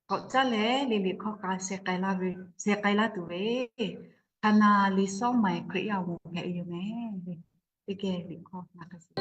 k'awꞈ caˉ leh liꞈ liꞈ hkawˇ k'a sheh k'ai laˇ ve, sheh k'ai laˇ tuˬ ve, Hkaˍnanˍ liꞈ shawˉ maiˍ Hkriꞈ yaˇ awˬ moˍ hpehꞈ ve yoˬ meh. Teˇ geh liꞈ hkawˇ na k'a sheˍ.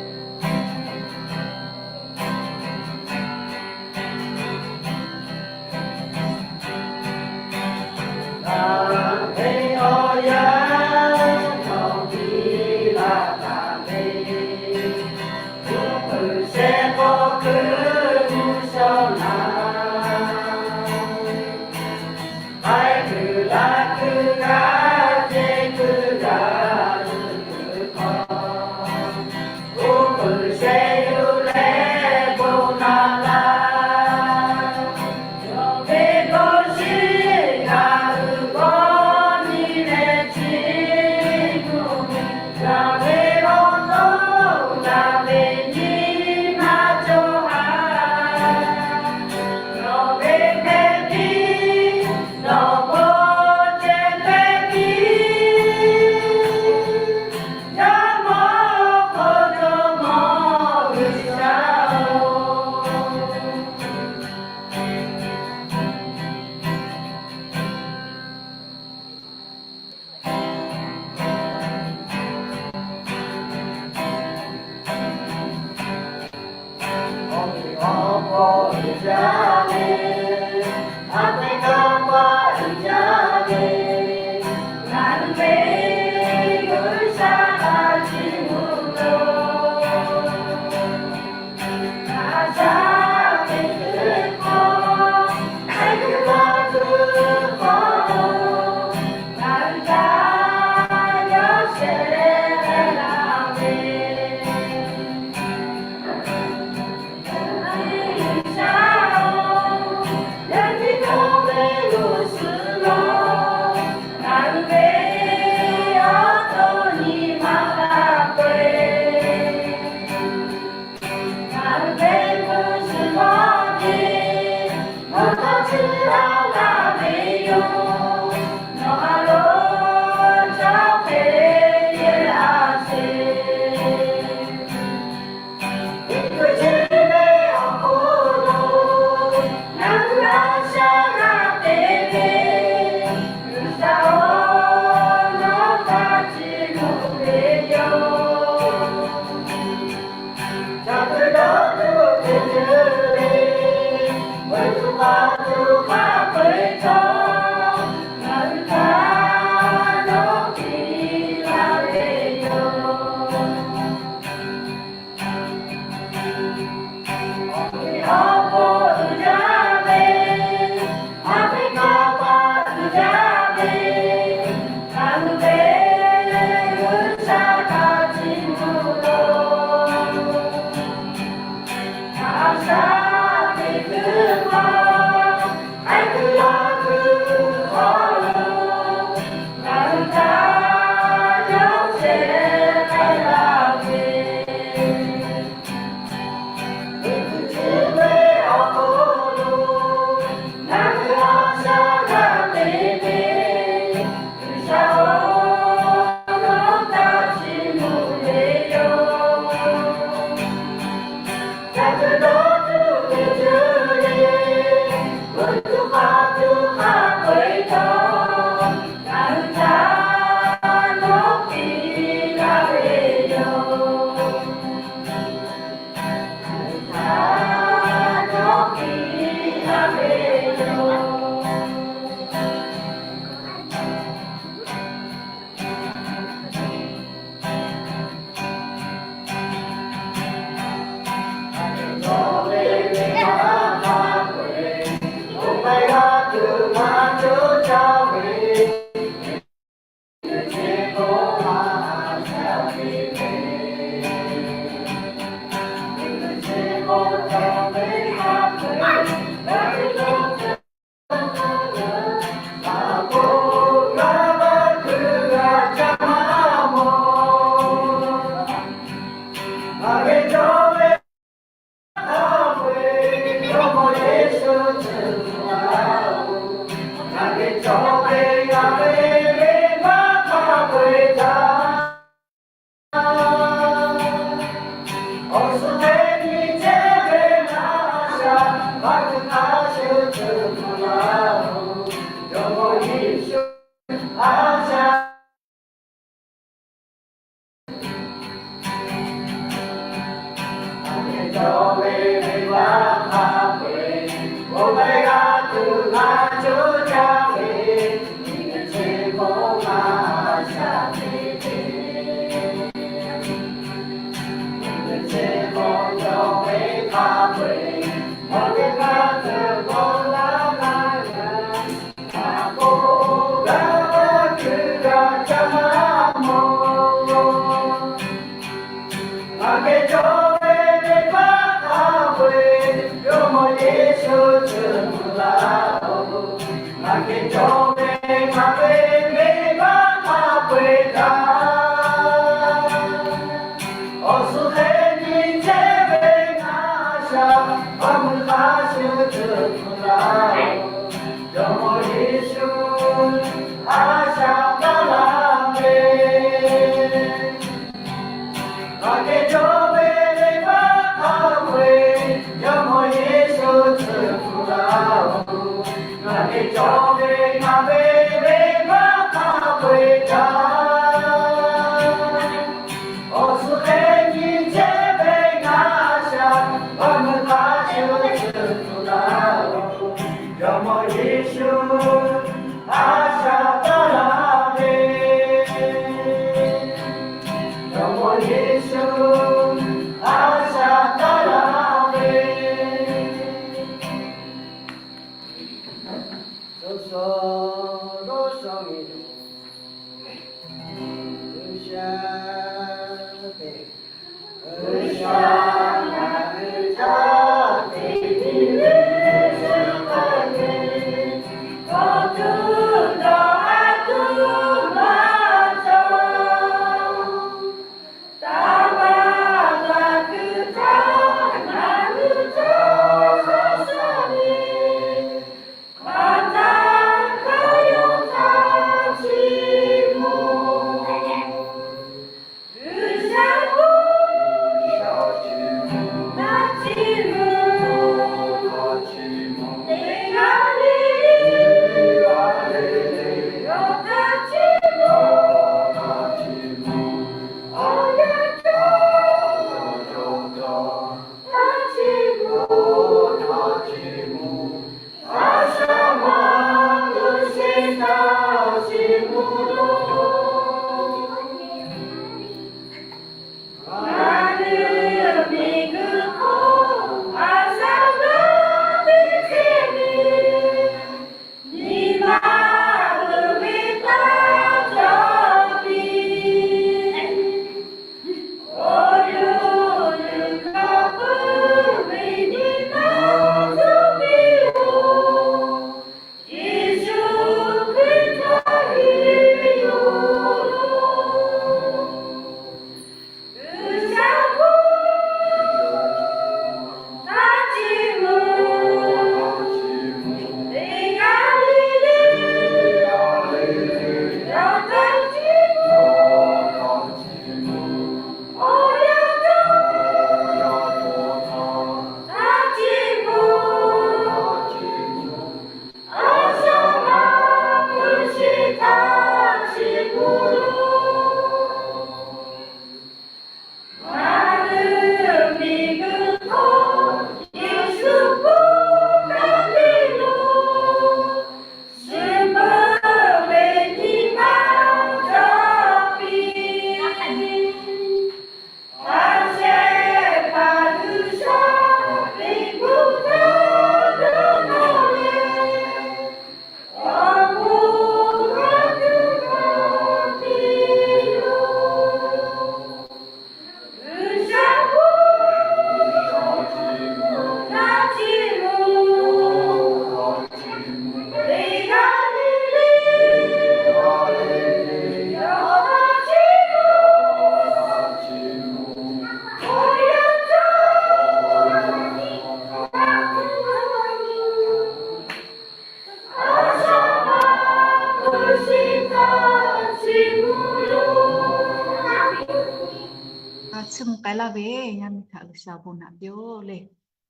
Chiˇ mvuh k'ai laˇ ve yaˇ miˇ htaꞈ G'uiˬsha bon naꞈ piˇ-oˆ le.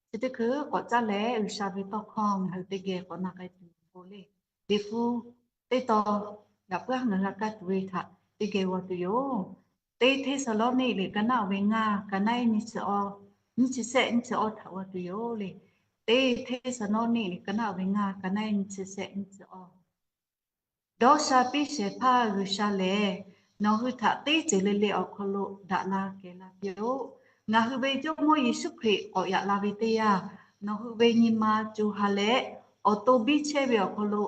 Chi teˇ hkui k'awꞈ caˇ leh G'uiˬsha ve tawˇ hkawˇ ngaˬ hui teˇ geh k'awꞈ na k'ai tuˬ-oˬ le. Liꞈ hpu teˇ tawn yaꞈ puiˉ ngaˬ hui g'a kaˇ tuˬ ve htaꞈ teˇ geh g'aw tuˬ yoˬ. Teˇ Hteˇsaˍlawˇniˆ liꞈ ka naˆ-oˬ ve ngaˇ, ka naˆ-ehˉ nyi chi awˬ nyiˇ chi shehˆ nyiˇ chi awˇ htaꞈ g'aw tuˬ yoˬ le. Teˇ Hteˇsaˍnawˇniˆ liꞈ ka naˆ ve ngaˇ, ka naˆ nyiˇ chi shehˆ nyiˇ chi awˇ. Dawˇ sha piˇ shehˍ hpaˇ G'uiˬsha lehˬ, nawˬ hui htaꞈ teˇ ceuˬ le le awˬ hk'aw lo daꞈ la kehˬ la piˇ-oˆ. Ngaˬ hui ve Jawˇmawˇ Yeˍsuˆ Hkriꞈ k'awꞈ yaꞈ la ve teˇ yanˇ, nawˬ hui ve nyi ma co ha leh awˬ to biˇ chehˇ ve awˬ hk'aw lo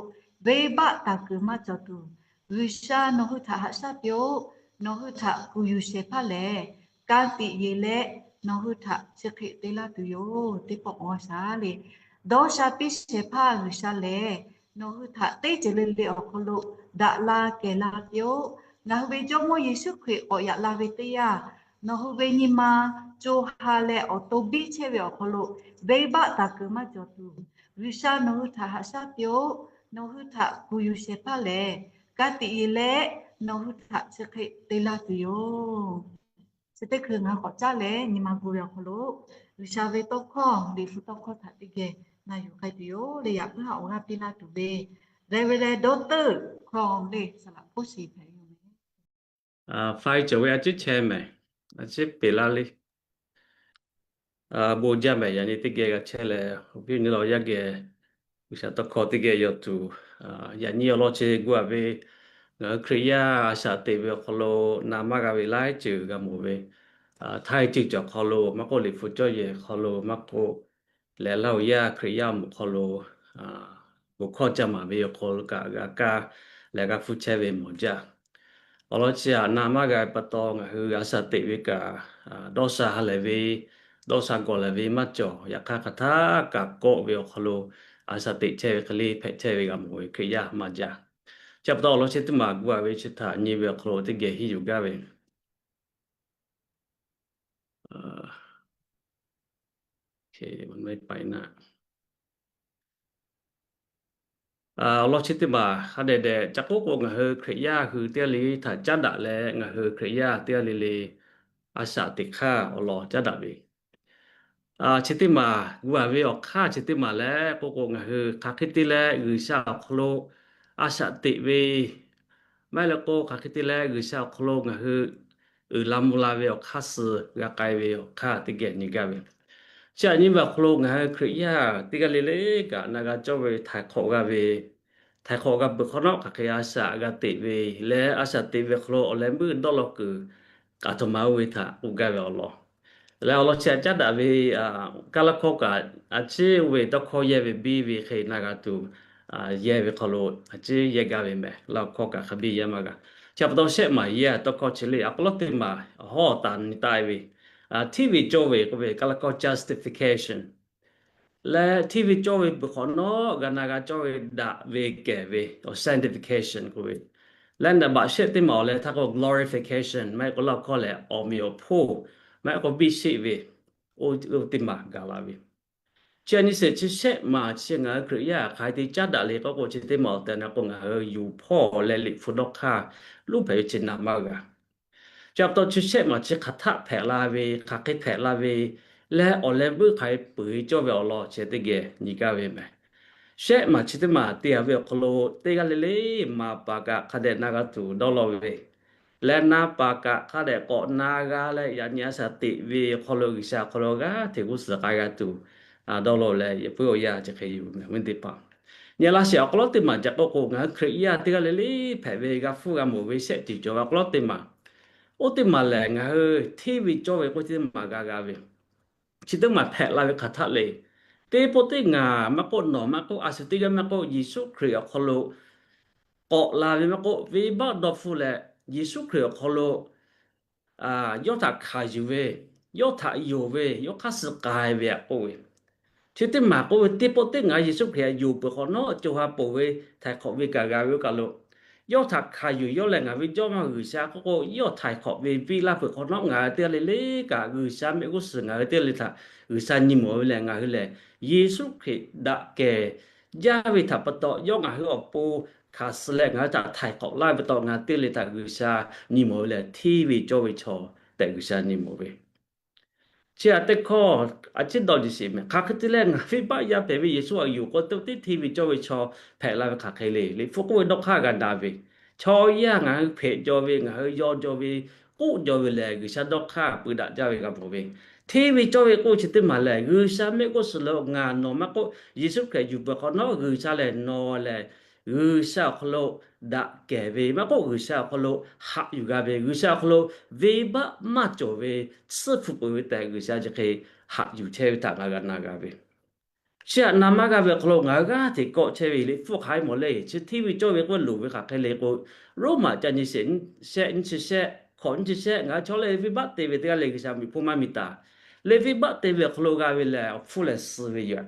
venˇbaˆ taˍ kuiˬ maˇ cawˬ tuˬ, G'uiˬsha nawˬ hui htaꞈ haꞈ shaˉ piˇ-oˆ. Nawˬ hui htaꞈ kuˬ yuˬ shehˍ hpaˇ lehˬ, ka tiꞈ yeˬ leh nawˬ hui htaꞈ chi hk'e te laˇ tuˬ yoˬ. Teˇ pawˆ k'awꞈ g'a shaˍ le. Dawˇ sha piˇ shehˍ hpaˇ G'uiˬsha lehˬ, nawˬ hui htaꞈ teˇ ceuˬ le le awˬ hk'aw lo daꞈ la kehˬ la piˇ-oˆ. Ngaˬ hui ve Jawˇmawˇ Yeˍsuˆ Hkriꞈ k'awꞈ yaꞈ la ve teˇ yanˇ, nawˬ hui ve nyi ma co ha leh awˬ to biˇ chehˇ ve awˬ hk'aw lo venˇbaˆ taˍ kuiˬ maˇ cawˬ tuˬ, G'uiˬsha nawˬ hui htaꞈ haꞈ shaˉ piˇ-oˆ. Nawˬ hui htaꞈ kuˬ yuˬ shehˍ hpaˇ lehˬ, ka tiꞈ yeˬ leh nawˬ hui htaꞈ chi hk'e te laˇ tuˬ yoˬ. Chi teˇ hkui ngaˬ hui k'awꞈ caˉ leh nyi ma gu ve awˬ hk'aw lo, G'uiˬsha ve tawˇ hkawˇ, Liꞈ hpu tawˇ hkawˇ htaꞈ teˇ geh na yuˬ k'ai tuˬ yoˬ le. Yaꞈ puiˉ haꞈ awˬ g'aˇ piˇ laˇ tuˬ ve Reverend Doctor Hkaw le saˍ laꞈ hpoˆ shiˍ hpehꞈ ve yoˬ. Faiˇ cawˬ ve a ciˉ chehˇ mehˍ, a ciˉ peˬ laˇ le. Bon jaˇ mehˍ, yaꞈ nyi teˇ geh g'a chehˇ leh, awˬ viˉ awˬ nyi lawˬ yaˇ geh G'uiˬsha tawˇ hkawˇ teˇ geh yaw tuˬ, yaꞈ nyi awˬ lawn chi gu-a ve, ngaˬ hui Hkriꞈ yaˇ a shaꞈ teꞈ ve awˬ hk'aw lo na maˇ g'a ve laiˉ ceuˬ g'a mawˬ ve, htaiˇ ceuˬ cawˬ hk'aw lo maˇ k'oˆ, Liꞈ hpu cawˇ yehˬ hk'aw lo maˇ k'oˆ, leh Laˇ huˍ yaˇ Hkriꞈ yaˇ awˬ moˍ hk'aw lo bon hkawˇ caˇ maˍ ve awˬ hk'aw lo kaꞈ g'a kaˇ leh g'a hpuˇ chehˇ ve mawˬ jaˇ. Awˬ lawn chi htaꞈ na maˇ g'a pa taw, ngaˬ hui a shaꞈ teꞈ ve kaꞈ, dawˇ sha ha lehˬ ve, dawˇ sha gawˬ lehˬ ve maˇ cawˬ. Yaꞈ hk'aˇ, hk'aˬ htaˇ kaꞈ kawˆ ve awˬ hk'aw lo a shaꞈ teꞈ chehˇ ve hk'e le hpehꞈ chehˇ ve g'a mawˬ ve Hkriꞈ yaˇ maˇ jaˇ. Chi pa taw awˬ lawn chi teˇ maˬ gu-a ve chi htaꞈ nyi ve awˬ hk'aw lo teˇ geh henˇ yuˬ gaˇ ve awˬ lawn chi teˇ maˬ hk'a dehꞈ dehꞈ ca k'oˆ k'o, ngaˬ hui Hkriꞈ yaˇ hui teˇ g'aˇ le htaꞈ caˉ daꞈ leh, ngaˬ hui Hkriꞈ yaˇ teˇ g'aˇ le le a shaꞈ teꞈ hk'aˇ awˬ lawn caˉ daꞈ ve, chi teˇ maˬ gu-a ve awˬ hk'aˇ chi teˇ maˬ leh k'oˆ k'o, ngaˬ hui hk'aˬ hk'e te leh G'uiˬsha awˬ hk'aw lo a shaꞈ teꞈ ve, maˇ heˆ leh k'o, hk'aˬ hk'e te leh G'uiˬsha awˬ hk'aw lo ngaˬ hui uiˍ la mvuh la ve awˬ hk'aˇ suh g'a k'ai ve awˬ hk'aˇ teˇ geh nyi gaˇ ve. Chi htaꞈ nyi ve awˬ hk'aw lo ngaˬ hui Hkriꞈ yaˇ teˇ g'aˇ le le kaꞈ na g'a cawˇ ve htaiˍ hk'awꞈ g'a ve, htaiˍ hk'awꞈ g'a peuˬ hk'awꞈ nawˉ, hk'aˬ hk'e a shaꞈ g'a teꞈ ve leh, a shaꞈ teꞈ ve awˬ hk'aw lo awˬ leh meuˇ dawˇ law kuiˬ kaꞈ htoꞈ ma oˇ ve htaꞈ k'oˆ gaˇ ve awˬ lawn. Leh awˬ lawn chi htaꞈ caˉ daꞈ ve, Kaˇlaˇ hkawˇ kaꞈ a ciˉ oˇ ve tawˇ hkawˇ yehˇ ve biˇ ve hk'e na g'a tuˬ, yehˇ ve hk'aw lo a ciˉ yehˇ gaˇ ve mehˍ. Laˇ huˍ hkawˇ kaꞈ hk'a biˇ yehˇ maˇ g'a. Chi pa taw shehˆ maˬ yehˇ tawˇ hkawˇ chi le awˬ hk'aw lo teˇ maˬ hawˉ taˍ nyi taˆ ve, hteˇ ve cawˇ ve k'oˆ ve Kaˇlaˇ hkawˇ justification leh, hteˇ ve cawˇ ve peuˬ hk'awꞈ nawˉ g'a na g'a cawˇ ve daꞈ ve kehˬ ve awˬ sanctification k'oˆ ve, leh naˍ baꞈ shehˆ teˇ maˬ awˬ leh htaˇ k'o glorification, maˇ heˆ k'o Laˇ huˍ hkawˇ lehˬ awˬ meꞈ awˬ hponˇ, maˇ heˆ k'o biˇ sheˆ ve, oˇ teˇ maˬ gaˬ la ve. Chi a nyi sheˍ chi shehˆ maˬ chi ngaˬ hui Hkriꞈ yaˇ hk'aˬ hk'e te caˉ daꞈ le k'oˆ k'o, chi teˇ maˬ awˬ tehˬ na k'o, ngaˬ hui yuˬ hpawˇ leh Liꞈ hpu dawˇ hk'aˇ luˇ hpehꞈ ve chi na maˇ g'a. Chi pa taw chi shehˆ maˬ chi hk'aˬ htaˆ hpehꞈ la ve, hk'aˬ hk'e hpehꞈ la ve leh, awˬ leh meuˇ hk'aˬ hk'e peuˬ ve cawˇ ve awˬ lawn chi teˇ geh nyi gaˇ ve mehˍ. Shehˆ maˬ chi teˇ maˬ te-a ve awˬ hk'aw lo, teˇ g'aˇ le le maˍ paˍ kaꞈ hk'a dehꞈ na g'a tuˬ dawˇ law ve, leh na paˍ kaꞈ hk'a dehꞈ k'awꞈ na g'a leh, yaꞈ nyi a shaꞈ teꞈ ve awˬ hk'aw lo G'uiˬsha awˬ hk'aw lo g'aˇ hteꞈ g'uˇ suhˍ k'ai g'a tuˬ dawˇ law leh, yaꞈ puiˉ awˬ yanˇ chi hk'e yoˬ mehˍ, awˬ viˉ teˇ hpaˍ. Nyi laˇ sheˍ awˬ hk'aw lo teˇ maˬ ca k'oˆ k'o, ngaˬ hui Hkriꞈ yaˇ teˇ g'aˇ le le hpehꞈ ve g'a hpuˇ g'a mawˬ ve shehˆ ceuˬ cawˬ ve awˬ hk'aw lo teˇ maˬ, oˇ teˇ maˬ lehˬ ngaˬ hui hteˇ ve cawˇ ve k'oˆ chi teˇ maˬ g'a g'a ve, chi teˇ maˬ hpehꞈ la ve hk'aˬ htaˆ le. Teˇ pawˆ teˇ ngaˬ maˇ k'oˆ, nawˬ maˇ k'oˆ, a shu teˇ g'aˇ maˇ k'oˆ, Yeˍsuˆ Hkriꞈ awˬ hk'aw lo k'awꞈ la ve maˇ k'oˆ, venˇbaˆ dawˇ hpfuhˇ leh Yeˍsuˆ Hkriꞈ awˬ hk'aw lo yawˇ htaꞈ hkanˍ yuˬ ve, yawˇ htaꞈ yonˍ ve, yawˇ hk'aˇ suh k'ai ve aꞈ k'oˆ ve, chi teˇ maˬ k'oˆ ve, teˇ pawˆ teˇ ngaˬ Yeˍsuˆ Hkriꞈ htaꞈ yonˍ peuˬ hk'awꞈ nawˉ, co ha ponˬ ve htaiˍ hk'awꞈ ve kaꞈ g'a ve oˇ kaˬ lo, yawˇ htaꞈ hkanˍ yuˬ, yawˇ lehˬ ngaˬ ve Jawˇmawˇ G'uiˬsha k'oˆ k'o, yawˇ htaiˍ hk'awꞈ ve piˇ laˇ peuˬ hk'awꞈ nawˉ, ngaˬ hui teˇ g'aˇ le le kaꞈ G'uiˬsha mehˆ g'uˇ suhˍ ngaˬ hui teˇ g'aˇ le htaꞈ G'uiˬsha nyi mawˬ ve lehˬ, ngaˬ hui lehˬ Yeˍsuˆ Hkriꞈ daꞈ kehˬ jaˇ ve htaꞈ pa taw, yawˇ ngaˬ hui awˬ pon hkanˍ suh leh ngaˬ hui htaꞈ htaiˍ hk'awꞈ laˇ ve pa taw, ngaˬ hui teˇ g'aˇ le htaꞈ G'uiˬsha nyi mawˬ ve lehˬ, hteˇ ve cawˇ ve chaw tehꞈ G'uiˬsha nyi mawˬ ve. Chi aꞈ teˇ hkawˇ a ciˉ dawˇ nyi sheˍ mehˍ. Hk'aˬ hk'e te leh ngaˬ venˇbaˆ yaˇ hpehꞈ ve Yeˍsuˆ htaꞈ yonˍ k'o, teˇ pawˆ teˇ hteˇ ve cawˇ ve chaw hpehꞈ la ve hk'aˬ hk'e le. Liꞈ hpu k'oˆ ve dawˇ hk'aˇ g'a daꞈ ve, chaw yaˇ ngaˬ hui hpehꞈ jaw ve, ngaˬ hui yaw jaw ve, k'oˆ jaw ve lehˬ, G'uiˬsha dawˇ hk'aˇ peu daꞈ jaˇ ve g'a mawˬ ve. Hteˇ ve cawˇ ve k'oˆ chi teˇ maˬ lehˬ, G'uiˬsha mehˆ g'uˇ suhˍ lo ngaˬ nawˬ maˇ k'oˆ, Yeˍsuˆ Hkriꞈ yuˬ peuˬ hk'awꞈ nawˉ G'uiˬsha lehˬ nawˬ lehˬ G'uiˬsha awˬ hk'aw lo daꞈ kehˬ ve maˇ k'oˆ, G'uiˬsha awˬ hk'aw lo haꞈ yuˬ g'a ve, G'uiˬsha awˬ hk'aw lo venˇbaˆ maˇ cawˬ ve, tsuhˇ hpu peuˬ ve tehꞈ G'uiˬsha chi hk'e haꞈ yuˬ chehˇ ve htaꞈ ngaˬ g'a na g'a ve. Chi htaꞈ na maˇ g'a ve awˬ hk'aw lo ngaˬ hui g'aˇ hteꞈ kawˆ chehˇ ve Liꞈ hpu hk'aˬ hk'e mawˬ le. Chi hteˇ ve cawˇ ve k'oˆ loˍ ve hk'aˬ hk'e le k'o, Roˉmaꞈ ca nyi shehˆ, nyiˇ chi shehˆ, hkawꞈ nyiˇ chi shehˆ, ngaˬ hui chaw lehˬ venˇbaˆ te ve teˇ g'aˇ le G'uiˬsha miˬ hpfuhˇ maˇ mi taˍ. Leh venˇbaˆ te ve awˬ hk'aw lo g'a ve lehˬ, awˬ hpfuhˇ lehˬ suh ve yoˬ.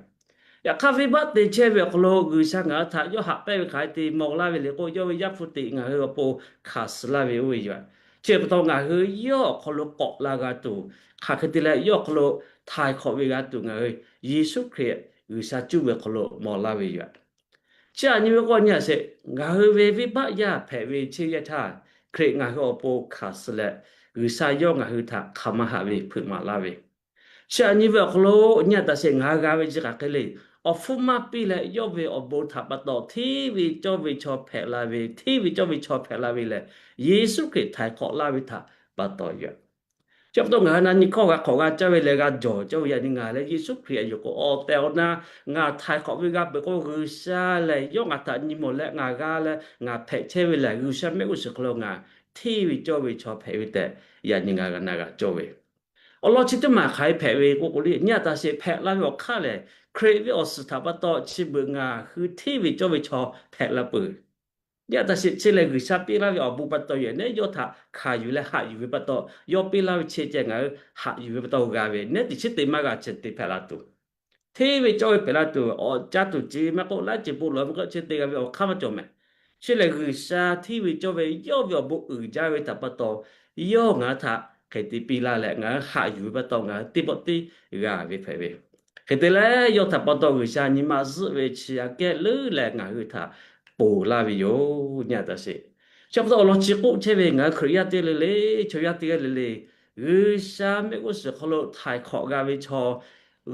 Yaꞈ hk'aˇ, venˇbaˆ te chehˇ ve awˬ hk'aw lo G'uiˬsha ngaˬ hui htaꞈ yawˇ haꞈ pehnˇ ve hk'aˬ hk'e te mawˬ laˇ ve le k'o, yawˇ ve Yaˇ hpu teꞈ ngaˬ hui awˬ pon hkanˍ suh laˇ ve oˇ ve yoˬ. Chi pa taw ngaˬ hui yawˇ awˬ hk'aw lo k'awꞈ la g'a tuˬ, hk'aˬ hk'e te leh yawˇ awˬ hk'aw lo htaiˍ hk'awꞈ ve g'a tuˬ ngaˬ hui Yeˍsuˆ Hkriꞈ G'uiˬsha cuˇ ve awˬ hk'aw lo mawˬ laˇ ve yoˬ. Chi htaꞈ nyi ve k'o, nyi a sheˍ, ngaˬ hui ve venˇbaˆ yaˇ hpehꞈ ve chi yaˇ htaˇ, Hkriꞈ ngaˬ hui awˬ pon hkanˍ suh leh, G'uiˬsha yawˇ ngaˬ hui htaꞈ hk'aˬ ma haꞈ ve hpeuꞈ maˍ laˇ ve. Chi htaꞈ nyi ve awˬ hk'aw lo nyi a taˍ sheˍ, ngaˬ hui g'a ve chi hk'aˬ hk'e le. Awˬ hpfuhˇ maˇ piˇ leh yawˇ ve awˬ bon htaꞈ pa taw hteˇ ve cawˇ ve chaw hpehꞈ la ve, hteˇ ve cawˇ ve chaw hpehꞈ la ve lehˬ, Yeˍsuˆ Hkriꞈ htaiˍ hk'awꞈ laˇ ve htaꞈ pa taw yoˬ. Chi pa taw ngaˬ hui na nyi hkawˇ g'a hk'awꞈ g'a caˇ ve leh g'a jawˬ cawˇ ve yaꞈ nyi ngaˬ leh Yeˍsuˆ Hkriꞈ aꞈ yuˬ k'o awˬ tehˬ awˬ na ngaˬ htaiˍ hk'awꞈ ve g'a peuˬ k'o, G'uiˬsha lehˬ yawˇ ngaˬ htaꞈ nyi mawˬ leh ngaˬ g'a leh ngaˬ hpehꞈ chehˇ ve lehˬ, G'uiˬsha mehˆ g'uˇ suhˍ hk'aw lo ngaˬ hteˇ ve cawˇ ve chaw hpehꞈ ve tehꞈ yaꞈ nyi ngaˬ g'a na g'a cawˇ ve. Awˬ lawn chi teˇ maˬ hk'aˬ hk'e hpehꞈ ve k'o k'o le, nyi a taˍ sheˍ, hpehꞈ la ve awˬ hk'aˇ lehˬ, Hkriꞈ ve awˬ suhˍ htaꞈ pa taw chi beuꞈ ngaˬ hui hteˇ ve cawˇ ve chaw hpehꞈ la peuˬ. Nyi a taˍ sheˍ, chi lehˬ G'uiˬsha piˇ laˇ ve awˬ bon pa taw yoˬ. Nehˉ yawˇ htaꞈ hkanˍ yuˬ leh haꞈ yuˬ ve pa taw, yawˇ piˇ laˇ ve chi ceh ngaˬ hui haꞈ yuˬ ve pa taw g'a ve, nehˉ teꞈ chi te maˇ g'a chi te hpehꞈ la tuˬ, hteˇ ve cawˇ ve hpehꞈ la tuˬ, awˬ caˇ tuˬ ce maˇ k'oˆ, laiˉ ceuˬ bon lawˬ maˇ k'oˆ, chi te g'a ve awˬ hk'aˇ maˇ cawˬ mehˍ. Chi lehˬ G'uiˬsha hteˇ ve cawˇ ve yawˇ ve awˬ bon uiˍ jaˇ ve htaꞈ pa taw, yawˇ ngaˬ hui htaꞈ hk'e te piˇ laˇ leh ngaˬ hui haꞈ yuˬ ve pa taw ngaˬ hui teˇ pawˆ teˇ g'a ve hpehꞈ ve. Hk'e te leh yawˇ htaꞈ pa taw G'uiˬsha nyi ma zuhˆ ve chi aꞈ kehˉ leuˉ leh ngaˬ hui htaꞈ ponˬ laˇ ve yoˬ. Nyi a taˍ sheˍ, chi pa taw awˬ lawn chi k'oˆ chehˇ ve ngaˬ hui Hkriꞈ yaˇ teˇ g'aˇ le le, chaw yaˇ teˇ g'aˇ le le, G'uiˬsha mehˆ g'uˇ suhˍ hk'aw lo htaiˍ hk'awꞈ g'a ve chaw,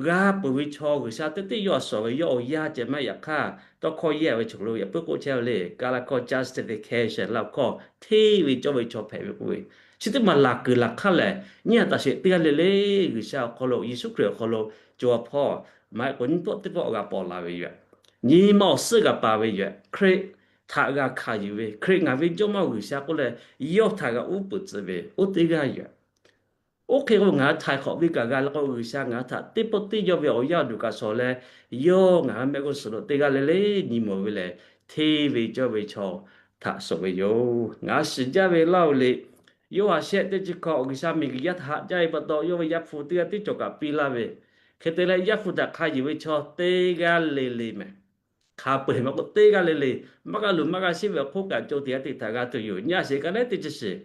g'a peuˬ ve chaw, G'uiˬsha teˇ teˇ yawˇ a shawˍ ve yawˇ awˬ yaˇ ceh maˇ heˆ. Yaꞈ hk'aˇ tawˇ hkawˇ yehˇ ve chaw lo yaꞈ puiˉ k'oˆ chehˇ ve le, Kaˇlaˇ hkawˇ justification laˇ hkawˇ hteˇ ve cawˇ ve chaw hpehꞈ ve k'oˆ ve, chi teˇ maˬ laˬ kuiˬ laˬ hk'aˇ lehˬ, nyi a taˍ sheˍ, teˇ g'aˇ le le G'uiˬsha awˬ hk'aw lo Yeˍsuˆ Hkriꞈ awˬ hk'aw lo co a hpawˇ maˇ heˆ k'o nyiˇ pawˆ teˇ pawˆ g'a paw la ve yoˬ. Nyi ma awˬ suhˉ g'a pa ve yoˬ. Hkriꞈ htaꞈ g'a hkanˍ yuˬ ve, Hkriꞈ ngaˬ ve Jawˇmawˇ G'uiˬsha k'oˆ leh yawˇ htaꞈ g'a uˉ peunˍ tcuh ve oˇ teˇ g'aˇ yoˬ. Oˇ hk'e k'o ngaˬ hui htaiˍ hk'awꞈ ve kaꞈ g'a leh k'o, G'uiˬsha ngaˬ hui htaꞈ teˇ pawˆ teˇ yawˇ ve awˬ yaˇ awˬ duˬ kaꞈ shawˍ leh, yawˇ ngaˬ hui mehˆ g'uˇ suhˍ lo teˇ g'aˇ le le nyi mawˬ ve lehˬ, hteˇ ve cawˇ ve chaw htaꞈ shawˍ ve yoˬ. Ngaˬ hui shiˍ jaˇ ve laˇ o le, Yoˇhanˬ shehˆ teˇ chi hkawꞈ, G'uiˬsha miˬguiˬ yaˇ htaꞈ haꞈ jaˇ ve pa taw, yawˇ ve Yaˇ hpu teˇ g'aˇ tiˉ cawˬ kaꞈ piˇ laˇ ve, hk'e te leh Yaˇ hpu htaꞈ hk'a yuˬ ve chaw teˇ g'aˇ le le mehˍ. Hk'a peu-eˬ maˇ k'oˆ, teˇ g'aˇ le le, maˇ g'a luˬ maˇ g'a sheˆ ve awˬ hk'oˆ kaꞈ co teꞈ g'a teꞈ htaꞈ g'a tuˬ yoˬ. Nyi a sheˍ, ka neˉ teˇ chi shiˍ,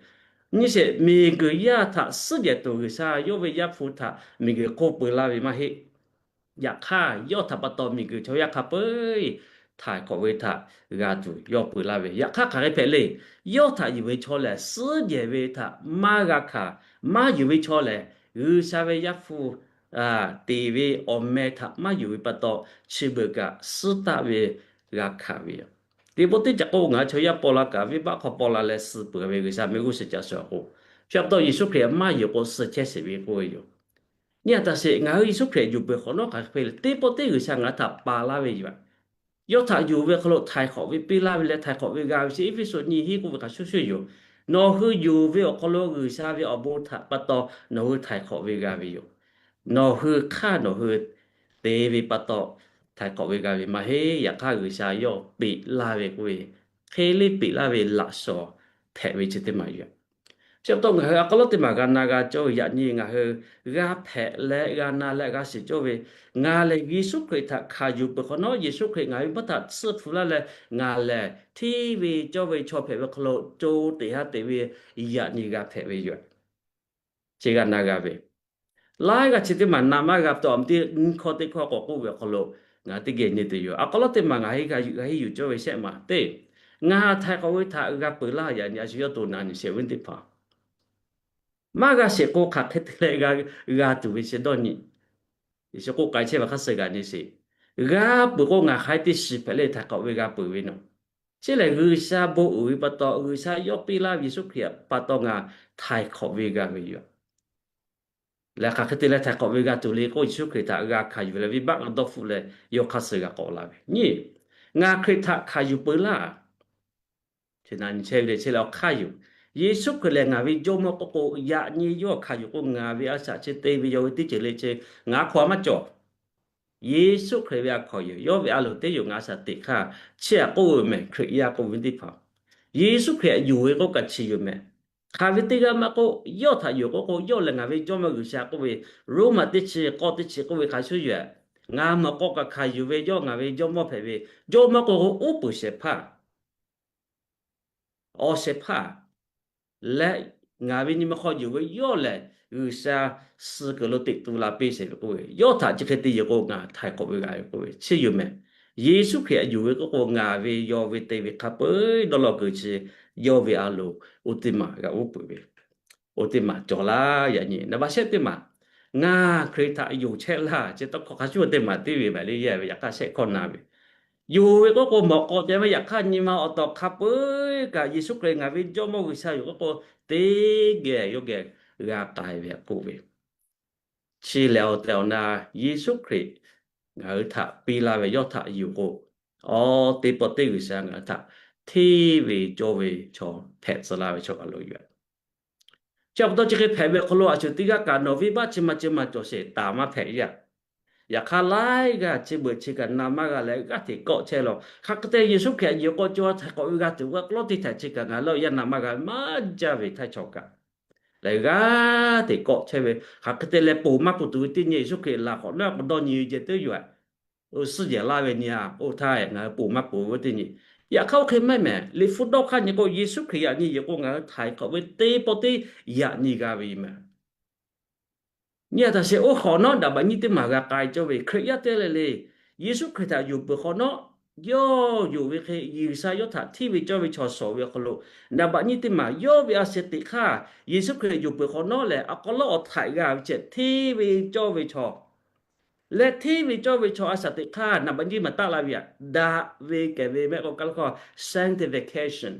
nyi sheˍ, miˬguiˬ yaˇ htaꞈ suhˉ jehˬ tuˬ G'uiˬsha yawˇ ve Yaˇ hpu htaꞈ miˬguiˬ hk'oˆ peu laˇ ve maˇ heˆ. Yaꞈ hk'aˇ, yawˇ htaꞈ pa taw miˬguiˬ chaw yaˇ hk'a peu-eˬ htaiˍ hk'awꞈ ve htaꞈ g'a tuˬ yawˇ peu laˇ ve. Yaꞈ hk'aˇ, hk'aˬ hk'e hpehꞈ le. Yawˇ htaꞈ yuˬ ve chaw lehˬ, suhˉ jehˬ ve htaꞈ maˇ g'a hkanˍ. Maˇ yuˬ ve chaw lehˬ, G'uiˬsha ve Yaˇ hpu te ve awˬ meh htaꞈ maˇ yuˬ ve pa taw, chi beuꞈ kaꞈ suhˉ taˆ ve g'a hkanˍ ve yoˬ. Teˇ pawˆ teˇ caꞈ k'o, ngaˬ hui chaw yaˇ paw la kaꞈ, venˇbaˆ hk'aw paw la leh suh peuˬ ve G'uiˬsha mehˆ g'uˇ suhˍ ca shawˍ k'o, chi pa taw Yeˍsuˆ Hkriꞈ maˇ yuˬ k'o suh chehˇ sheˍ ve k'oˆ ve yoˬ. Nyi a taˍ sheˍ, ngaˬ hui Yeˍsuˆ Hkriꞈ yuˬ peuˬ hk'awꞈ nawˉ hk'aˬ hk'e hpehꞈ le, teˇ pawˆ teˇ G'uiˬsha ngaˬ hui htaꞈ paˍ laˇ ve yoˬ. Yawˇ htaꞈ yuˬ ve hk'aw lo htaiˍ hk'awꞈ ve piˇ laˇ ve leh htaiˍ hk'awꞈ ve g'a ve chi Eˇfeˇsuꞈ nyiˇ hiˉ k'oˆ ve hk'a shuˍ shuˍ yoˬ. Nawˬ hui yuˬ ve awˬ hk'aw lo G'uiˬsha ve awˬ bon htaꞈ pa taw nawˬ hui htaiˍ hk'awꞈ ve g'a ve yoˬ. Nawˬ hui hk'aˇ nawˬ hui te ve pa taw htaiˍ hk'awꞈ ve g'a ve maˇ heˆ. Yaꞈ hk'aˇ, G'uiˬsha yawˇ peꞈ laˇ ve k'oˆ ve, hk'e le peꞈ laˇ ve laꞈ shawnˍ hpehꞈ ve chi teˇ maˬ yoˬ. Chi pa taw ngaˬ hui a k'aw lawˉ teˇ maˬ g'a na g'a cawˇ ve yaꞈ nyi ngaˬ hui g'a hpehꞈ leh g'a na leh g'a shiˍ cawˇ ve, ngaˬ lehˬ Yeˍsuˆ Hkriꞈ htaꞈ hkanˍ yuˬ peuˬ hk'awꞈ nawˉ, Yeˍsuˆ Hkriꞈ ngaˬ ve baˆ htaꞈ tsuhˇ hpu laˇ leh, ngaˬ lehˬ hteˇ ve cawˇ ve chaw hpehꞈ ve hk'aw lo co teꞈ ha teꞈ ve yaꞈ nyi g'a hpehꞈ ve yoˬ. Chi g'a na g'a ve, laiˉ g'aˇ chi teˇ maˬ na maˇ g'a pa taw, a ma teˇ nyiˇ hkawˇ teˇ hkawˇ k'awꞈ k'oˆ ve awˬ hk'aw lo ngaˬ hui teˇ geh nyi tuˬ yoˬ. A k'aw lawˉ teˇ maˬ ngaˬ hui g'a henˇ yuˬ cawˇ ve shehˆ maˬ teˇ, ngaˬ htaiˍ hk'awꞈ ve htaꞈ g'a peuˬ laˇ yaꞈ nyi a shu yawˇ to na nyi sheˍ ve teˇ hpaˍ maˇ g'a sheˍ k'o, hk'aˬ hk'e te leh g'a tuˬ ve chi dawˇ nyi. Yeˍsuˆ k'oˆ k'ai chehˇ ve hk'a suh g'a nyi sheˍ. G'a peuˬ k'o, ngaˬ hk'aˬ hk'e te shiˍ hpehꞈ le, htaiˍ hk'awꞈ ve g'a peuˬ ve nawˬ. Chi lehˬ, G'uiˬsha bon uiˍ ve pa taw, G'uiˬsha yawˇ piˇ laˇ ve Yeˍsuˆ Hkriꞈ pa taw ngaˬ htaiˍ hk'awꞈ ve g'a ve yoˬ. Lehˬ hk'aˬ hk'e te leh htaiˍ hk'awꞈ ve g'a tuˬ le k'oˆ, Yeˍsuˆ Hkriꞈ htaꞈ g'a hkanˍ yuˬ leh, venˇbaˆ dawˇ hpfuhˆ leh yawˇ hk'aˇ suh g'a k'awꞈ la ve, nyi, ngaˬ Hkriꞈ htaꞈ hkanˍ yuˬ peuˬ laˇ. Chi na nyi chehˇ ve le, chi lehˬ awˬ hk'aˇ yoˬ. Yeˍsuˆ Hkriꞈ lehˬ ngaˬ ve Jawˇmawˇ k'oˆ k'o, yaꞈ nyi yawˇ hkanˍ yuˬ k'o, ngaˬ ve a shaꞈ chi te ve yaw ve teˇ ceuˬ le, chi ngaˬ hk'aw maˇ cawˬ. Yeˍsuˆ Hkriꞈ ve a hk'awꞈ yoˬ. Yawˇ ve a loˍ teˇ yoˬ ngaˬ a shaꞈ teꞈ hk'aˇ, chi htaꞈ k'oˆ ve mehˬ, Hkriꞈ yaˇ k'oˆ ve teˇ hpaˍ. Yeˍsuˆ Hkriꞈ htaꞈ yonˍ ve k'oˆ kaꞈ chi yoˬ mehˬ. Hk'aˬ ve teˇ g'aˇ maˇ k'oˆ, yawˇ htaꞈ yonˍ k'oˆ k'o, yawˇ lehˬ ngaˬ ve Jawˇmawˇ G'uiˬsha k'oˆ ve, Roˉmaꞈ teˇ chi k'awˇ teˇ chi k'oˆ ve hk'a shuˍ yoˬ. Ngaˬ mawꞈ k'aw kaꞈ hkanˍ yuˬ ve yawˇ ngaˬ ve Jawˇmawˇ hpehꞈ ve, Jawˇmawˇ k'oˆ k'o uˉ peunˍ shehˍ hpaˇ, awˬ shehˍ hpaˇ leh, ngaˬ ve nyi ma hk'aw yonˍ ve yawˇ lehˬ G'uiˬsha suh kuiˬ lo teꞈ tu la piˇ sheˍ ve k'oˆ ve, yawˇ htaꞈ chi hk'e te yonˍ k'o ngaˬ htaiˍ hk'awꞈ ve g'a ve k'oˆ ve, chi yoˬ mehˬ. Yeˍsuˆ Hkriꞈ htaꞈ yonˍ ve k'oˆ k'o, ngaˬ ve yaw ve te ve hk'a peu-eˬ dawˇ law kuiˬ chi, yawˇ ve a loˍ oˇ teˇ maˬ g'a uˉ peunˍ ve, oˇ teˇ maˬ cawˬ laˇ. Yaꞈ nyi naˍ baꞈ shehˆ teˇ maˬ, ngaˬ Hkriꞈ htaꞈ yonˍ chehˇ laˇ, chi tawˇ hkawˇ hk'a shuˍ teˇ maˬ tiˉ ve maˬ le yaˇ ve, yaꞈ hk'aˇ shehˆ hkawˇ na ve, yonˍ ve k'oˆ k'o mawꞈ k'aw te maˇ, yaꞈ hk'aˇ nyi ma awˬ tawˍ hk'a peu-eˬ kaꞈ Yeˍsuˆ Hkriꞈ ngaˬ ve Jawˇmawˇ G'uiˬsha yoˬ k'oˆ k'o, teˇ geh yawˇ geh g'a k'ai ve k'oˆ ve, chi lehˬ awˬ tehˬ awˬ na Yeˍsuˆ Hkriꞈ ngaˬ hui htaꞈ piˇ laˇ ve yawˇ htaꞈ yonˍ k'o, awˬ teˇ pawˆ teˇ G'uiˬsha ngaˬ hui htaꞈ hteˇ ve cawˇ ve chaw hpehꞈ tcuh laˇ ve chaw kaˬ lo yoˬ. Chi pa taw chi hk'e hpehꞈ ve awˬ hk'aw lo a shu teˇ g'aˇ kaꞈ nawˬ venˇbaˆ chi ma chi ma cawˬ sheˍ taˍ maˇ hpehꞈ yaˇ. Yaꞈ hk'aˇ laiˉ g'aˇ chi beuꞈ chi kaꞈ na maˇ g'a leh g'aˇ hteꞈ kawˆ chehˇ law. Hk'aˬ hk'e te Yeˍsuˆ Hkriꞈ htaꞈ yonˍ k'o, chi htaꞈ k'awꞈ ve g'a tuˬ k'o, a k'aw lawˉ teˇ htaꞈ chi kaꞈ ngaˬ lawˇ yaˇ na maˇ g'a maˇ jaˇ ve htaiˇ chaw kaꞈ leh g'aˇ hteꞈ kawˆ chehˇ ve, hk'aˬ hk'e te leh ponˬ maˇ ponˬ tuˬ ve teˇ nyi Yeˍsuˆ Hkriꞈ laˬ k'awꞈ nawˉ k'awꞈ dawˇ nyi ve ceh teˇ yoˬ. Suhˉ jehˬ laˇ ve nyi a k'oˆ htaˇ, ngaˬ hui ponˬ maˇ ponˬ ve teˇ nyi. Yaꞈ hk'aˇ oˇ hk'e maˇ mehˬ. Liꞈ hpu dawˇ hk'aˇ nyi k'o, Yeˍsuˆ Hkriꞈ yaꞈ nyi yonˍ k'o ngaˬ hui htaiˍ hk'awꞈ ve teˇ pawˆ teˇ yaꞈ nyi g'a ve yoˬ mehˬ. Nyi a htaꞈ sheˍ oˇ hk'awꞈ nawˉ daꞈ baꞈ nyiˇ teˇ maˬ g'a k'ai cawˇ ve Hkriꞈ yaˇ teˇ le le, Yeˍsuˆ Hkriꞈ htaꞈ yonˍ peuˬ hk'awꞈ nawˉ, yawˇ yonˍ ve hk'e G'uiˬsha yawˇ htaꞈ hteˇ ve cawˇ ve chaw shawˍ ve awˬ hk'aw lo, daꞈ baꞈ nyiˇ teˇ maˬ yawˇ ve a shaꞈ teꞈ hk'aˇ Yeˍsuˆ Hkriꞈ yonˍ peuˬ hk'awꞈ nawˉ lehˬ, a k'aw lawˉ awˬ htaiꞈ g'a ve ceh hteˇ ve cawˇ ve chaw leh hteˇ ve cawˇ ve chaw a shaꞈ teꞈ hk'aˇ naˍ baꞈ nyiˇ maˬ taˆ la ve aꞈ, daꞈ ve kehˬ ve mehˆ k'o kaˇ lawˇ hkawˇ sanctification.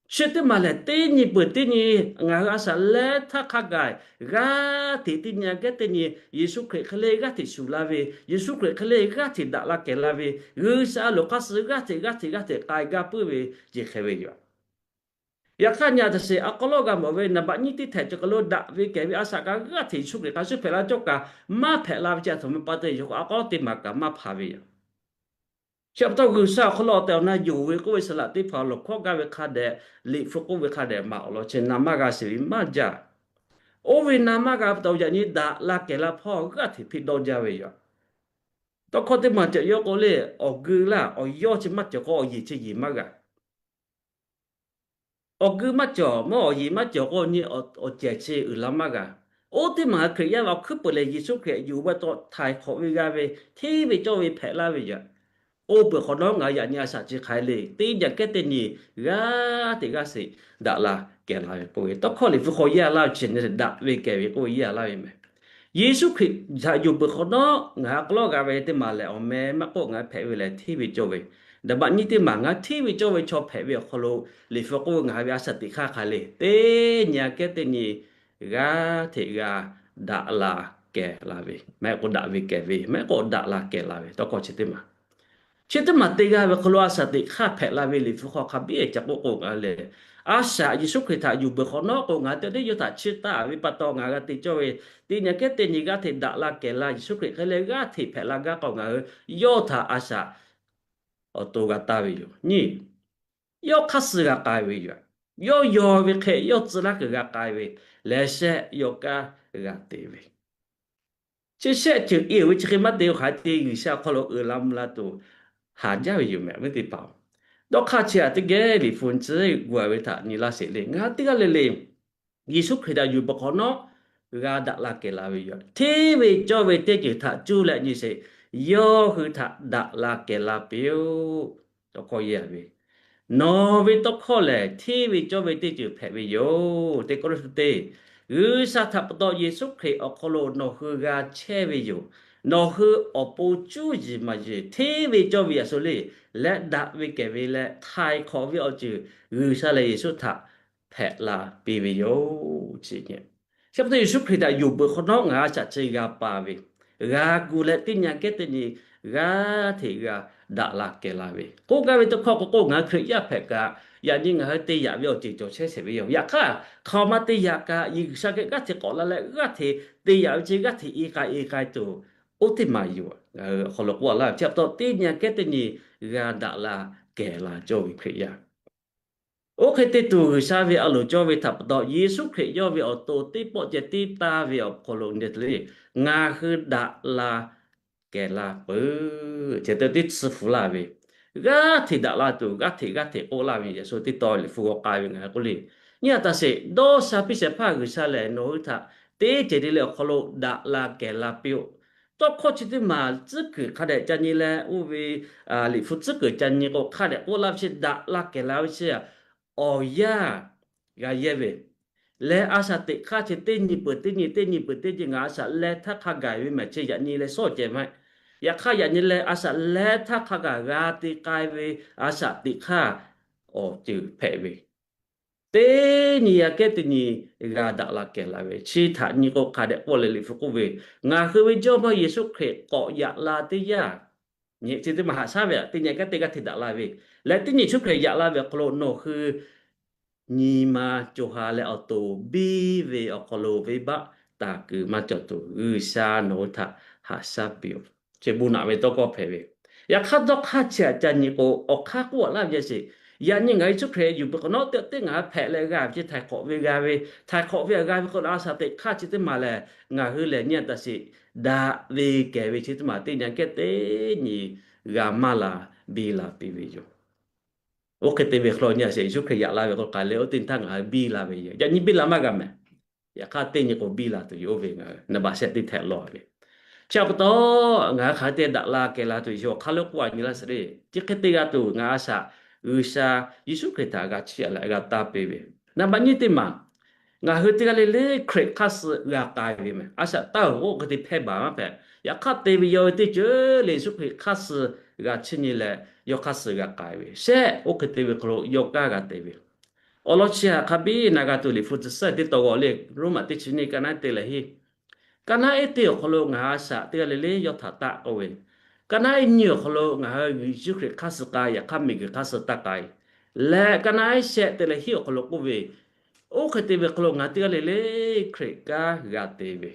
Chi teˇ maˬ lehˬ teˇ nyi peuˬ teˇ nyi ngaˬ hui a shaꞈ leh htaˇ hk'a gaˬ g'aˇ hteꞈ teˇ nyi aꞈ kehˉ teˇ nyi Yeˍsuˆ Hkriꞈ hk'e le g'aˇ hteꞈ shuˍ la ve, Yeˍsuˆ Hkriꞈ hk'e le g'aˇ hteꞈ daꞈ la kehˬ la ve, G'uiˬsha a loˍ hk'aˇ suh g'aˇ hteꞈ g'aˇ hteꞈ g'aˇ hteꞈ k'ai gaˇ puiˉ ve ceh hk'e ve yoˬ. Yaꞈ hk'aˇ nyi a htaꞈ sheˍ a k'aw lawˉ g'a mawˬ ve naˍ baꞈ nyiˇ teˇ htehꞈ cawˬ kaˬ lo daꞈ ve kehˬ ve a shaꞈ kaꞈ g'aˇ hteꞈ Yeˍsuˆ Hkriꞈ hk'a shuˍ hpehꞈ la cawˇ kaꞈ maˇ hpehꞈ la ve ceh a htoꞈ ma pa taw yoˬ k'o, a k'aw lawˉ teˇ maˬ kaꞈ maˇ hpaˍ ve yoˬ. Chi pa taw G'uiˬsha awˬ hk'aw lo awˬ tehˬ awˬ na yonˍ ve k'oˆ ve saˍ laꞈ teˇ hpaˍ lawˬ hkawˇ gaˇ ve hk'a dehꞈ, Liꞈ hpu k'oˆ ve hk'a dehꞈ maˍ awˬ lawn chi na maˇ g'a sheˍ ve maˇ jaˇ. Oˇ ve na maˇ g'a pa taw yaꞈ nyi daꞈ la kehˬ la hpawˇ g'aˇ hteꞈ hpiˇ dawˇ jaˇ ve yoˬ. Tawˇ hkawˇ teˇ maˬ cawˬ yawˇ k'o le, awˬ geu laˇ awˬ yawˇ chi maˇ cawˬ k'o awˬ yeˬ chi yeˬ maˇ g'a. Awˬ geu maˇ cawˬ mawˇ awˬ yeˬ maˇ cawˬ k'o nyi awˬ cehˬ chi uiˍ la maˇ g'a. Oˇ teˇ maˬ Hkriꞈ yaˇ ve awˬ hkuiˉ peuˬ lehˬ Yeˍsuˆ Hkriꞈ yonˍ ve pa taw htaiˍ hk'awꞈ ve g'a ve, hteˇ ve cawˇ ve hpehꞈ laˇ ve yoˬ. Oˇ peuˬ hk'awꞈ nawˉ ngaˬ hui yaꞈ nyi a shaꞈ chi hk'aˬ hk'e le teˇ nyi aꞈ kehˉ teˇ nyi g'aˇ hteꞈ g'aˇ sheˍ daꞈ la kehˬ la ve k'oˆ ve tawˇ hkawˇ Liꞈ hpu hk'aw yaˇ laˇ ve chi daꞈ ve kehˬ ve k'oˆ ve yaˇ laˇ ve mehˬ. Yeˍsuˆ Hkriꞈ htaꞈ yonˍ peuˬ hk'awꞈ nawˉ ngaˬ hui a k'aw lawˉ g'a ve teˇ maˬ lehˬ awˬ meh maˇ k'oˆ ngaˬ hui hpehꞈ ve lehˬ hteˇ ve cawˇ ve, daꞈ baꞈ nyiˇ teˇ maˬ ngaˬ hui hteˇ ve cawˇ ve chaw hpehꞈ ve awˬ hk'aw lo Liꞈ hpu k'oˆ ve ngaˬ hui ve a shaꞈ teꞈ hk'aˇ hk'aˬ hk'e le teˇ nyi aꞈ kehˉ teˇ nyi g'aˇ hteꞈ g'a daꞈ la kehˬ la ve, maˇ heˆ k'o daꞈ ve kehˬ ve, maˇ heˆ k'o daꞈ la kehˬ la ve tawˇ hkawˇ chi teˇ maˬ. Chi teˇ maˬ te g'a ve hk'aw lo a shaꞈ teꞈ hk'aˇ hpehꞈ la ve Liꞈ hpu hk'aw hk'a biˉ ca k'oˆ k'o ngaˬ hui lehˬ, a shaꞈ Yeˍsuˆ Hkriꞈ htaꞈ yonˍ peuˬ hk'awꞈ nawˉ k'o ngaˬ hui teˇ yawˇ htaꞈ chiˇ taˆ ve pa taw ngaˬ hui g'a te cawˇ ve teˇ nyi aꞈ kehˉ teˇ nyi g'aˇ hteꞈ daꞈ la kehˬ la Yeˍsuˆ Hkriꞈ hk'e le g'aˇ hteꞈ hpehꞈ la gaˇ k'o ngaˬ hui yawˇ htaꞈ a shaꞈ awˬ to g'a taˇ ve yoˬ. Nyi, yawˇ hk'aˇ suh g'a k'ai ve yoˬ. Yawˇ yaw ve hk'e yawˇ tcuh laˇ kuiˬ g'a k'ai ve, lehˬ shehˆ yawˇ kaꞈ g'a te ve, chi shehˆ ceuˬ i uiˍ ve chi hk'e maˇ te-o hk'aˬ hk'e te G'uiˬsha awˬ hk'aw lo uiˍ la mvuh la tuˬ haˍ jaˇ ve yoˬ mehˬ ve teˇ hpaˍ-oˬ. Dawˇ hk'aˇ chi aꞈ teˇ geh Liꞈ hpu chi gu a ve htaꞈ nyi laˇ sheˍ le. Ngaˬ hui teˇ g'aˇ le le Yeˍsuˆ Hkriꞈ htaꞈ yonˍ peuˬ hk'awꞈ nawˉ g'a daꞈ la kehˬ la ve yoˬ. Hteˇ ve cawˇ ve teˇ ceuˬ htaꞈ cuˇ leh nyi sheˍ, yawˇ hui htaꞈ daꞈ la kehˬ la piˇ-oˆ. Tawˇ hkawˇ yaˇ ve, nawˬ ve tawˇ hkawˇ lehˬ hteˇ ve cawˇ ve teˇ ceuˬ hpehꞈ ve yoˬ. Teˇ Kawˇrenˍhtuˆ teˇ, G'uiˬsha htaꞈ pa taw Yeˍsuˆ Hkriꞈ awˬ hk'aw lo nawˬ hui g'a chehˇ ve yoˬ. nawˬ hui awˬ pon cuˇ yiˍ maˍ yiˍ hteˇ ve cawˇ ve yaꞈ sho le, leh daꞈ ve kehˬ ve leh htaiˍ hk'awꞈ ve awˬ ceuˬ G'uiˬsha lehˬ Yeˍsuˆ htaꞈ hpehꞈ la piˇ ve yoˬ. Chi pa taw Yeˍsuˆ Hkriꞈ htaꞈ yonˍ peuˬ hk'awꞈ nawˉ ngaˬ a shaꞈ chi g'a pa ve, g'a gu leh teˇ nyi kehˉ teˇ nyi g'aˇ hteꞈ g'a daꞈ la kehˬ la ve k'oˆ gaˇ ve tawˇ hkawˇ k'o k'o, ngaˬ hui Hkriꞈ yaˇ hpehꞈ kaꞈ yaꞈ nyi ngaˬ hui te yaꞈ ve awˬ ceuˬ cawˬ chehˇ shehˍ ve yoˬ. Yaꞈ hk'aˇ, hk'aˬ ma te yaꞈ kaꞈ G'uiˬsha geh g'aˇ hteꞈ k'awꞈ la leh g'aˇ hteꞈ te yaꞈ ve chi g'aˇ hteꞈ i k'ai i k'ai tuˬ, oˇ teˇ maˬ yoˬ. Ngaˬ hui awˬ hk'aw lo k'oˆ laˇ ve chi pa taw teˇ nyi kehˉ teˇ nyi g'a daꞈ la kehˬ la cawˇ ve Hkriꞈ yaˇ Oˇ hk'e te tuˬ, G'uiˬsha ve a loˍ cawˇ ve htaꞈ pa taw, Yeˍsuˆ Hkriꞈ yawˇ ve awˬ to teˇ pawˆ ceh tiˉ taˇ ve awˬ hk'aw lo nyi te le, ngaˬ hui daꞈ la kehˬ la peuˬ. Chi te teˇ tsuhˇ hpu laˇ ve, g'aˇ hteꞈ daꞈ la tuˬ, g'aˇ hteꞈ g'aˇ hteꞈ k'oˆ laˇ ve yaꞈ sho teˇ taw Liꞈ hpu g'aw k'ai ve ngaˬ hui k'oˆ le. Nyi a taˇ sheˍ, dawˇ sha piˇ shehˍ hpaˇ G'uiˬsha lehˬ nawˬ hui htaꞈ teˇ ceuˬ te leh awˬ hk'aw lo daꞈ la kehˬ la piˇ-oˆ. Tawˇ hkawˇ chi teˇ maˬ tcuhˉ kuiˬ hk'a dehꞈ ca nyi leh, oˇ ve Liꞈ hpu tcuhˉ kuiˬ ca nyi k'o, hk'a dehꞈ k'oˆ laˇ ve chi daꞈ la kehˬ la ve chi awˬ yanˇ g'a yehˇ ve leh, a shaꞈ teꞈ hk'aˇ chi teˇ nyi peuˬ teˇ nyi, teˇ nyi peuˬ teˇ nyi ngaˬ a shaꞈ leh htaˇ hk'a gaˬ ve mehˍ chi yaꞈ nyi leh shawˉ cehˬ maˇ heˆ. Yaꞈ hk'aˇ yaꞈ nyi leh a shaꞈ leh htaˇ hk'a gaˬ g'a te k'ai ve a shaꞈ teꞈ hk'aˇ awˬ ceuˬ hpehꞈ ve, teˇ nyi aꞈ kehˉ teˇ nyi g'a daꞈ la kehˬ la ve chi htaꞈ nyi k'o, hk'a dehꞈ k'oˆ leh Liꞈ hpu k'oˆ ve, ngaˬ hui ve Jawˇ mawˇ Yeˍsuˆ Hkriꞈ k'awꞈ yaꞈ la teˇ yanˇ, nyi chi teˇ maˬ haꞈ shaˉ ve, teˇ nyi aꞈ kehˉ teˇ g'aˇ hteꞈ daꞈ la ve leh, teˇ nyi Yeˍsuˆ Hkriꞈ yaꞈ la ve awˬ hk'aw lo nawˬ hui nyi ma co ha leh awˬ to biˇ ve awˬ hk'aw lo venˇbaˆ taˍ kuiˬ maˇ cawˬ tuˬ, G'uiˬsha nawˬ hui htaꞈ haꞈ shaˉ piˇ-oˆ. Chi bon naꞈ ve tawˇ hkawˇ hpehꞈ ve. Yaꞈ hk'aˇ dawˇ hk'aˇ chi aꞈ ca nyi k'o, awˬ hk'aˇ k'oˆ laˇ ve yaˇ sheˍ, yaꞈ nyi ngaˬ hui Yeˍsuˆ Hkriꞈ yuˬ peuˬ hk'awꞈ nawˉ teˇ teˇ ngaˬ hui hpehꞈ leh g'a ve chi htaiˍ hk'awꞈ ve g'a ve, htaiˍ hk'awꞈ ve g'a ve k'o, a shaꞈ teꞈ hk'aˇ chi teˇ maˬ lehˬ, ngaˬ hui lehˬ nyi a taˇ sheˍ, daꞈ ve kehˬ ve chi teˇ maˬ teˇ nyi aꞈ kehˉ teˇ nyi g'a maˇ la biˇ la piˇ ve yoˬ. Oˇ hk'e te ve hk'aw lo nyi a sheˍ, Yeˍsuˆ Hkriꞈ yaꞈ la ve k'o k'ai leh oˇ teˇ htaˇ ngaˬ hui biˇ la ve yoˬ. Yaꞈ nyi biˇ la maˇ g'a mehˍ. Yaꞈ hk'aˇ teˇ nyi k'o biˇ la tuˬ yoˬ ve, ngaˬ hui naˍ baꞈ shehˆ teˇ htehꞈ lawˬ ve. Chi pa taw ngaˬ hui hk'aˬ hk'e te daꞈ la kehˬ la tuˬ yoˬ, awˬ hk'aˇ lo k'oˆ a nyi laˇ sheˍ le. Chi hk'e te g'a tuˬ ngaˬ a shaꞈ G'uiˬsha Yeˍsuˆ Hkriꞈ htaꞈ g'a chiˇ aꞈ leh g'a taˇ piˇ ve. Naˍ baꞈ nyi teˇ maˬ, ngaˬ hui teˇ g'aˇ le le Hkriꞈ hk'aˇ suh g'a k'ai ve mehˍ. A shaꞈ taˇ awˬ k'oˆ hk'e te hpehˇ baˬ maˇ hpehꞈ. Yaꞈ hk'aˇ te ve yawˇ ve teˇ ceuˬ le Yeˍsuˆ Hkriꞈ hk'aˇ suh g'a chiˇ nyi leh, yawˇ hk'aˇ suh g'a k'ai ve shehˆ. Oˇ hk'e te ve hk'aw lo yawˇ kaˇ g'a te ve. Awˬ lawn chi htaꞈ hk'a biˇ na g'a tuˬ Liꞈ hpu tcuh suhˉ teˇ taw g'aw le, Roˉmaꞈ teˇ chi nyiˇ ka naˉ te leh hiˆ, ka naˉ ehˉ teˇ awˬ hk'aw lo ngaˬ hui a shaꞈ teˇ g'aˇ le le yawˇ htaꞈ taˆ k'oˆ ve, ka naˉ ehˉ nyiˇ awˬ hk'aw lo ngaˬ hui Yeˍsuˆ Hkriꞈ hk'aˇ suh k'ai, yaꞈ hk'aˇ miˬguiˬ hk'aˇ suh taˇ k'ai. Leh ka naˉ ehˉ shehˆ te leh hiˆ awˬ hk'aw lo k'oˆ ve, oˇ hk'e te ve hk'aw lo ngaˬ teˇ g'aˇ le le Hkriꞈ kaˇ g'a te ve,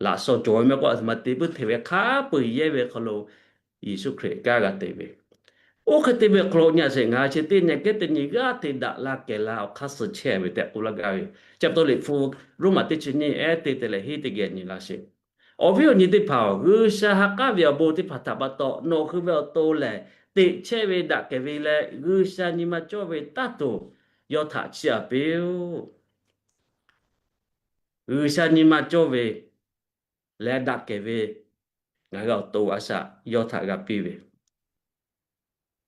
laꞈ shaw cawˬ ve maˇ k'oˆ, a htoꞈ ma te puiˉ hteˇ ve hk'a peu-eˬ yehˇ ve hk'aw lo Yeˍsuˆ Hkriꞈ kaˇ g'a te ve. Oˇ hk'e te ve hk'aw lo nyi a sheˍ, ngaˬ hui chi teˇ nyi aꞈ kehˉ teˇ nyi g'aˇ hteꞈ daꞈ la kehˬ la awˬ hk'aˇ suh chehˇ ve tehꞈ k'oˆ laˇ gaˇ ve. Chi pa taw Liꞈ hpu Roˉmaꞈ teˇ chi nyiˇ ehˉ teˇ te leh hiˆ teˇ geh nyi laˇ sheˍ. Awˬ viˉ awˬ nyi teˇ hpaˍ-oˬ, G'uiˬsha ha k'aˉ ve awˬ bon teˇ hpaˍ htaꞈ pa taw nawˬ hui ve awˬ to lehˬ teꞈ chehˇ ve daꞈ kehˬ ve leh G'uiˬsha nyi ma cawˇ ve taˇ tuˬ yawˇ htaꞈ chiˇ aꞈ piˇ-oˆ. G'uiˬsha nyi ma cawˇ ve leh daꞈ kehˬ ve ngaˬ hui awˬ to a shaꞈ yawˇ htaꞈ g'a piˇ ve.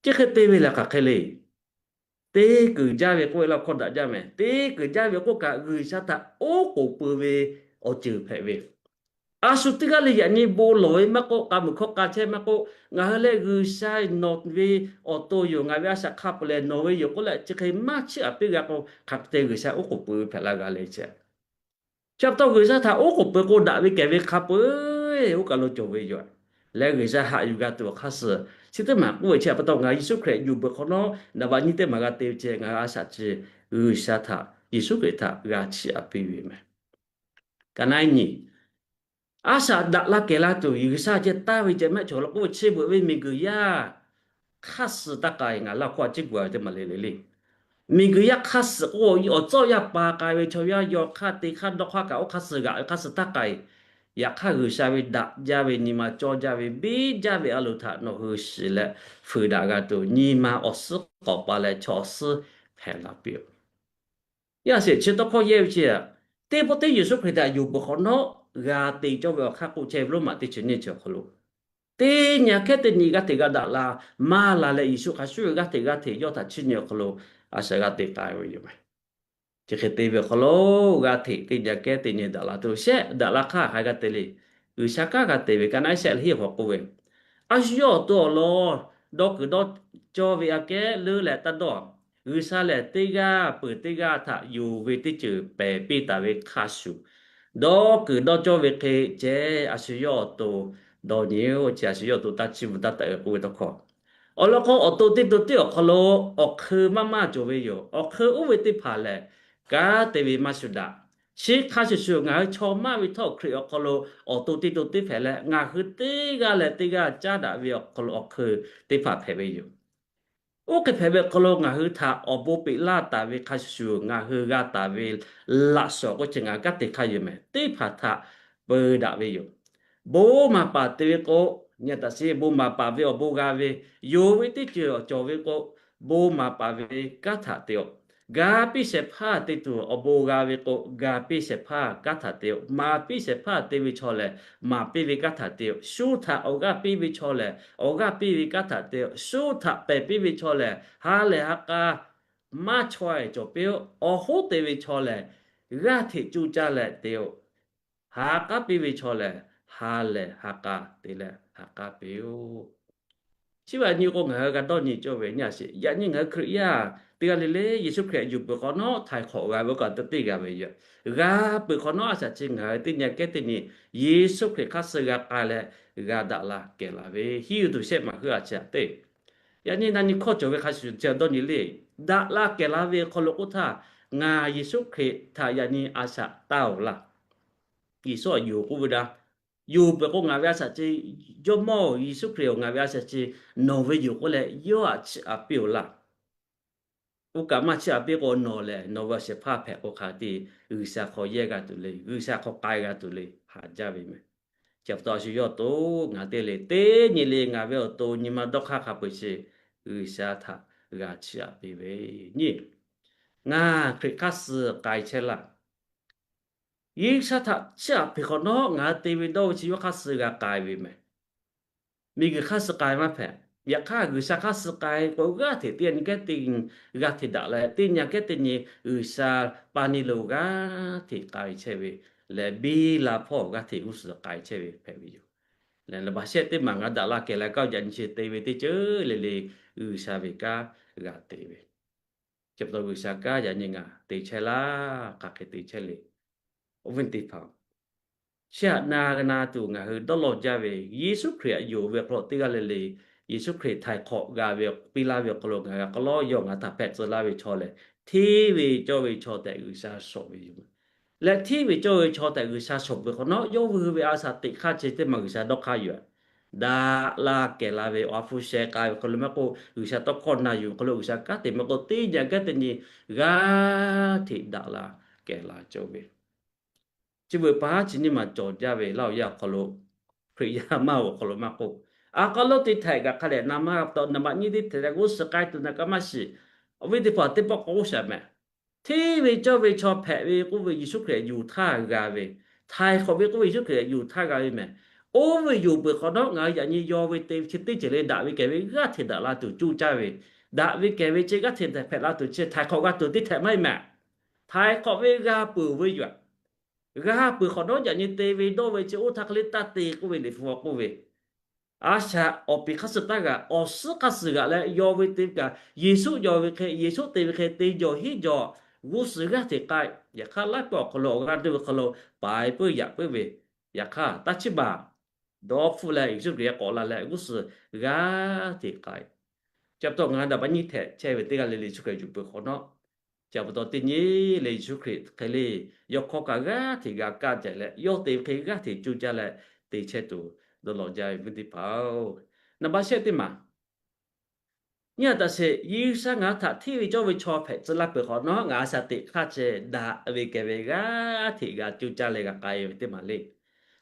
Chi hk'e te ve lehˬ hk'aˬ hk'e le. Teˇ kuiˬ jaˇ ve k'oˆ ve laˇ hkawˇ daꞈ jaˇ mehˍ. Teˇ kuiˬ jaˇ ve k'oˆ kaꞈ G'uiˬsha htaꞈ oˉ k'oˍ pui ve awˬ ceuˬ hpehꞈ ve. A shu teˇ g'aˇ le yaꞈ nyi bon lawˬ ve maˇ k'oˆ, k'a muiˬ hkawˇ k'a chehˇ maˇ k'oˆ, ngaˬ hui leh G'uiˬsha nawˬ ve awˬ to yoˬ, ngaˬ ve a shaꞈ hk'a peu-eˬ lehˬ nawˬ ve yoˬ k'oˆ leh chi hk'e maˇ chiˇ aꞈ piˇ g'a k'o, hk'aˬ hk'e te G'uiˬsha oˉ k'oˍ pui ve hpehꞈ la g'a le chi. Chi pa taw G'uiˬsha htaꞈ oˉ k'oˍ pui k'o daꞈ ve kehˬ ve hk'a peu-eˬ oˇ kaˬ lo cawˬ ve yoˬ. Leh G'uiˬsha haꞈ yuˬ g'a tuˬ awˬ hk'aˇ suh chi teˇ maˬ k'oˆ ve chi pa taw ngaˬ hui Yeˍsuˆ Hkriꞈ yuˬ peuˬ hk'awꞈ nawˉ naˍ baꞈ nyiˇ teˇ maˬ g'a te ve chi ngaˬ hui a shaꞈ chi G'uiˬsha htaꞈ, Yeˍsuˆ Hkriꞈ htaꞈ g'a chiˇ aꞈ piˇ ve mehˍ. Ka naˉ ehˉ nyi, a shaꞈ daꞈ la kehˬ la tuˬ G'uiˬsha ceh taˇ ve ceh maˇ heˆ, chaw law k'oˆ ve chi beuꞈ ve miˬguiˬ yaˇ hk'aˇ suh taˇ k'ai. Ngaˬ laˇ hkawˇ a ciˉ gu a ve teˇ maˬ le le le. Miˬguiˬ yaˇ hk'aˇ suh k'o, awˬ tcuhˉ awˬ yaˇ pa k'ai ve chaw yaˇ yaw hk'aˇ te hk'aˇ dawˇ hk'aˇ kaꞈ oˇ hk'aˇ suh g'aꞈ ve hk'aˇ suh taˇ k'ai. Yaꞈ hk'aˇ G'uiˬsha ve daꞈ jaˇ ve, nyi ma cawˇ jaˇ ve, biˇ jaˇ ve a loˍ htaꞈ nawˬ hui shiˍ leh fuiˍ daꞈ g'a tuˬ, nyi ma awˬ suhˉ k'awꞈ pa leh chaw awˬ suhˉ hpehꞈ la piˇ-oˆ. Yaˇ sheˍ chi tawˇ hkawˇ yehˇ ve chi, teˇ pawˆ teˇ Yeˍsuˆ Hkriꞈ htaꞈ yonˍ peuˬ hk'awꞈ nawˉ g'a te cawˇ ve awˬ hk'aˇ k'oˆ chehˇ ve Roˉmaꞈ teˇ chi nyiˇ chi awˬ hk'aw lo, teˇ nyi aꞈ kehˉ teˇ nyi g'aˇ hteꞈ g'a daꞈ la maˇ la leh Yeˍsuˆ hk'a shuˍ g'aˇ hteꞈ g'aˇ hteꞈ yawˇ htaꞈ chiˇ nyi awˬ hk'aw lo a shaꞈ g'a te k'ai ve yoˬ mehˍ. Chi hk'e te ve awˬ hk'aw lo g'aˇ hteꞈ teˇ nyi aꞈ kehˉ teˇ nyi daꞈ la tuˬ shehˆ daꞈ la hk'aˇ hk'a g'a te le. G'uiˬsha kanˉ g'a te ve kaꞈ naˆ shehˆ leh hiˆ awˬ hk'aw k'oˆ ve, a shu yawˇ awˬ to awˬ lawn dawˇ kuiˬ dawˇ cawˇ ve aꞈ kehˉ leuˉ leh taˇ dawˇ. G'uiˬsha lehˬ teˇ g'aˇ peuˬ teˇ g'aˇ htaꞈ yonˍ ve teˇ ceuˬ pehˬ piˇ taˍ ve hk'a shuˍ, dawˇ kuiˬ dawˇ cawˇ ve hk'e ceh a shu yawˇ awˬ to dawˇ nyi-oˬ. Chi a shu yawˇ awˬ to taˇ chiˇ mvuh taˇ teuꞈ k'oˆ ve tawˇ hkawˇ, awˬ lawn k'o awˬ to teˇ to teˇ awˬ hk'aw lo awˬ hk'eun maˇ maˇ cawˬ ve yoˬ. Awˬ hk'eun oˇ ve teˇ hpaˍ lehˬ, kanˉ te ve maˇ shuˍ daꞈ. Chi hk'a shuˍ shuˍ ngaˬ hui chaw maˇ ve htawˇ Hkriꞈ awˬ hk'aw lo awˬ to teˇ to teˇ hpehꞈ leh, ngaˬ hui teˇ g'aˇ leh teˇ g'aˇ caˉ daꞈ ve awˬ hk'aw lo awˬ hk'eun teˇ hpaˍ hpehꞈ ve yoˬ. Oˇ hk'e hpehꞈ ve awˬ hk'aw lo ngaˬ hui htaꞈ awˬ bon peꞈ laˇ taˍ ve hk'a shuˍ shuˍ, ngaˬ hui g'a taˍ ve laꞈ shawnˍ k'o chi ngaˬ hui kanˉ te hk'a yoˬ mehˍ. Teˇ hpaˍ htaꞈ peu daꞈ ve yoˬ. Bon maˍ paˍ te ve k'o, nyi taꞈ sheˍ, bon maˍ paˍ ve awˬ bon g'a ve, yonˍ ve teˇ ceuˬ awˬ cawˬ ve k'o, bon maˍ paˍ ve kanˉ htaꞈ te-oˬ. Ga piˇ shehˍ hpaˇ te tuˬ awˬ bon g'a ve k'o, ga piˇ shehˍ hpaˇ kanˉ htaꞈ te-oˬ. Maˍ piˇ shehˍ hpaˇ te ve chaw lehˬ, maˍ piˇ ve kanˉ htaꞈ te-oˬ. Shu htaꞈ awˬ g'aˇ piˇ ve chaw lehˬ, awˬ g'aˇ piˇ ve kanˉ htaꞈ te-oˬ. Shu htaꞈ pehˬ piˇ ve chaw lehˬ, ha lehˬ ha k'a maˇ chaweh cawˬ piˇ-oˆ. Awˬ hoˉ te ve chaw lehˬ, g'aˇ hteꞈ cuˇ caˇ leh te-oˬ. Ha k'aˉ piˇ ve chaw lehˬ, ha lehˬ ha k'a te leh ha k'aˉ piˇ-oˆ. Chi ve nyi k'o ngaˬ hui g'a dawˇ nyi cawˇ ve nyi a sheˍ. Yaꞈ nyi ngaˬ hui Hkriꞈ yaˇ teˇ g'aˇ le le Yeˍsuˆ Hkriꞈ yuˬ peuˬ hk'awꞈ nawˉ htaiˍ hk'awꞈ g'a ve oˇ kaꞈ teˇ g'aˇ ve yoˬ. G'a peuˬ hk'awꞈ nawˉ a shaꞈ chi ngaˬ hui teˇ nyi kehˉ teˇ nyi Yeˍsuˆ Hkriꞈ hk'aˇ suh g'a k'ai leh g'a daꞈ la kehˬ la ve hiˉ yuˬ tuˬ shehˆ maˬ heuˆ a chi aꞈ teˇ. Yaꞈ nyi na nyi hkawˇ cawˬ ve hk'a shuˍ shuˍ chi dawˇ nyi le. Daꞈ la kehˬ la ve hk'aw lo k'oˆ htaˇ, ngaˬ Yeˍsuˆ Hkriꞈ htaꞈ yaꞈ nyi a shaꞈ taˇ-oˬ laˇ. Yeˍsuˆ aꞈ yonˍ k'oˆ ve daꞈ, yonˍ peuˬ k'o ngaˬ ve a shaꞈ chi, Jawˇmawˇ Yeˍsuˆ Hkriꞈ-oˬ, ngaˬ ve a shaꞈ chi nawˬ ve yoˬ k'oˆ leh yawˇ aꞈ chiˇ aꞈ piˇ-oˬ laˇ. Oˇ kaꞈ maˇ chiˇ aꞈ piˇ k'o nawˬ lehˬ nawˬ ve awˬ shehˍ hpaˇ hpehꞈ k'o hk'a te, G'uiˬsha hk'aw yehˇ g'a tuˬ le, G'uiˬsha hk'aw k'ai g'a tuˬ le haꞈ jaˇ ve mehˍ. Chi pa taw a shu yawˇ awˬ to ngaˬ teˇ le teˇ nyi le ngaˬ ve awˬ to nyi ma dawˇ hk'aˇ hk'a peu-eˬ chi G'uiˬsha htaꞈ g'a chiˇ aꞈ piˇ ve nyi. Ngaˬ Hkriꞈ hk'aˇ suh k'ai chehˇ laˇ. G'uiˬsha htaꞈ chiˇ aꞈ piˇ hk'awꞈ nawˉ ngaˬ hui te ve dawˇ ve chi yawˇ hk'aˇ suh g'a k'ai ve mehˍ. Miˬguiˬ hk'aˇ suh k'ai maˇ hpehꞈ. Yaꞈ hk'aˇ G'uiˬsha hk'aˇ suh k'ai k'o g'aˇ hteꞈ teˇ nyi kehˉ teˇ nyi g'aˇ hteꞈ daꞈ leh teˇ nyi kehˉ teˇ nyi G'uiˬsha pa ni lo g'aˇ hteꞈ k'ai chehˇ ve leh biˇ la hpawˇ g'aˇ hteꞈ g'uˇ suhˍ k'ai chehˇ ve hpehꞈ ve yoˬ. Lehˬ naˍ baꞈ shehˆ teˇ maˬ ngaˬ daꞈ la kehˬ la kaˇ yaꞈ nyi chi te ve teˇ ceuˬ le le G'uiˬsha ve kanˉ g'a te ve. Chi pa taw G'uiˬsha kanˉ yaꞈ nyi ngaˬ te chehˇ laˇ, hk'aˬ hk'e te chehˇ le. Awˬ viˉ teˇ hpaˍ, chi htaꞈ na g'a na tuˬ ngaˬ hui dawˇ law jaˇ ve, Yeˍsuˆ Hkriꞈ aꞈ yonˍ ve hk'aw lo teˇ g'aˇ le le, Yeˍsuˆ Hkriꞈ htaiˍ hk'awꞈ g'a ve piˇ laˇ ve awˬ hk'aw lo ngaˬ hui k'aw lawˉ yawˇ ngaˬ htaꞈ hpehꞈ tcuh laˇ ve chaw lehˬ, hteˇ ve cawˇ ve chaw tehꞈ G'uiˬsha shawˍ ve yoˬ. Leh hteˇ ve cawˇ ve chaw tehꞈ G'uiˬsha shawˍ peuˬ hk'awꞈ nawˉ, yawˇ hui ve a shaꞈ teꞈ hk'aˇ ceh teˇ maˬ G'uiˬsha dawˇ hk'aˇ yoˬ. Daꞈ la kehˬ la ve awˬ ha hpu sheh k'ai ve hk'aw lo maˇ k'oˆ, G'uiˬsha tawˇ hkawˇ na yuˬ hk'aw lo G'uiˬsha kanˉ te maˇ k'oˆ, teˇ nyi kehˉ teˇ nyi g'aˇ hteꞈ daꞈ la kehˬ la cawˇ ve. Chi beuꞈ paˍ chi nyiˇ maˬ cawˬ jaˇ ve laˇ awˬ yanˇ awˬ hk'aw lo, Hkriꞈ yaˇ maˇ awˬ hk'aw lo maˇ k'oˆ, a k'aw lo teˇ htaiꞈ kaꞈ hk'a dehꞈ na maˇ g'a pa taw, naˍ baꞈ nyiˇ teˇ htaiꞈ leh g'uˇ suhˍ k'ai tuˬ na kaꞈ maˇ shiˍ. Awˬ viˉ teˇ hpaˍ teˇ pawˆ k'oˆ shaˍ mehˍ. Hteˇ ve cawˇ ve chaw hpehꞈ ve k'oˆ ve Yeˍsuˆ Hkriꞈ yuˬ htaˇ g'a ve, htaiˍ hk'awꞈ ve k'oˆ ve Yeˍsuˆ Hkriꞈ yuˬ htaˇ g'a ve mehˍ. Oˇ ve yonˍ peuˬ hk'awꞈ nawˉ ngaˬ hui yaꞈ nyi yaw ve te ve chi teˇ ceuˬ le daꞈ ve kehˬ ve g'aˇ hteꞈ daꞈ la tuˬ cuˇ caˇ ve, daꞈ ve kehˬ ve chi g'aˇ hteꞈ hpehꞈ la tuˬ chi htaiˍ hk'awꞈ g'a tuˬ teˇ htaiꞈ maˇ heˆ mehˍ. Htaiˍ hk'awꞈ ve g'a peuˬ ve yoˬ. G'a peuˬ hk'awꞈ nawˉ yaꞈ nyi te ve dawˇ ve chi oˇ htaˇ hk'e le taˇ te k'oˆ ve Liꞈ hpu g'aw k'oˆ ve, a shaꞈ awˬ piˍ hk'aˇ suh taˇ g'aꞈ, awˬ suhˉ hk'aˇ suh g'aꞈ leh yaw ve te kaꞈ, Yeˍsuˆ yaw ve hk'e, Yeˍsuˆ te ve hk'e te jawˬ hiˉ jawˬ g'uˇ suhˍ g'aˇ hteꞈ k'ai. Yaꞈ hk'aˇ laiˉ pawˆ awˬ hk'aw lo awˬ g'aˇ deˇ ve hk'aw lo paiˍ puiˉ yaꞈ puiˉ ve, yaꞈ hk'aˇ taˇ chiˇ baˬ. Dawˇ hpfuhˆ leh Yeˍsuˆ Hkriꞈ k'awꞈ la leh g'uˇ suhˍ g'aˇ hteꞈ k'ai. Chi pa taw ngaˬ hui daꞈ baꞈ nyiˇ htehꞈ chehˇ ve teˇ g'aˇ le le Yeˍsuˆ Hkriꞈ yuˬ peuˬ hk'awꞈ nawˉ, chi pa taw teˇ nyi le Yeˍsuˆ Hkriꞈ hk'e le, yawˇ hkawˇ kaꞈ g'aˇ hteꞈ g'a kaˇ jehˬ leh, yawˇ te ve hk'e g'aˇ hteꞈ cuˇ caˇ leh te chehˇ tuˬ dawˇ law jaˇ ve viˉ teˇ hpaˍ-oˬ. Naˍ baꞈ shehˆ teˇ maˬ, nyi a taꞈ sheˍ, G'uiˬsha ngaˬ hui htaꞈ hteˇ ve cawˇ ve chaw hpehꞈ tcuh laˇ peuˬ hk'awꞈ nawˉ, ngaˬ hui a shaꞈ teꞈ hk'aˇ ceh daꞈ ve kehˬ ve g'aˇ hteꞈ g'a cuˇ caˇ leh g'a k'ai ve teˇ maˬ le.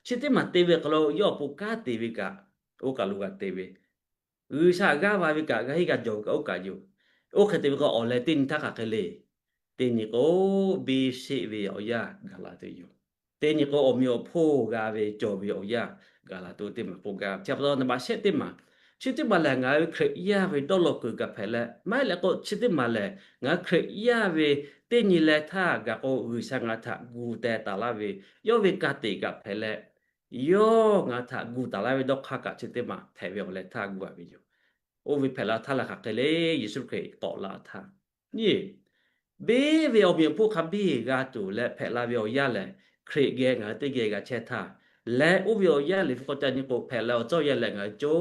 Chi teˇ maˬ te ve hk'aw lo yawˇ awˬ pon kanˉ te ve kaꞈ, oˇ kaˬ lo g'a te ve, G'uiˬsha g'aˇ va ve kaꞈ, g'a hiˉ g'a jawˬ ve kaꞈ oˇ kaˬ yoˬ. Oˇ hk'e te ve k'o, awˬ leh teˇ nyi htaˇ hk'aˬ hk'e le. Teˇ nyi k'o, biˇ sheˆ ve awˬ yanˇ gaˬ la tuˬ yoˬ. Teˇ nyi k'o, awˬ meꞈ awˬ hponˇ g'a ve cawˬ ve awˬ yanˇ gaˬ la tuˬ teˇ maˬ k'oˆ gaˇ. Chi pa taw naˍ baꞈ shehˆ teˇ maˬ, chi teˇ maˬ lehˬ ngaˬ hui Hkriꞈ yaˇ ve dawˇ law kuiˬ kaꞈ hpehꞈ leh, maˇ heˆ leh k'o chi teˇ maˬ lehˬ ngaˬ hui Hkriꞈ yaˇ ve teˇ nyi leh htaˇ gaˬ k'o G'uiˬsha ngaˬ hui htaꞈ gu teh taˍ laˇ ve, yawˇ ve ka tiꞈ kaꞈ hpehꞈ leh, yawˇ ngaˬ hui htaꞈ gu taˍ laˇ ve dawˇ hk'aˇ kaꞈ chi teˇ maˬ hpehꞈ ve awˬ leh htaˇ gu a ve yoˬ. Oˇ ve hpehꞈ la htaˇ lehˬ hk'aˬ hk'e le, Yeˍsuˆ Hkriꞈ k'awꞈ la htaˇ, nyi, beˇ ve awˬ meꞈ awˬ hponˇ hk'a biˇ g'a tuˬ leh hpehꞈ la ve awˬ yanˇ lehˬ, Hkriꞈ geh ngaˬ hui teˇ geh g'a chehˇ htaˇ, leh oˇ ve awˬ yanˇ Liꞈ hpu k'awꞈ ca nyi k'o, hpehꞈ la awˬ cawˇ yanˇ lehˬ ngaˬ hui co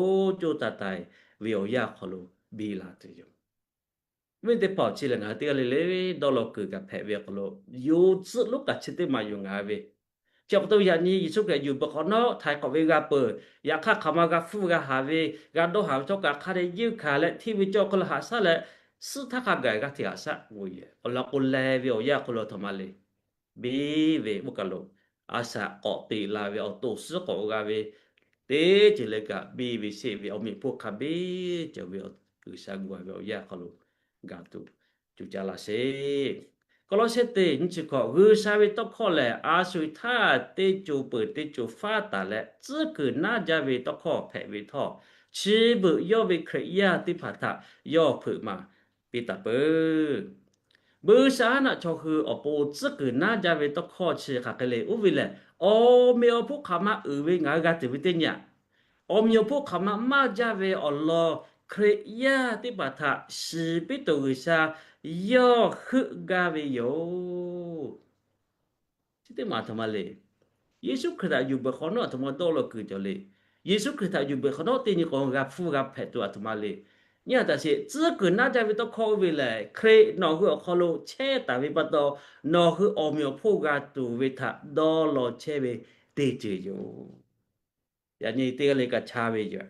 co taiˍ taiˍ ve awˬ yanˇ awˬ hk'aw lo biˇ la tuˬ yoˬ. Viˉ teˇ hpaˍ-oˬ, chi lehˬ ngaˬ hui teˇ g'aˇ le le dawˇ law kuiˬ kaꞈ hpehꞈ ve awˬ hk'aw lo, yonˍ tcuhˆ lonˉ kaꞈ chi teˇ maˬ yoˬ ngaˬ hui ve. Chi pa taw yaꞈ nyi Yeˍsuˆ Hkriꞈ yuˬ peuˬ hk'awꞈ nawˉ htaiˍ hk'awꞈ ve g'a peuˬ. Yaꞈ hk'aˇ hk'aˬ ma g'a hpfuhˇ g'a haˍ ve, g'a dawˇ haˍ ve chaw kaꞈ hk'a dehꞈ yeunˇ hkanˍ leh hteˇ ve cawˇ hk'aw lo haꞈ shaˉ leh, suhˉ htaˇ hk'a gaˬ g'aˇ hteꞈ haꞈ shaˉ k'oˆ ve yoˬ. Awˬ lawn k'o, leh ve awˬ yanˇ hk'aw lo a htoꞈ ma le, beˇ ve oˇ kaˬ lo a shaꞈ k'awꞈ teꞈ la ve awˬ to suhˉ k'awꞈ g'a ve, teˇ ceuˬ le kaꞈ beˇ ve sheˆ ve awˬ meꞈ awˬ hponˇ hk'a biˇ cawˬ ve G'uiˬsha gu a ve awˬ yanˇ hk'aw lo ga tuˬ co caˇ laˇ sheˍ. Kawˇlawˇsehˇ teˇ nyiˇ chi hkawꞈ, G'uiˬsha ve tawˇ hkawˇ lehˬ, a sho-eˬ htaˇ teˇ co peuˬ teˇ co faˉ taˍ leh, tcuhˉ kuiˬ naˉ jaˇ ve tawˇ hkawˇ hpehꞈ ve htawˇ, chi beuꞈ yawˇ ve Hkriꞈ yaˇ teˇ hpaˍ htaꞈ yawˇ hpeuꞈ maˍ piˇ taˍ peuˬ. Buiˇshaˆaˉnaˆ chaw hui awˬ pon tcuhˉ kuiˬ naˉ jaˇ ve tawˇ hkawˇ chi hk'aˬ hk'e le, oˇ ve lehˬ, awˬ meꞈ awˬ hponˇ hk'aˬ ma uiˍ ve ngaˬ hui g'a tuˬ ve teˇ nyi aꞈ, awˬ meꞈ awˬ hponˇ hk'aˬ ma maˇ jaˇ ve awˬ lawn Hkriꞈ yaˇ teˇ hpaˍ htaꞈ shiˍ piˇ tuˬ G'uiˬsha yawˇ heuˆ gaˇ ve yoˬ. Chi teˇ maˬ a htoꞈ ma le. Yeˍsuˆ Hkriꞈ htaꞈ yuˬ peuˬ hk'awꞈ nawˉ a htoꞈ ma dawˇ law kuiˬ cawˬ le. Yeˍsuˆ Hkriꞈ htaꞈ yuˬ peuˬ hk'awꞈ nawˉ teˇ nyi k'o g'a hpfuhˇ g'a hpehꞈ tuˬ a htoꞈ ma le. Nyi a taꞈ sheˍ, tcuhˉ kuiˬ naˉ jaˇ ve tawˇ hkawˇ oˇ ve lehˬ, Hkriꞈ nawˬ hui awˬ hk'aw lo chehˇ taˍ ve pa taw, nawˬ hui awˬ meꞈ awˬ hponˇ g'a tuˬ ve htaꞈ dawˇ law chehˇ ve teˇ ceuˬ yoˬ. Yaꞈ nyi teˇ g'aˇ le kaꞈ chaˇ ve yoˬ.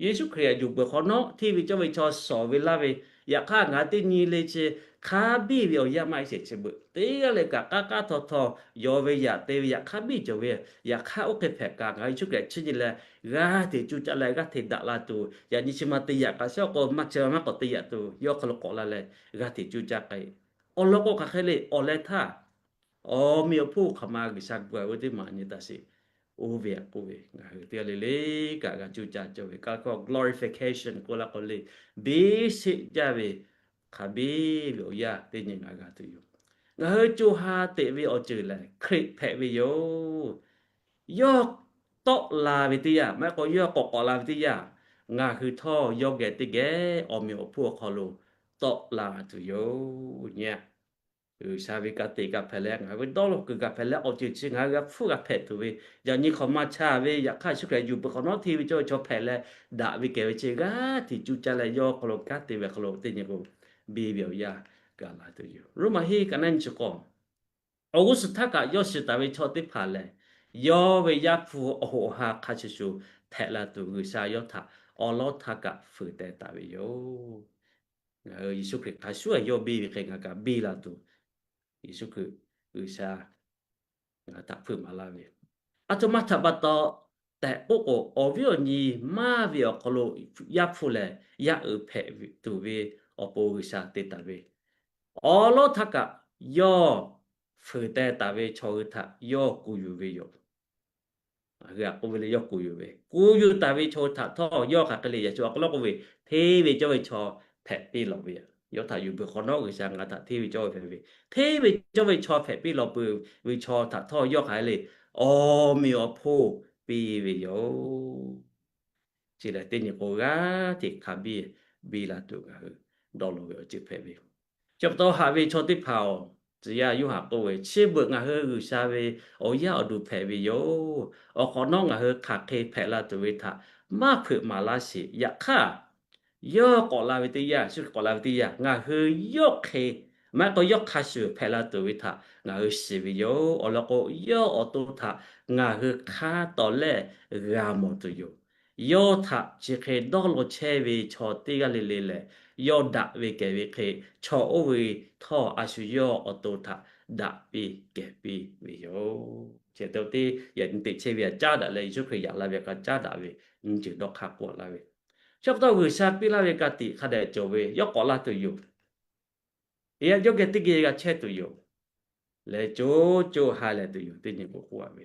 Yeˍsuˆ Hkriꞈ htaꞈ yuˬ peuˬ hk'awꞈ nawˉ hteˇ ve cawˇ ve chaw shawˍ ve laˇ ve, yaꞈ hk'aˇ ngaˬ teˇ nyi le chi hk'a biˇ ve awˬ yanˇ maˇ heˆ sheˍ chi beuꞈ. Teˇ g'aˇ le kaꞈ k'aˉ k'aˉ htaw htaw, yawˬ ve yaꞈ te ve yaꞈ hk'a biˇ cawˬ ve, yaꞈ hk'aˇ oˇ hk'e hpehꞈ kaꞈ ngaˬ hui Yeˍsuˆ Hkriꞈ chi nyi leh g'aˇ hteꞈ cuˇ caˇ leh g'aˇ hteꞈ daꞈ la tuˬ, yaꞈ nyi chi ma te yaꞈ kaꞈ shawˉ k'o maˇ chehˇ maˇ k'awꞈ te yaꞈ tuˬ, yawˇ hk'aw lo k'awꞈ la leh g'aˇ hteꞈ cuˇ caˇ k'ai. Awˬ lawn k'o hk'aˬ hk'e le awˬ leh htaˇ, awˬ meꞈ awˬ hponˇ hk'aˬ ma G'uiˬsha gu a ve teˇ maˬ nyi taꞈ sheˍ. Oˇ ve aꞈ k'oˆ ve ngaˬ hui teˇ g'aˇ le le kaꞈ g'a cuˇ caˇ cawˬ ve kaˇ hkawˇ glorification k'oˆ laˇ k'o le, beˇ sheˆ jaˇ ve hk'a biˇ ve awˬ yanˇ teˇ nyi ngaˬ g'a tuˬ yoˬ. Ngaˬ hui co ha teꞈ ve awˬ ceuˬ lehˬ Hkriꞈ hpehꞈ ve yoˬ. Yawˇ tawˆ la ve teˇ yanˇ, maˇ heˆ k'o yawˇ k'awꞈ k'awꞈ la ve teˇ yanˇ, ngaˬ hui htawˇ yawˇ geh teˇ geh awˬ meꞈ awˬ hponˇ awˬ hk'aw lo tawˆ la tuˬ yoˬ nyi. G'uiˬsha ve ka tiꞈ kaꞈ hpehꞈ leh, ngaˬ hui ve dawˇ law kuiˬ kaꞈ hpehꞈ leh, awˬ ceuˬ chi ngaˬ hui g'a hpfuhˇ g'a hpehꞈ tuˬ ve, yaꞈ nyi hk'awꞈ ma chaˇ ve, yaꞈ hk'aˇ Yeˍsuˆ Hkriꞈ yuˬ peuˬ hk'awꞈ nawˉ hteˇ ve cawˇ ve chaw hpehꞈ leh, daꞈ ve kehˬ ve chi g'aˇ hteꞈ cuˇ caˇ leh yawˇ hk'aw lo kanˉ te ve hk'aw lo teˇ nyi k'o, biˇ ve awˬ yanˇ gaˬ la tuˬ yoˬ. Roˉmaꞈ hiˆ ka naˉ nyi chi k'awˇ, awˬ g'uˇ suhˍ htaˇ kaꞈ yawˇ shiˍ taˍ ve chaw teˇ hpaˍ lehˬ, yawˇ ve Yaˇ hpu awˬ hoꞈ awˬ ha hk'a shuˍ shuˍ hpehꞈ la tuˬ G'uiˬsha yawˇ htaꞈ awˬ lawˉ htaˇ kaꞈ fuiˍ teh taˍ ve yoˬ. Ngaˬ hui Yeˍsuˆ Hkriꞈ hk'a shuˍ yawˇ biˇ ve hk'e ngaˬ kaꞈ biˇ la tuˬ, Yeˍsuˆ Hkriꞈ G'uiˬsha ngaˬ hui htaꞈ hpeuꞈ maˍ laˇ ve, a htoꞈ ma htaꞈ pa taw tehꞈ k'oˆ k'o, awˬ viˉ awˬ nyi maˇ ve awˬ hk'aw lo Yaˇ hpu lehˬ yaˇ uiˍ hpehꞈ tuˬ ve awˬ pon G'uiˬsha te taˍ ve, awˬ lawˉ htaˇ kaꞈ yawˇ fuiˍ teh taˍ ve chaw hui htaꞈ yawˇ kuˬ yuˬ ve yoˬ. Ngaˬ hui a k'oˆ ve le, yawˇ kuˬ yuˬ ve, kuˬ yuˬ taˍ ve chaw hui htaꞈ htawˇ yawˇ hk'aˬ hk'e le yaꞈ shu a k'aw lawˉ k'oˆ ve, hteˇ ve cawˇ ve chaw hpehꞈ piˇ lawˬ ve yoˬ. Yawˇ htaꞈ yuˬ peuˬ hk'awꞈ nawˉ G'uiˬsha ngaˬ htaꞈ hteˇ ve cawˇ ve hpehꞈ ve, hteˇ ve cawˇ ve chaw hpehꞈ piˇ lawˬ peuˬ ve chaw htaꞈ htawˇ yawˇ hk'aˬ hk'e le awˬ meꞈ awˬ hponˇ piˇ ve yoˬ. Chi lehˬ teˇ nyi k'o g'aˇ hteꞈ hk'a biˇ biˇ la tuˬ ngaˬ hui dawˇ law ve awˬ ceuˬ hpehꞈ ve yoˬ. Chi pa taw haꞈ ve chaw teˇ hpaˍ-oˬ, tcuh yaˇ Yoˇhanˬ k'oˆ ve, chi beuꞈ ngaˬ hui G'uiˬsha ve awˬ yaˇ awˬ duˬ hpehꞈ ve yoˬ. Awˬ hk'awꞈ nawˉ ngaˬ hui hk'aˬ hk'e hpehꞈ la tuˬ ve htaꞈ maˇ hpeuꞈ maˍ laˇ sheˍ. Yaꞈ hk'aˇ, yawˇ k'awꞈ la ve teˇ yanˇ, Yeˍsuˆ Hkriꞈ k'awꞈ la ve teˇ yanˇ, ngaˬ hui yawˇ hk'e, maˇ heˆ k'o yawˇ hk'a shuˍ hpehꞈ la tuˬ ve htaꞈ ngaˬ hui shiˍ ve yoˬ. Awˬ lawn k'o, yawˇ awˬ to htaꞈ ngaˬ hui hk'a tawˍ lehˆ g'a mawˬ tuˬ yoˬ. Yawˇ htaꞈ chi hk'e dawˇ law chehˇ ve chaw teˇ g'aˇ le le lehˬ, yawˇ daꞈ ve kehˬ ve hk'e, chaw oˇ ve htawˇ a shu yawˇ awˬ to htaꞈ daꞈ piˇ kehˬ piˇ ve yoˬ. Chi te teˇ yaꞈ nyi teꞈ chehˇ ve htaꞈ caˉ daꞈ leh, Yeˍsuˆ Hkriꞈ yaꞈ la ve htaꞈ caˉ daꞈ ve nyi ceuˬ dawˇ hk'aˇ k'oˆ laˇ ve, chi pa taw G'uiˬsha piˇ laˇ ve ka tiꞈ hk'a dehꞈ cawˬ ve, yawˇ k'awꞈ la tuˬ yoˬ. Yaꞈ yawˇ geh teˇ geh g'a chehˇ tuˬ yoˬ. Leh co co ha lehˬ tuˬ yoˬ teˇ nyi k'o k'oˆ a ve,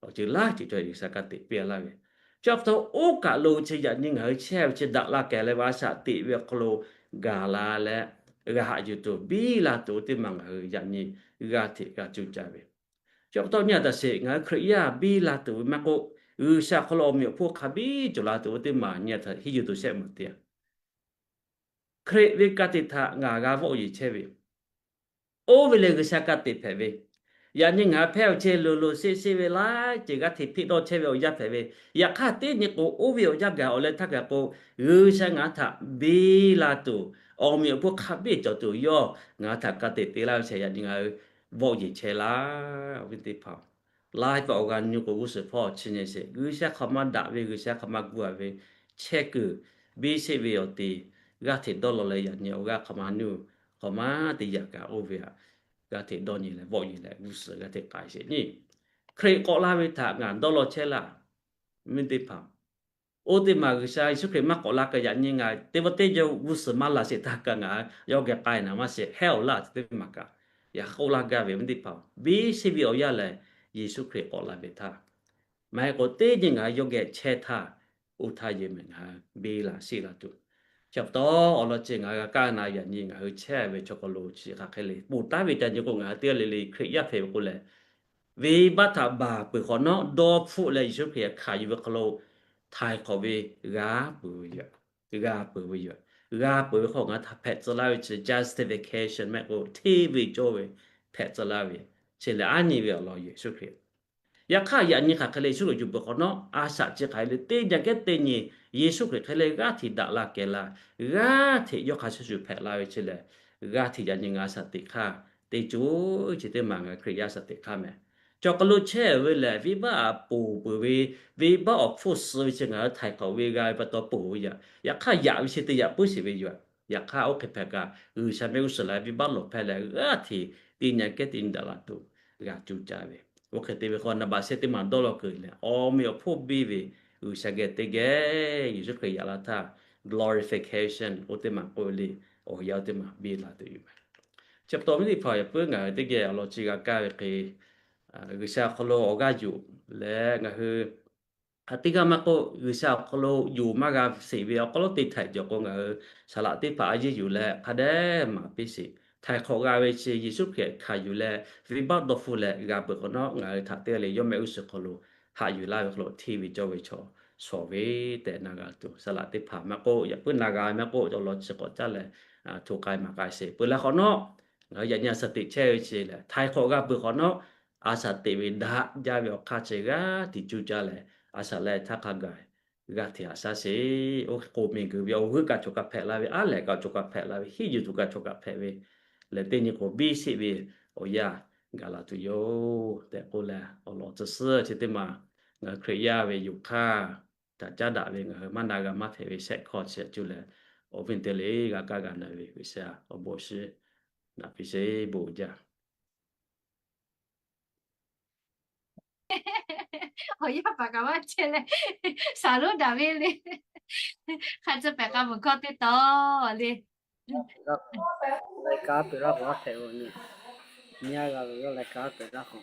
awˬ ceuˬ laˇ ceuˬ cawˬ G'uiˬsha ka tiꞈ piˇ laˇ ve, chi pa taw oˇ kaˬ lo chi yaꞈ nyi ngaˬ hui chehˇ ve chi daꞈ la kehˬ leh ve a shaꞈ teꞈ ve awˬ hk'aw lo gaˬ la leh, g'a haꞈ yuˬ tuˬ biˇ la tuˬ teˇ maˬ ngaˬ hui yaꞈ nyi g'aˇ hteꞈ g'a cuˇ caˇ ve, Chi pa taw nyi a htaꞈ sheˍ, ngaˬ hui Hkriꞈ yaˇ biˇ la tuˬ ve maˇ k'oˆ, G'uiˬsha awˬ hk'aw lo awˬ meꞈ awˬ hponˇ hk'a biˇ cawˬ la tuˬ oˇ teˇ maˬ nyi a htaꞈ hiˇ yuˬ tuˬ shehˆ maˬ te a. Hkriꞈ ve ka tiꞈ htaꞈ ngaˬ g'a vawˆ yeˬ chehˇ ve, oˇ ve lehˬ G'uiˬsha ka tiꞈ hpehꞈ ve, yaꞈ nyi ngaˬ hui hpehˇ awˬ chehˇ lo lo sheˆ sheˆ ve laiˉ ceuˬ g'aˇ hteꞈ hpeˆ dawˇ chehˇ ve awˬ yanˇ hpehꞈ ve, yaꞈ hk'aˇ teˇ nyi k'o oˇ ve awˬ yanˇ gaˬ awˬ leh htaˇ gaˬ k'o, G'uiˬsha ngaˬ hui htaꞈ biˇ la tuˬ, awˬ meꞈ awˬ hponˇ hk'a biˇ cawˬ tuˬ yawˇ ngaˬ hui htaꞈ ka tiꞈ te laˇ ve chi yaꞈ nyi ngaˬ hui vawˆ yeˬ chehˇ laˇ ve teˇ hpaˍ. Laiˉ pa awˬ g'a nyi k'o g'uˇ suhˍ hpawˇ chi nyi sheˍ, G'uiˬsha hk'aˬ ma daꞈ ve, G'uiˬsha hk'aˬ ma gu a ve, chehˇ kuiˬ biˇ sheˆ ve awˬ te g'aˇ hteꞈ dawˇ law leh yaꞈ nyi awˬ g'aˇ hk'aˬ ma nuˇ, hk'aˬ ma te yaꞈ kaꞈ oˇ ve htaꞈ g'aˇ hteꞈ dawˇ nyi leh vawˆ yeˬ leh g'uˇ suhˍ g'aˇ hteꞈ k'ai sheˍ nyi. Hkriꞈ k'awꞈ la ve htaꞈ ngaˬ dawˇ law chehˇ laˇ, miˇ teˇ hpaˍ. Oˇ teˇ maˬ G'uiˬsha Yeˍsuˆ Hkriꞈ maˇ k'awꞈ la kaꞈ yaꞈ nyi ngaˬ teˇ pawˆ teˇ jaˇ g'uˇ suhˍ maˇ laˬ sheˍ htaˇ kaꞈ ngaˬ yawˇ geh k'ai naˍ maˇ sheˍ, hehˉ awˬ laˇ chi teˇ maˬ kaꞈ. Yaꞈ k'oˆ laˇ gaˇ ve miˇ teˇ hpaˍ, biˇ sheˆ ve awˬ yanˇ lehˬ Yeˍsuˆ Hkriꞈ k'awꞈ la ve htaˇ, maˇ heˆ k'o teˇ nyi ngaˬ hui yawˇ geh chehˇ htaˇ, oˇ htaˇ yehˬ mehˍ ngaˬ hui biˇ la sheˆ la tuˬ. Chi pa taw awˬ lawn chi ngaˬ hui g'a kaˇ na yaꞈ nyi ngaˬ hui chehˇ ve chaw hk'aw lo chi hk'aˬ hk'e le ponˬ taˉ ve ca nyi k'o, ngaˬ hui teˇ g'aˇ le le Hkriꞈ yaˇ hpehꞈ ve k'o lehˬ, venˇbaˆ htaꞈ baˬ peuˬ hk'awꞈ nawˉ dawˇ hpfuhˆ leh Yeˍsuˆ Hkriꞈ hkanˍ yuˬ ve hk'aw lo htaiˍ hk'awꞈ ve g'a peuˬ ve yoˬ. G'a peuˬ ve yoˬ. G'a peuˬ ve hk'aw ngaˬ hui htaꞈ hpehꞈ tcuh laˇ ve chi justification maˇ heˆ k'o hteˇ ve cawˇ ve hpehꞈ tcuh laˇ ve, chi lehˬ aˉ nyi ve awˬ lawn Yeˍsuˆ Hkriꞈ. Yaꞈ hk'aˇ yaꞈ nyi hk'aˬ hk'e le Yeˍsuˆ Hkriꞈ yuˬ peuˬ hk'awꞈ nawˉ a shaꞈ chi hk'aˬ hk'e le teˇ nyi aꞈ kehˉ teˇ nyi Yeˍsuˆ Hkriꞈ hk'e le g'aˇ hteꞈ daꞈ la kehˬ la, g'aˇ hteꞈ yawˇ hk'a shuˍ shuˍ hpehꞈ la ve chi lehˬ, g'aˇ hteꞈ yaꞈ nyi ngaˬ hui shaˍ teꞈ hk'aˇ teˇ co chi teˇ maˬ ngaˬ hui Hkriꞈ yaˇ shaˍ teꞈ hk'aˇ meh. Chaw hk'aw lo chehˇ ve lehˬ venˇbaˆ aꞈ ponˬ peuˬ ve, venˇbaˆ awˬ hpfuhˇ suh ve chi ngaˬ hui htaiˍ hk'awꞈ ve g'a ve pa taw ponˬ ve yoˬ. Yaꞈ hk'aˇ yaꞈ ve chi te yaꞈ puiˉ sheˍ ve yoˬ. Yaꞈ hk'aˇ oˇ hk'e hpehꞈ kaꞈ G'uiˬsha mehˆ g'uˇ suhˍ la venˇbaˆ lawˬ hpehˇ leh g'aˇ hteꞈ teˇ nyi aꞈ kehˉ teˇ nyi daꞈ la tuˬ g'a cuˇ caˇ ve. Oˇ hk'e te ve hk'aw naˍ baꞈ shehˆ teˇ maˬ dawˇ law kuiˬ lehˬ, awˬ meꞈ awˬ hponˇ biˇ ve G'uiˬsha geh teˇ geh Yeˍsuˆ Hkriꞈ yaꞈ la htaˇ glorification oˇ teˇ maˬ k'oˆ ve le, awˬ yanˇ oˇ teˇ maˬ biˇ la tuˬ yoˬ meh. Chi pa taw miˇ teˇ hpaˍ yaꞈ puiˉ ngaˬ hui teˇ geh awˬ lawn chi g'a kaˇ ve hk'e, G'uiˬsha awˬ hk'aw lo awˬ g'aˇ yuˬ leh ngaˬ hui hk'aˬ teˇ g'aˇ maˇ k'oˆ, G'uiˬsha awˬ hk'aw lo yonˍ maˇ g'a sheˍ ve awˬ hk'aw lo te htaiˍ cawˬ k'o, ngaˬ hui saˍ laꞈ teˇ hpaˍ a yeˇ yuˬ leh hk'a dehꞈ maˍ piˇ sheˍ. Htaiˍ hk'awꞈ g'a ve chi Yeˍsuˆ Hkriꞈ hkanˍ yuˬ leh venˇbaˆ dawˇ hpfuhˇ leh g'a peuˬ hk'awꞈ nawˉ, ngaˬ hui htaꞈ teˇ g'aˇ le yawˇ mehˆ g'uˇ suhˍ hk'aw lo haꞈ yuˬ laˇ ve hk'aw lo hteˇ ve cawˇ ve chaw shawˍ ve tehꞈ na g'a tuˬ, saˍ laꞈ teˇ hpaˍ maˇ k'oˆ, yaꞈ puiˉ na g'a maˇ k'oˆ, awˬ lawn chi k'awꞈ caˇ leh hto k'ai maˍ k'ai sheˍ. Peuˬ leh hk'awꞈ nawˉ, ngaˬ hui yaꞈ nyi a shaˍ teꞈ chehˇ ve chi lehˬ, htaiˍ hk'awꞈ g'a peuˬ hk'awꞈ nawˉ, a shaˍ teꞈ ve daꞈ jaˇ ve awˬ hk'aˇ chi g'aˇ hteꞈ cuˇ caˇ leh, a shaˍ leh htaˇ hk'a gaˬ g'aˇ hteꞈ haꞈ shaˉ sheˍ. Oˇ hk'e k'oˆ miˬ guiˬ ve awˬ g'euˆ kaꞈ chaw kaꞈ hpehꞈ la ve, aˉ lehˬ kaꞈ chaw kaꞈ hpehꞈ la ve, hiˉ yuˬ tuˬ kaꞈ chaw kaꞈ hpehꞈ ve, lehˬ teˇ nyi k'o biˇ sheˆ ve awˬ yanˇ gaˬ la tuˬ yoˬ tehꞈ k'oˆ leh, awˬ lawn tcuh suhˉ chi teˇ maˬ ngaˬ hui Hkriꞈ yaˇ ve yoˬ hk'aˇ htaꞈ caˉ daꞈ ve ngaˬ hui maˇ na g'a maˇ hpehꞈ ve shehˆ hkawˇ chi cuˇ leh, awˬ viˉ teˇ le g'a kaˇ g'a na ve G'uiˬsha awˬ bon shiˍ naꞈ piˇ sheˍ. Bon jaˇ. Awˬ yanˇ paˍ kaꞈ maˇ chehˇ leh, saˍ lonˉ daꞈ ve le. Hk'a tcuh pehˬ k'a mvuhˬ hkawˇ teˇ taw le. Laiˉ kaˉ peuˬ laˇ k'o, a hpehꞈ-o nyi. Nyi a g'a ve yawˇ laiˉ kaˉ peuˬ laˇ k'o,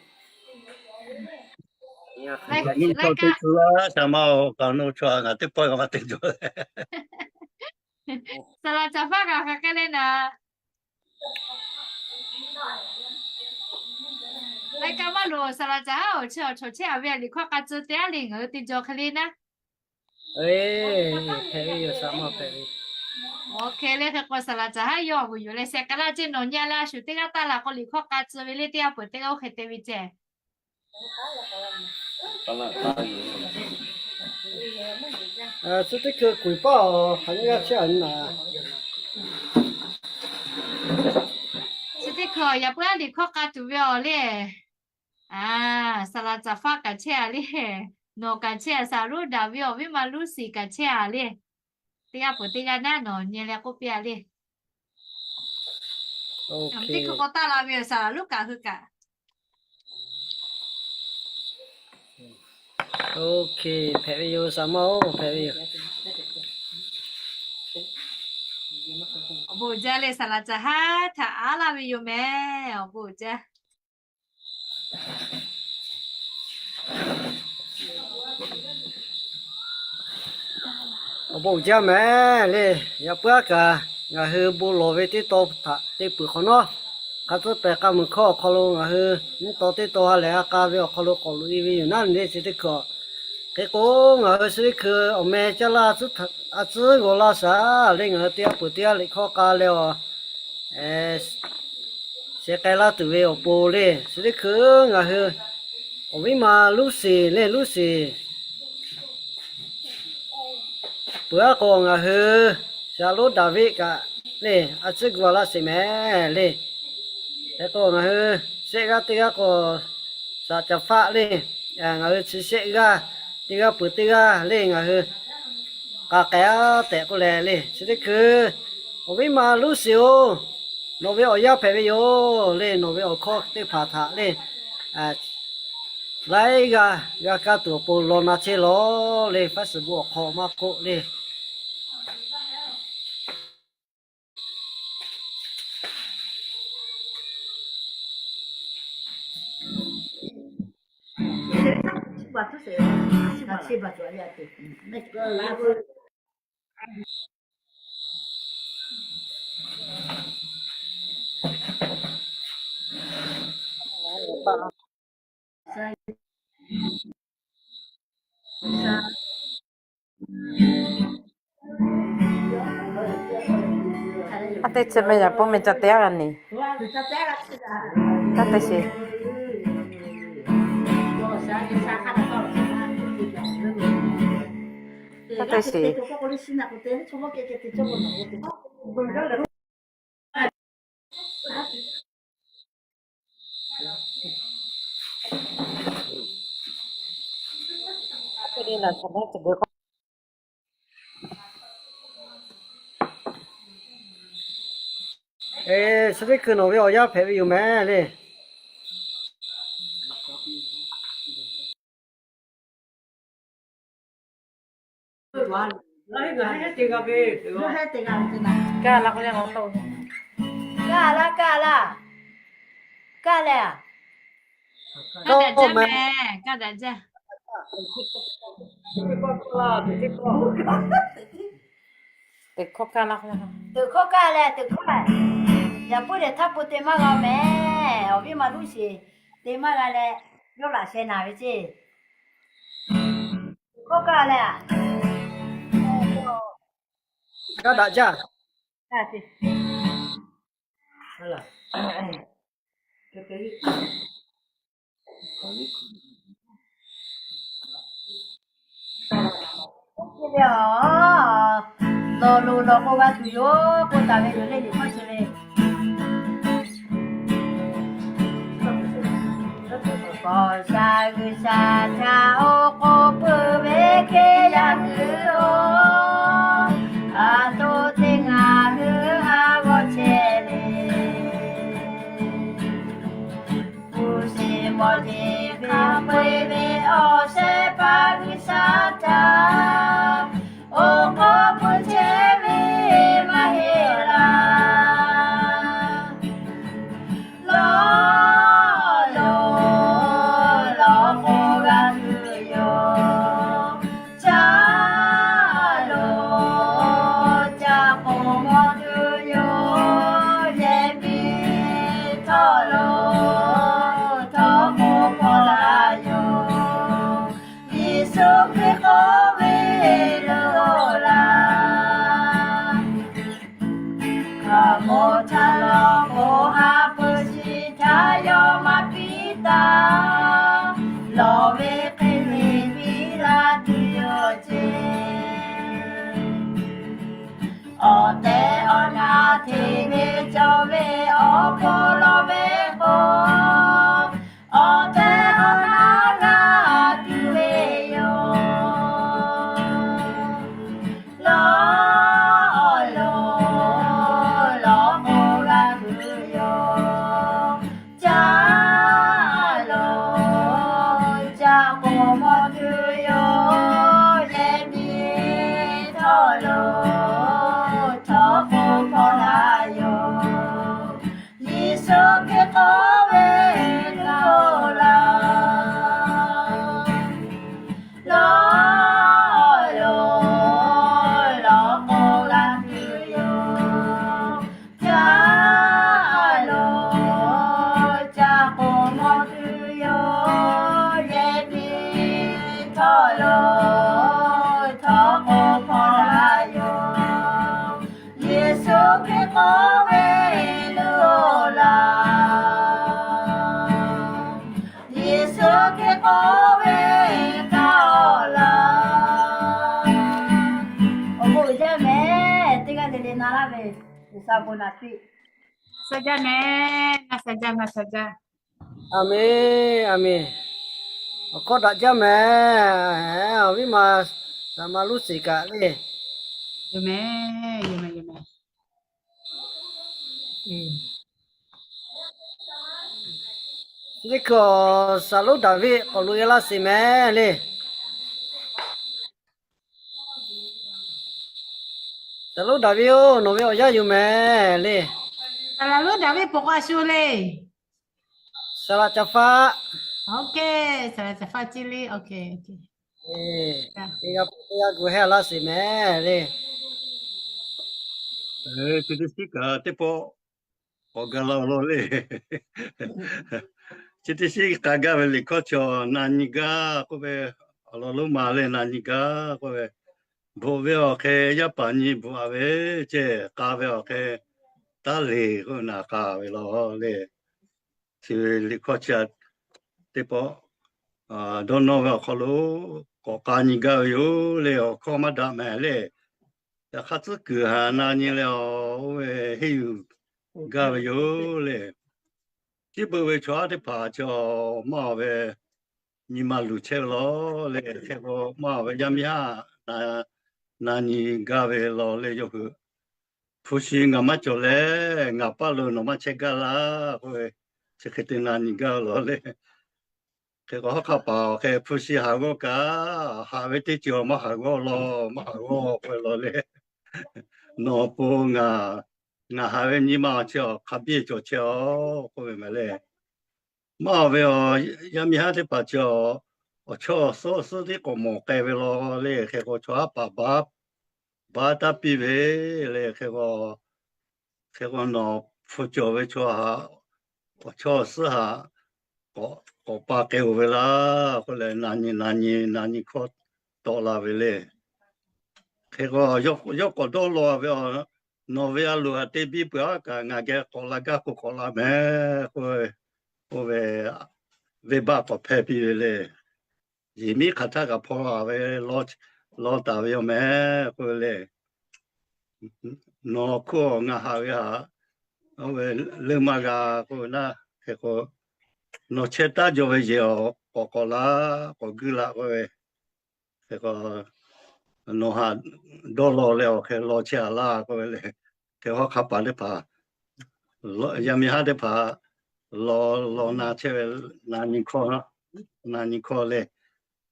laiˉ kaˉ teˇ tcuh laˇ shaˍ ma-oˬ, kaꞈ nawˬ chaw ngaˬ teˇ pawˆ g'a ma te jaw leh. Saˍ laꞈ caˍ faˉ kaꞈ hk'aˬ hk'e le naˍ. Laiˉ kaˉ maˇ loˍ, saˍ laꞈ caˍ haˉ-oˬ, chi awˬ chawˬ chehˇ a ve liꞈ hkawˇ k'a tcuh te a le, ngaˬ hui te jaw hk'e le naˉ. Hk'e le hk'e k'o saˍ laꞈ caˍ haˉ yawˇ awˬ vuˬ yuˬ leh sheh k'ai laˇ ceˇ, nawˬ nyi leh a shu teˇ g'aˇ taˇ la k'o liꞈ hkawˇ k'a tcuh ve le, teˇ g'aˇ peuˬ teˇ g'aˇ oˇ hk'e te ve ceˇ. Tcuh teˇ hkui kuiˬ paˇ-oˬ, hk'aˬ nyi g'aˇ chehˇ a nyi naˍ. Chi teˇ hkui yaꞈ puiˉ a liꞈ hkawˇ k'a tuˬ ve awˬ le. A, saˍ laꞈ caˍ faˉ kaꞈ chehˇ a le. Nawˬ kaꞈ chehˇ a, saˍ lonˉ daꞈ ve awˬ viˉ ma Luˉ siˍ kaꞈ chehˇ a le. Teˇ g'aˇ peuˬ teˇ g'aˇ naˉ, nawˬ nyi leh k'oˆ piˇ a le. Teˇ hkui k'awꞈ taˇ la ve saˍ laꞈ lonˉ kaꞈ hui kaꞈ. Hpehꞈ ve yoˬ, saˍ ma-oˬ, hpehꞈ ve yoˬ. Awˬ bon uiˍ jaˇ le, saˍ laꞈ caˍ haˉ htaꞈ aˉ laˇ ve yoˬ meh. Awˬ bon uiˍ jaˇ. Awˬ bon uiˍ jaˇ meh le. Yaꞈ puiˉ a kaꞈ ngaˬ hui bon lawˬ ve teˇ taw htaꞈ te peuˬ hk'awꞈ nawˉ, hk'a tcuhˉ pehˬ k'a muiˬ hkawˇ awˬ hk'aw lo ngaˬ hui mvuhˇ taw teˇ taw ha lehˬ ha k'a ve awˬ hk'aw lo k'awꞈ loꞈ e ve yoˬ naˉ le chi teˇ hkui. Hk'e k'o, ngaˬ hui chi teˇ hkui awˬ meh caˇ laˇ a tcuhˉ g'aw laˇ shaˍ le, ngaˬ hui teˇ g'aˇ peuˬ teˇ g'aˇ liꞈ hkawˇ k'a leh awˬ sheh k'ai laˇ tuˬ ve awˬ pon le, chi teˇ hkui ngaˬ hui awˬ viˉ ma Luˉseˍ le, Luˉseˍ peuˬ aˉ k'o ngaˬ hui shaˍ lonˉ Daˍviˆ kaꞈ le a tcuhˉ gu a laˇ sheˍ mehˍ le. Hk'e k'o ngaˬ hui shehˆ g'aˇ teˇ g'aˇ k'o shaˍ caˍ faˆ le, ngaˬ hui chi shehˆ g'aˇ teˇ g'aˇ peuˬ teˇ g'aˇ le ngaˬ hui k'a k'ai a tehꞈ k'oˆ leh le, chi teˇ hkui awˬ viˉ ma Luˉseˍ-oˬ, nawˬ ve awˬ yanˇ hpehꞈ ve yoˬ le, nawˬ ve awˬ hkawˇ teˇ hpaˍ htaꞈ le laiˉ g'aˇ g'a kaˇ tuˬ awˬ pon law na chehˇ lawˬ le, Facebook awˬ hk'aw maˇ k'oˆ le. A teˇ chi meh yaꞈ puiˉ meh ca te a g'a ne. Ka te sheˍ. Ka te sheˍ. Chi teˇ hkui nawˬ ve awˬ yanˇ hpehꞈ ve yoˬ mehˍ le. Kaˇ laˇ, kaˇ laˇ, kaˇ leh a. Kaˇ daꞈ jaˇ mehˍ, kaˇ daꞈ jaˇ. Teꞈ hkawˇ kaˇ laˇ, teꞈ hkawˇ kaˇ leh teꞈ hkawˇ. Yaꞈ puiˉ lehˬ htaˇ pu te maˇ g'a mehˍ. Awˬ viˉ ma Luˉseˍ te maˇ g'a leh, yawˇ laꞈ sheh naˍ ve ceˇ. Teꞈ hkawˇ kaˇ leh a. Kaˇ daꞈ jaˇ. Nawˬ loˍ nawˬ k'o g'a tuˬ yoˬ k'oˆ taˍ ve yoˬ le, liꞈ hkawˇ chi ve. Awˬ shaˍ G'uiˬsha htaꞈ awˬ k'oˍ pui ve hk'e yaꞈ hui-oˬ, a to teˇ ngaˬ hui ha g'awˇ chehˇ le. Hpu shiˍ mawˬ jeˬ hk'a peu-eˬ ve awˬ shehˍ hpaˇ G'uiˬsha htaꞈ awˬ k'oˍ pui chehˇ ve maˇ heˆ laˇ. Lawˬ loˍ lawˬ k'o g'a tuˬ yoˬ. Caˇ loˍ caˇ k'o mawˬ tuˬ yoˬ. Yehˬ miˬ htawˇ loˍ htawˇ k'o hpaw la yoˬ. Yeˍsuˆ Hkriꞈ k'oˆ ve leuˬ laˇ. Hkaoˍmonˍ htaꞈ lawˬ k'o ha pui shiˍ htaꞈ yawˇ maˇ piˇ taˍ. Lawˬ ve hk'e le piˇ laˇ tuˬ yoˬ ceˇ. Awˬ tehˬ awˬ na hteꞈ ve cawˬ ve awˬ hk'aw lo ve k'o, awˬ tehˬ awˬ na g'a tuˬ ve yoˬ. Lawˬ loˍ lawˬ k'o g'a tuˬ yoˬ. Caˇ loˍ caˇ k'o mawˬ tuˬ yoˬ. Yehˬ miˬ htawˇ loˍ htawˇ k'o hpaw la yoˬ. Yeˍsuˆ Hkriꞈ k'oˆ ve leuˬ laˇ. Lawˬ loˍ lawˬ k'o g'a tuˬ yoˬ. Caˇ loˍ yoˬ, htawˇ k'oˆ hpaw la yoˬ. Yeˍsuˆ Hkriꞈ k'oˆ ve lu-oˬ laˬ. Yeˍsuˆ Hkriꞈ k'oˆ ve kaꞈ-oˬ laˬ. Awˬ bon uiˍ jaˇ mehˍ. Teˇ g'aˇ le le na laˇ ve, G'uiˬsha bon naꞈ piˇ. Sha jaˇ mehˍ. Na sha jaˇ, na sha jaˇ. Aˍmenˍ, aˍmenˍ. Awˬ hkawˇ daꞈ jaˇ mehˍ. Awˬ viˉ ma, saˍ ma Luˉsiˍ kaꞈ le. Yoˬ mehˍ, yoˬ mehˍ, yoˬ mehˍ. Teˇ hkui saˍ lonˉ Daˍviˆ k'awꞈ lo e laˇ sheˍ mehˍ le. Saˍ lonˉ Daˍviˆ-oˬ, nawˬ ve awˬ yanˇ yoˬ mehˍ le. Saˍ lonˉ Daˍviˆ pon k'o a shu le. Saˍ laꞈ caˍ faˆ. Saˍ laꞈ caˍ faˆ ciˇ le. G'a gu heh laˇ sheˍ mehˍ le. Chi teˇ shiˉ kaꞈ teˇ pawˆ k'awꞈ gaˬ la awˬ lawn le. Chi teˇ shiˉ k'a gaˇ ve liꞈ hkawˇ chaw na nyi gaˇ k'oˆ ve, awˬ lawn lonˉ ma le na nyi gaˇ k'oˆ ve, bvuhꞈ ve awˬ hk'e yaˇ paˍ nyi bvuhꞈ a ve, ceh k'a ve awˬ hk'e taˇ leˬ k'oˆ ve na k'a ve law le. Chi ve liꞈ hkawˇ chi teˇ pawˆ dawˇ nawˇ ve awˬ hk'aw lo k'awꞈ k'a nyi gaˇ ve yoˬ le. Awˬ hkawˇ maˇ daꞈ mehˍ le. Yaꞈ hk'aˇ tcuhˉ kuiˬ haˍ na nyi leh awˬ oˇ ve henˇ yuˬ gaˇ ve yoˬ le. Chi beuꞈ ve chaw haˉ teˇ hpaˍ chaw maˇ ve nyi ma luˬ chehˇ ve law le. Hk'e k'o maˇ ve yaˇ miˇ haˉ na nyi gaˇ ve law le. Yawˇ hui hpu shi ngaˬ maˇ cawˬ leh, ngaˬ paˇ lo nawˬ maˇ chehˇ gaˇ laˇ k'oˆ ve, chi hk'e te na nyi gaˇ ve law le. Hk'e k'o hawˉ hk'aˆ paˍ awˬ hk'e hpu shi haˍ g'awˇ kaꞈ, haꞈ ve teˇ ceuˬ maˇ haˍ g'awˇ law, maˇ haˍ g'awˇ k'oˆ ve law le. Nawˬ awˬ pon ngaˬ, ngaˬ haˍ ve nyi ma chi awˬ hk'a biˇ cawˬ chehˇ-aˬ k'oˆ ve mehˍ le. Maˇ ve awˬ yaˇ miˇ haˉ teˇ hpaˍ chi awˬ chawˇ awˬ suhˉ awˬ suhˉ tiˉ k'awꞈ mawˬ k'ai ve law le. Hk'e k'o chaw haˉ paˍ baˆ taˉ piˇ ve le. Hk'e k'o, hk'e k'o nawˬ hpu cawˬ ve chaw haꞈ, awˬ chawˇ awˬ suhˉ haꞈ k'awꞈ pa k'ai-oˬ ve laˇ k'oˆ leh, na nyi na nyi na nyi hkawˇ tawˆ la ve le. Hk'e k'o yawˇ k'awꞈ dawˇ law ve, nawˬ ve a loˍ haꞈ te biˇ peuˬ-aˉ kaꞈ ngaˬ geh k'awꞈ la gaˇ k'o k'awꞈ la mehˍ k'oˆ ve, oˇ ve venˇbaˆ k'awꞈ hpehˇ piˇ ve le. Yehˬ miˉ hk'aˬ htaˇ kaꞈ hpaw a ve law taˍ ve yoˬ mehˍ k'oˆ ve le. Nawˬ hk'oˆ ngaˬ haꞈ ve haꞈ, oˇ ve leuˇ maˇ g'a k'oˆ ve naˆ hk'e k'o, nawˬ chehˇ taˉ jaw ve yehˬ awˬ k'awꞈ k'awꞈ la, k'awꞈ guiˇ la k'oˆ ve, hk'e k'o nawˬ haꞈ dawˇ law leh awˬ hk'e law chehˇ a laˇ k'oˆ ve le. Hk'e hawˉ hk'a paˍ teˇ hpaˍ, yaˇ miˇ haˉ teˇ hpaˍ law law na chehˇ ve, na nyi hkawˇ, na nyi hkawˇ le.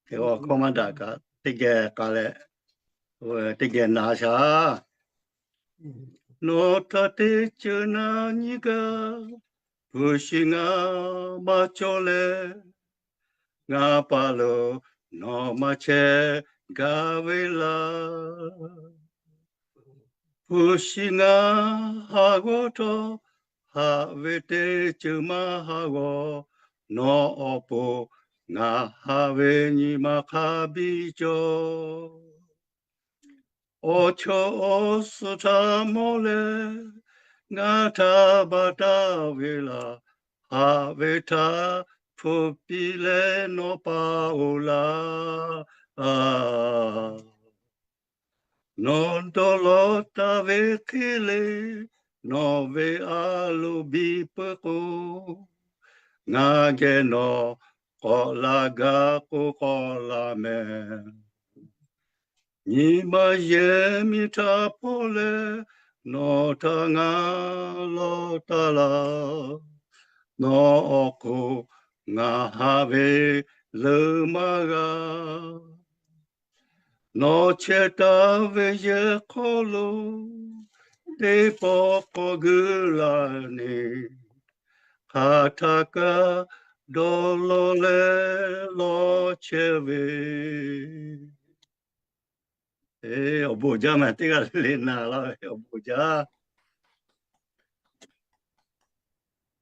Hk'e k'o hkawˇ maˇ daꞈ kaꞈ teˇ geh k'a leh, teˇ geh na shaˍ. Nawˬ htaꞈ teˇ ceuˬ na nyi gaˇ, hpu shi ngaˬ maˇ cawˬ leh, ngaˬ paˇ lo nawˬ maˇ chehˇ gaˇ ve laˇ. Hpu shi ngaˬ haˍ g'awˇ htawˇ, haꞈ ve teˇ ceuˬ maˇ haˍ g'awˇ, nawˬ awˬ pon ngaˬ haˍ ve nyi ma hk'a biˇ cawˬ. Awˬ chawˇ awˬ suhˉ htaꞈ mawˬ leh, ngaˬ htaꞈ baˬ taˍ ve laˬ, haꞈ ve htaꞈ hpfuhˆ piˇ leh nawˬ paˇ-oˬ laˇ. Nawˬ dawˇ law taˍ ve hk'e le, nawˬ ve a loˍ biˇ peuˬ k'o, ngaˬ geh nawˬ k'awꞈ la gaˇ k'o k'awꞈ la mehˍ. Nyi ma yehˬ miˇ htaꞈ hpawˇ leh, nawˬ htaꞈ ngaˬ law taˍ laˇ. Nawˬ awˬ hk'oˆ ngaˬ haˍ ve leuˬ maˇ g'a. Nawˬ chehˇ taˍ ve yehˬ hk'aw lo, teˇ pawˆ k'awꞈ guiˇ la ne, hk'aˬ htaˇ kaꞈ dawˇ law leh law chehˇ ve. Awˬ bon jaˇ mehˍ, teˇ g'aˇ le le na laˇ ve awˬ bon jaˇ.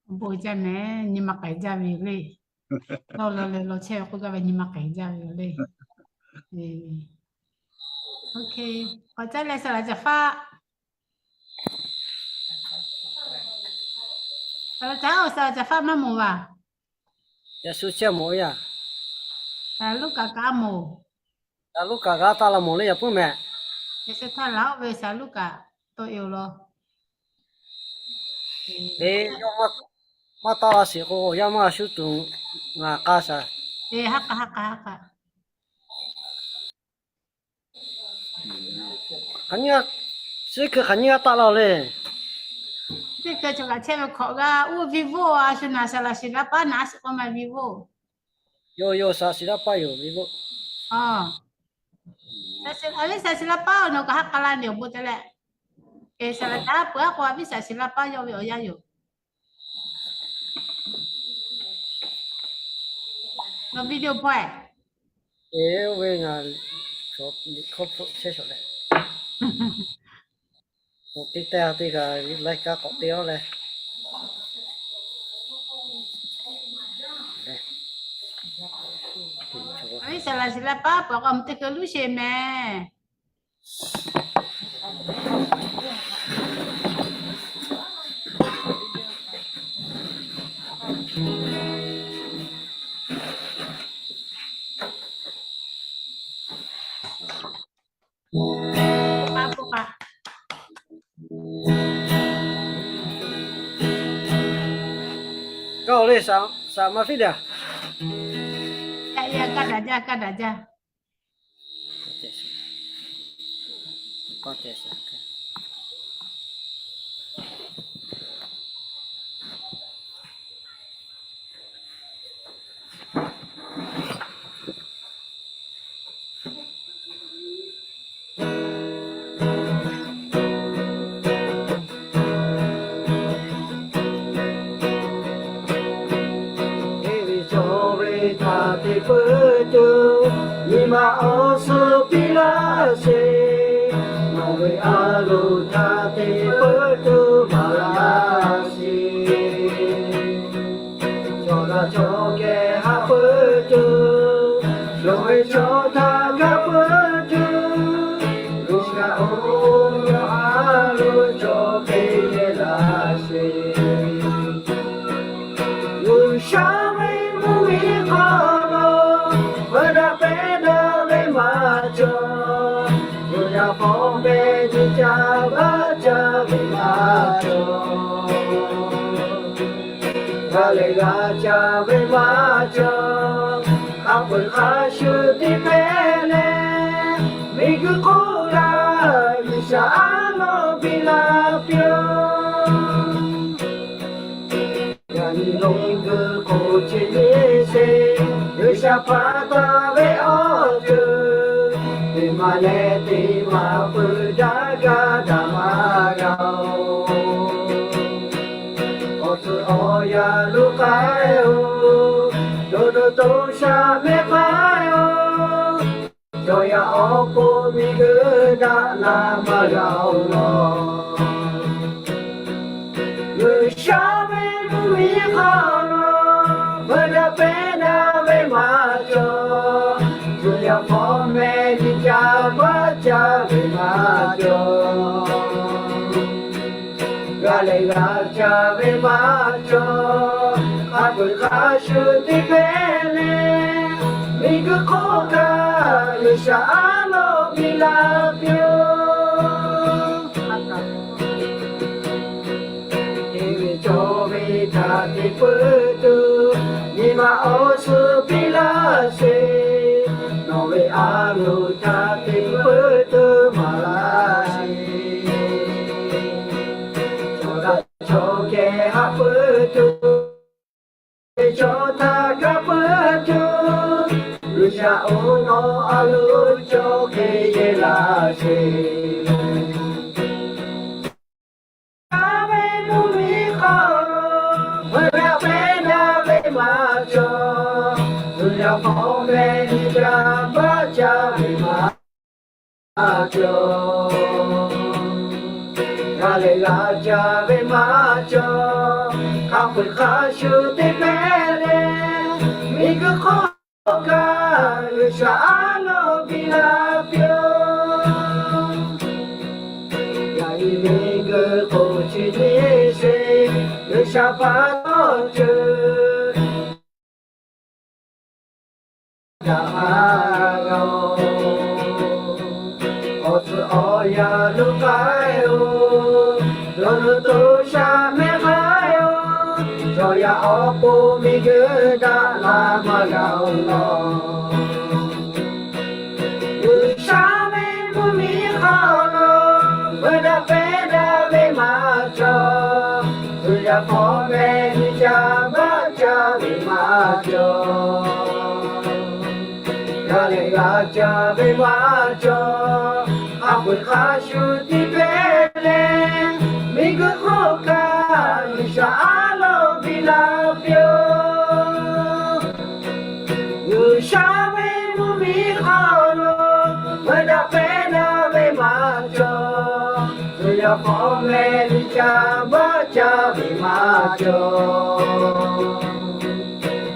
Awˬ bon jaˇ mehˍ, nyi ma k'ai jaˇ ve yoˬ le. Dawˇ law leh law chehˇ ve k'oˆ gaˇ ve nyi ma k'ai jaˇ ve yoˬ le. K'awꞈ caˉ leh saˍ laˍ caˍ faˆ. Saˍ laˍ caˍ, saˍ laˍ caˍ faˆ maˇ moˍ vaˬ. Yaꞈ shu chehˇ moˍ yaˇ. Saˍ Luˉkaꞈ kaꞈ moˍ. Saˍ Luˉkaꞈ g'a taˆ la moˍ le yaꞈ puiˉ mehˍ. Yaꞈ shu htaˇ laˬ oˆ ve Saˍ Luˉkaꞈ tawˆ e-oˬ law. Eˬ, yawˇ maˇ taˆ la sheˍ k'o, yaˇ maˇ shu tuˬ ngaˬ k'a shaˍ. Eˬ, haˆ k'a, haˆ k'a, haˆ k'a. Hk'aˬ nyi, chi hkui hk'aˬ nyi g'a taˆ la le. Teˇ hkui chaw kaꞈ chehˇ ve hk'awꞈ g'a oˇ Vivo a shu naˍ saˍ laˍ shiˍ laˇ paˉ naˍ a shiˍ k'oˆ ma Vivo. Yoˬ yoˬ, saˍ laˍ shiˍ laˇ paˉ yoˬ Vivo. A, a viˉ saˍ laˍ shiˍ laˇ paˉ-oˬ, nawˬ kaꞈ haˆ k'a la ni awˬ bon te leh. Eˬ, saˍ laˍ caˍ peuˬ aˉ k'o a viˉ saˍ laˍ shiˍ laˇ paˉ yawˇ ve awˬ yanˇ yoˬ. Nawˬ video hpawˇ-eˬ. Eˬ, oˇ ve ngaˬ liꞈ hkawˇ hpfuhˆ chehˇ shawˍ leh, teˇ taˇ teˇ g'aˇ laiˉ kaˆ k'awꞈ te-oˬ leh. A viˉ saˍ laˍ shiˍ laˇ paˉ peuˬ k'o, mvuhˇ teˇ hkui luˉ sheˍ mehˍ. Kaˇ-oˬ le, saˍ maˍ fiˉ le-a. Kaˇ daꞈ jaˇ, kaˇ daꞈ jaˇ. Eˬ, ve cawˬ ve htaꞈ te peuˬ tuˬ, nyi ma awˬ suhˍ piˇ laˇ sheˍ. Nawˬ ve a loˍ htaꞈ te peuˬ tuˬ maˍ laˇ sheˍ. Chaw daꞈ chaw kehˬ haꞈ peuˬ tuˬ, yawˇ ve chaw htaꞈ g'a peuˬ tuˬ, G'uiˬsha-oˬ, yawˇ a loˍ cawˬ hk'e yehˬ laˇ sheˍ. G'uiˬsha ve mvuhˇmiˬ hk'aw lo, veuꞈ daꞈ pehˬ daꞈ ve maˇ cawˬ. Yawˇ yaˇ hpawˇ meh nyi ca vaˇ ca ve maˇ cawˬ. G'a lehˬ g'a ca ve maˇ cawˬ. Hk'a peu-eˬ hk'a shuˍ teˇ hpehꞈ leh, miˬguiˬ hk'oˆ kaꞈ G'uiˬsha a loˍ biˇ la piˇ-oˬ. Yaꞈ nyi lonˉ g'uiˬ k'o chi nyi sheˍ, G'uiˬsha hpaˍ taˍ ve awˬ ceuˬ, teˇ maˬ leh teˇ maˬ peuˬ daꞈ gaˇ daꞈ maˇ g'a-oˬ. Awˬ tcuhˬ awˬ yanˇ lo k'ai-oˬ, dawˇ dawˇ to sha mehˆ k'ai-oˬ. Chaw yaˇ awˬ pon miˬguiˬ daꞈ la maˇ g'a-oˬ law. G'uiˬsha ve mvuhˇmiˬ hk'aw lo, veuꞈ daꞈ pehˬ daꞈ ve maˇ cawˬ. Chaw yaˇ hpawˇ meh nyi ca vaˇ ca ve maˇ cawˬ. G'a lehˬ g'a ca ve maˇ cawˬ. Hk'a peu-eˬ hk'a shuˍ teˇ hpehꞈ leh, miˬguiˬ hk'oˆ kaꞈ G'uiˬsha a loˍ biˇ la piˇ-oˬ. Eˬ, ve cawˬ ve htaꞈ te peuˬ tuˬ, nyi ma awˬ suhˍ piˇ laˇ sheˍ. Nawˬ ve a loˍ htaꞈ te peuˬ tuˬ maˍ laˇ sheˍ. Chaw daꞈ chaw kehˬ haꞈ peuˬ tuˬ, ve chaw htaꞈ g'a peuˬ tuˬ, G'uiˬsha-oˬ, nawˬ a loˍ cawˬ hk'e yehˬ laˇ sheˍ. G'uiˬsha ve mvuhˇmiˬ hk'aw lo, veuꞈ daꞈ pehˬ daꞈ ve maˇ cawˬ. Chaw yaˇ hpawˇ meh nyi ca vaˇ ca ve maˇ cawˬ. G'a lehˬ g'a ca ve maˇ cawˬ. Hk'a peu-eˬ hk'a shuˍ teˇ hpehꞈ leh, miˬguiˬ hk'oˆ kaꞈ G'uiˬsha a loˍ piˇ laˇ piˇ-oˬ. Yaꞈ nyi miˬguiˬ hk'oˆ chi nyi sheˍ, G'uiˬsha pa taw ceuˬ daꞈ a g'a-oˬ. Awˬ tcuhˍ awˬ yanˇ lo k'ai-oˬ, yawˇ lo to sha mehˆ k'ai-oˬ, chaw yaˇ awˬ pon miˬguiˬ daꞈ la maˇ g'a-oˬ law. G'uiˬsha ve mvuhˇmiˬ hk'aw lo, veuꞈ daꞈ pehˬ daꞈ ve maˇ cawˬ. Tcuh yaˇ hpawˇ meh nyi ca baˆ ca ve maˇ cawˬ. G'a leh g'a ca ve maˇ cawˬ. Haꞈ peuˬ hk'a shuˍ tiˉ pehˍ leh, miˬguiˬ hk'oˆ kaꞈ G'uiˬsha aˉ lo biˇ laˇ piˇ-oˬ. G'uiˬsha ve mvuhˇmiˬ hk'aw lo, veuꞈ daꞈ pehˬ daꞈ ve maˇ cawˬ. Tcuh yaˇ hpawˇ meh nyi ca baˆ ca ve maˇ cawˬ.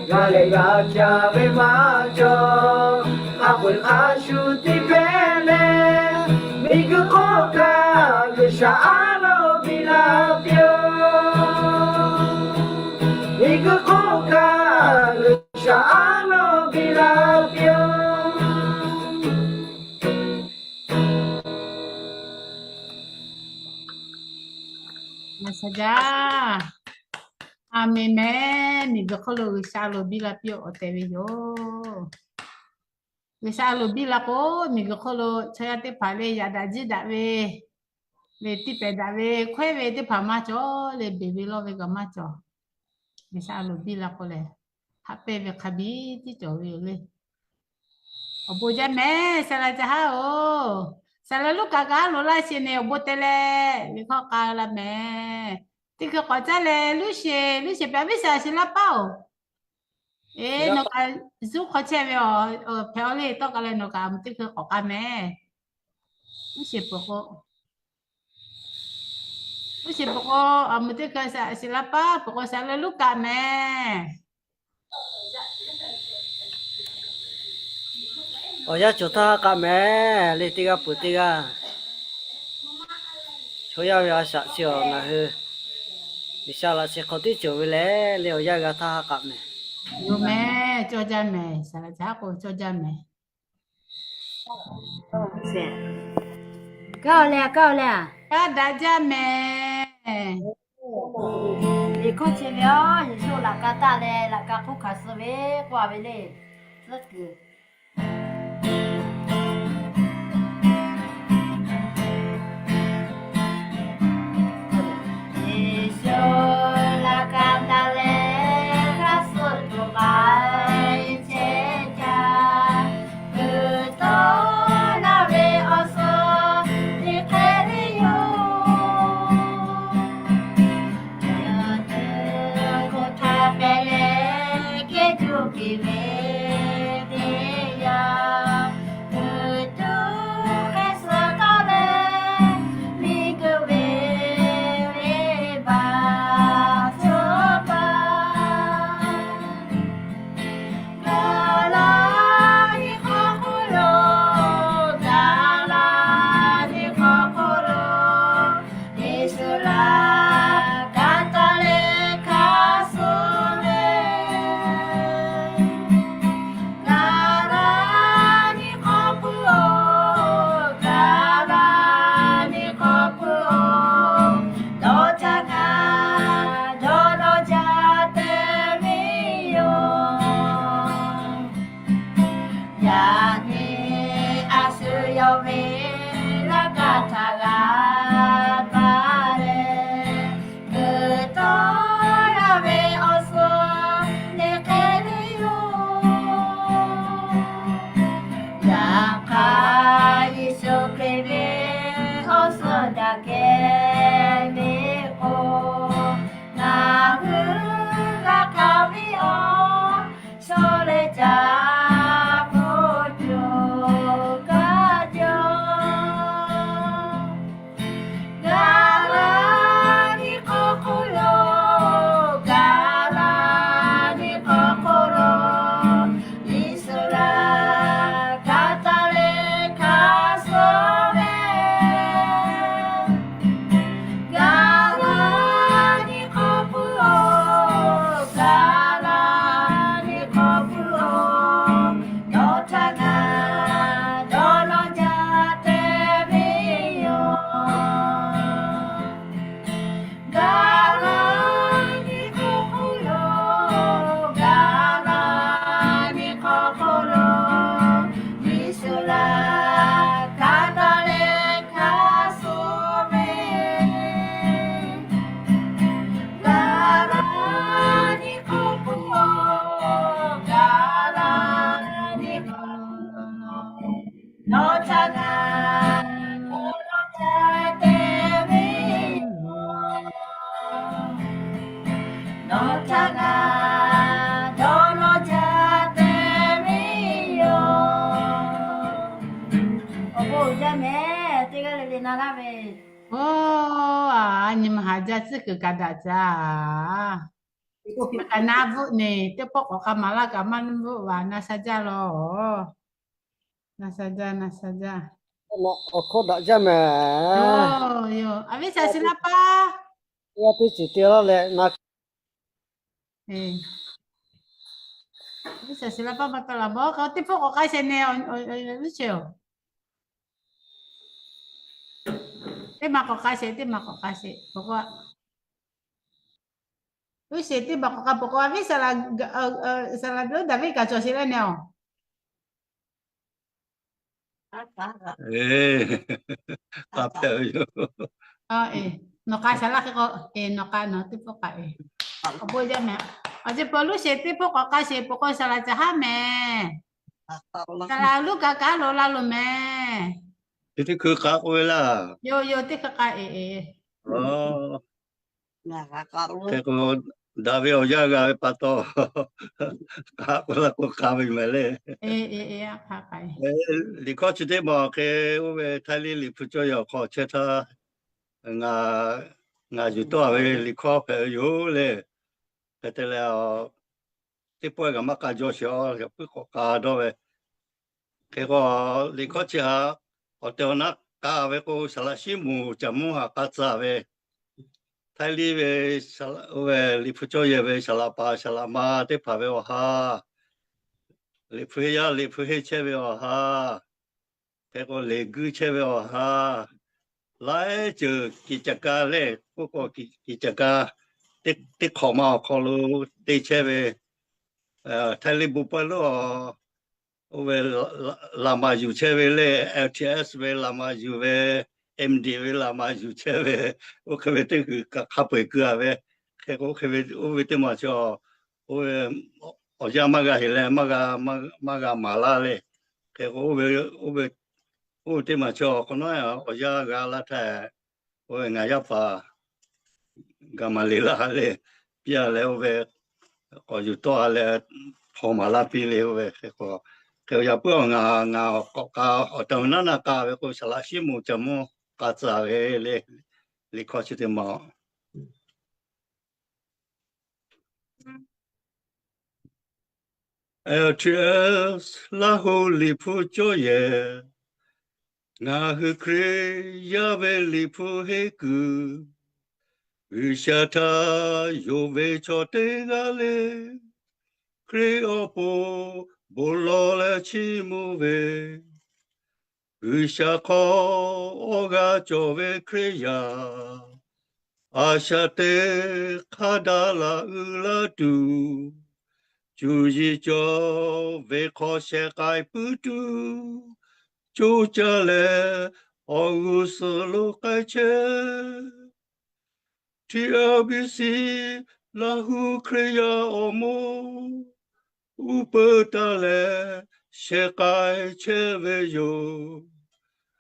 G'a leh g'a ca ve maˇ cawˬ. Haꞈ peuˬ hk'a shuˍ tiˉ pehˍ leh, miˬguiˬ hk'oˆ kaꞈ G'uiˬsha aˉ lo biˇ laˇ piˇ-oˬ. Miˬguiˬ hk'oˆ kaꞈ G'uiˬsha aˉ lo biˇ laˇ piˇ-oˬ. Aˍ meˍ meˍ. Miˬguiˬ hk'oˆ lo G'uiˬsha lo biˇ laˇ piˇ-oˬ, awˬ tehˬ ve yoˬ. G'uiˬsha lo biˇ laˇ k'o, miˬguiˬ hk'oˆ lo chaw yaˇ teˇ hpaˍ le yaꞈ daꞈ jiˇ daꞈ ve, le tiˇ pehˍ daꞈ ve, hkawehˉ ve teˇ hpaˍ maˇ cawˬ le, beˬ ve lawˇ ve kaꞈ maˇ cawˬ. G'uiˬsha lo biˇ laˇ k'o lehˬ, haꞈ pehnˇ ve hk'a biˇ tiˉ cawˬ ve yoˬ le. Awˬ bon jaˇ mehˍ, saˍ laꞈ ca haˉ-oˬ. Saˍ laꞈ Luˉkaꞈ kaꞈ loꞈ laˇ sheˍ nehˬ, awˬ bon te leh ve hkawˇ k'a laˇ mehˍ. Teˇ hkui k'awꞈ caˇ leh Luˉsheˍ, Luˉsheˍ paˍ viˉ shaˍ shiˍ laˇ paˉ-oˬ. Eˬ, nawˬ kaꞈ zuhˆ hk'aw chehˇ ve awˬ hpehꞈ-aw le, tawˇ k'a leh nawˬ kaꞈ a mvuh teˇ hkui k'awꞈ k'a mehˍ. Luˉsheˍ peuˬ k'o, Luˉsheˍ peuˬ k'o, a mvuh teˇ hkui shaˍ shiˍ laˇ paˉ peuˬ k'o, saˍ laꞈ Luˉkaꞈ mehˍ. Awˬ yanˇ cawˬ htaˇ ha k'a mehˍ le, teˇ g'aˇ peuˬ teˇ g'aˇ. Chaw yaˇ ve a shaꞈ chi awˬ ngaˬ hui G'uiˬsha laꞈ sheh hk'aw tiˉ cawˬ ve leh le, awˬ yanˇ g'a htaˇ ha k'a mehˍ. Yoˬ mehˍ, cawˇ jaˇ mehˍ, saˍ laꞈ ca haˉ k'o cawˇ jaˇ mehˍ. Kaˇ-oˬ le, kaˇ-oˬ le, kaˇ daꞈ jaˇ mehˍ. Liꞈ hkawˇ chi ve-oˬ, Yeˍsuˆ laꞈ ka taˆ leh laꞈ ka hk'oˆ hkanˍ suh ve k'oˆ a ve le. Suhˉ kuiˬ Yeˍsuˆ laꞈ ka taˆ leh hk'a suh tuˬ k'ai chehˇ caˇ, kuiˬ tawˆ la ve awˬ suhˍ teˇ hk'e le yoˬ. Yaꞈ nyi hk'oˆ htaˇ hpehꞈ leh kehˉ tuˬ piˇ ve teˇ yanˇ, kuiˬ tuˬ hk'e suh taˍ leh, miˬguiˬ ve venˇbaˆ cawˬ paˍ. Gaˬ la nyi hk'aw hk'oˆ lo, gaˬ la nyi hk'aw hk'oˆ lo, Yeˍsuˆ laꞈ ka taˆ leh hk'a suh ve. Gaˬ la nyi hk'aw hk'oˆ lo, gaˬ la nyi hk'aw hk'oˆ lo, dawˇ caˇ kaꞈ dawˇ nawˇ jaˇ te ve yoˬ. Yaꞈ nyi a shu yawˇ ve laꞈ ka htaꞈ g'a taˍ leh, kuiˬ tawˆ la ve awˬ suhˍ teˇ hk'e le yoˬ. Yaꞈ hk'aˇ, Yeˍsuˆ Hkriꞈ ve awˬ suhˍ daꞈ kehˬ ve k'o, ngaˬ hui g'a hkanˍ ve awˬ chaw leh caˇ k'oˆ Nawˬ htaꞈ ngaˬ dawˇ nawˇ jaˇ te ve yoˬ. Nawˬ htaꞈ ngaˬ dawˇ nawˇ jaˇ te ve yoˬ. Awˬ bon uiˍ jaˇ mehˍ. Teˇ g'aˇ le le na laˇ ve. Oˬ, a nyi ma haˍ jaˇ tcuhˉ kuiˬ kaꞈ daꞈ jaˇ. Kaꞈ na bvuhˆ neˬ, teˇ pawˆ k'awꞈ k'a maˍ laˇ kaꞈ maˇ bvuhˆ vaˬ, na sha jaˇ law. Na sha jaˇ, na sha jaˇ. Awˬ hkawˇ daꞈ jaˇ mehˍ. Yoˬ, a viˉ shaˍ shiˍ la paˇ. Teˇ g'aˇ teˇ ceuˬ te laˇ leh na. A viˉ shaˍ shiˍ la paˇ ma taw laˬ bawˬ k'o, teˇ pawˆ k'awꞈ k'ai sheˍ neˬ, a viˉ sheˍ-oˬ. Teˇ ma k'awꞈ k'ai sheˍ, teˇ ma k'awꞈ k'ai sheˍ, pawˬ k'o, a viˉ sheˍ teˇ ma k'awꞈ k'ai pawˬ k'o, a viˉ shaˍ laꞈ, shaˍ laꞈ g'uˇ Daˍviˆ kaꞈ cawˬ sheˍ leh neˬ-oˬ. K'a hpehꞈ ve yoˬ. Nawˬ k'a shaˍ laˇ hk'e k'o, nawˬ k'a nawˬ teˇ pawˆ k'a e. Awˬ bon jaˇ mehˍ. Awˬ ceuˬ peuˬ Luˇ sheˍ teˇ pawˆ k'awꞈ k'a sheˍ pawˬ k'o, shaˍ laꞈ caˬ haˉ mehˍ. Shaˍ laꞈ Luˇ kaꞈ kaꞈ loꞈ la loˬ mehˍ. Teˇ hkui k'a k'oˆ ve laˇ. Yoˬ, yoˬ, teˇ hkui k'a e e. Hk'e k'o, daꞈ ve awˬ yanˇ g'a ve pa taw, k'a k'oˆ la k'o k'a ve mehˍ le. Liꞈ hkawˇ chi teˇ maˬ hk'e oˇ ve Htaiˇ liˇ Liꞈ hpu cawˇ yehˬ awˬ hk'aw chehˇ htaˇ, ngaˬ yuˬ tawˆ ve liꞈ hkawˇ hpehꞈ ve yoˬ le. Hk'e te leh, teˇ pawˆ g'a maˇ k'a jaw sheˍ a, puiˉ k'awꞈ k'a dawˇ ve. Hk'e k'o, liꞈ hkawˇ chi htaꞈ awˬ tehˬ awˬ na k'a ve k'o, saˍ laꞈ shiˉ moˍ caˬ mvuhˇ htaꞈ k'a tcuh ve. Htaiˇ liˇ ve, oˇ ve Liꞈ hpu cawˇ yehˬ ve saˍ laꞈ paˍ saˍ laꞈ ma teˇ hpaˍ ve awˬ ha, Liꞈ hpu henˇ yaˇ Liꞈ hpu henˇ chehˇ ve awˬ ha, hk'e k'o, leˬ guiˇ chehˇ ve awˬ ha, laiˉ ceuˬ กิจการ lehˬ k'oˆ k'o, กิจการ teˇ hk'awꞈ ma awˬ hk'aw lo te chehˇ ve, Htaiˇ liˇ bon pawehˇ lonˉ, oˇ ve laꞈ maˍ yuˬ chehˇ ve le, L T S ve laꞈ maˍ yuˬ ve, M D ve laꞈ maˍ yuˬ chehˇ ve, oˇ hk'e ve teˇ g'uiˬ kaꞈ hk'a peu-eˬ keu-a ve. Hk'e k'o, oˇ hk'e ve oˇ ve teˇ maˬ chi, oˇ ve awˬ yanˇ maˇ g'a heˍ leh, maˇ g'a maˍ laˇ le. Hk'e k'o, oˇ ve teˇ maˬ chi awˬ hk'awꞈ nawˉ awˬ yanˇ g'a laˇ htaˇ, oˇ ve ngaˬ yaˇ paˍ Gaˍmaˍleˍlaˆ le, piˇ-a leh oˇ ve k'awꞈ yuˬ tawˆ-a leh, hpaw maˍ laˇ piˇ le oˇ ve. Hk'e k'o, hk'e yaꞈ puiˉ awˬ ngaˬ, ngaˬ k'awꞈ k'a awˬ tehˬ awˬ na naˆ k'a ve k'o, saˍ laꞈ shiˉ moˍ caˬ mvuhˇ k'a tcuh ve le, liꞈ hkawˇ chi teˇ maˬ L T S Laˇ hu Liꞈ hpu cawˇ yehˬ, ngaˬ hui Hkriꞈ yaˇ ve Liꞈ hpu henˇ kuiˬ, G'uiˬsha htaꞈ yonˍ ve chaw teˇ g'aˇ le, Hkriꞈ awˬ pon bon lawˬ leh chiˇ mvuh ve, G'uiˬsha hk'aw awˬ g'aˇ cawˬ ve Hkriꞈ yaˇ, a shaꞈ teꞈ hk'a daꞈ laꞈ uiˍ la tuˬ, cuˇ yiˍ cawˬ ve hk'aw sheh k'ai puiˉ tuˬ, coˇ caˇ leh awˬ g'uˇ suhˍ lo k'ai chehˇ. T L B C Laˇ hu Hkriꞈ yaˇ awˬ moˍ uˉ peunˍ taˍ leh sheh k'ai chehˇ ve yoˬ.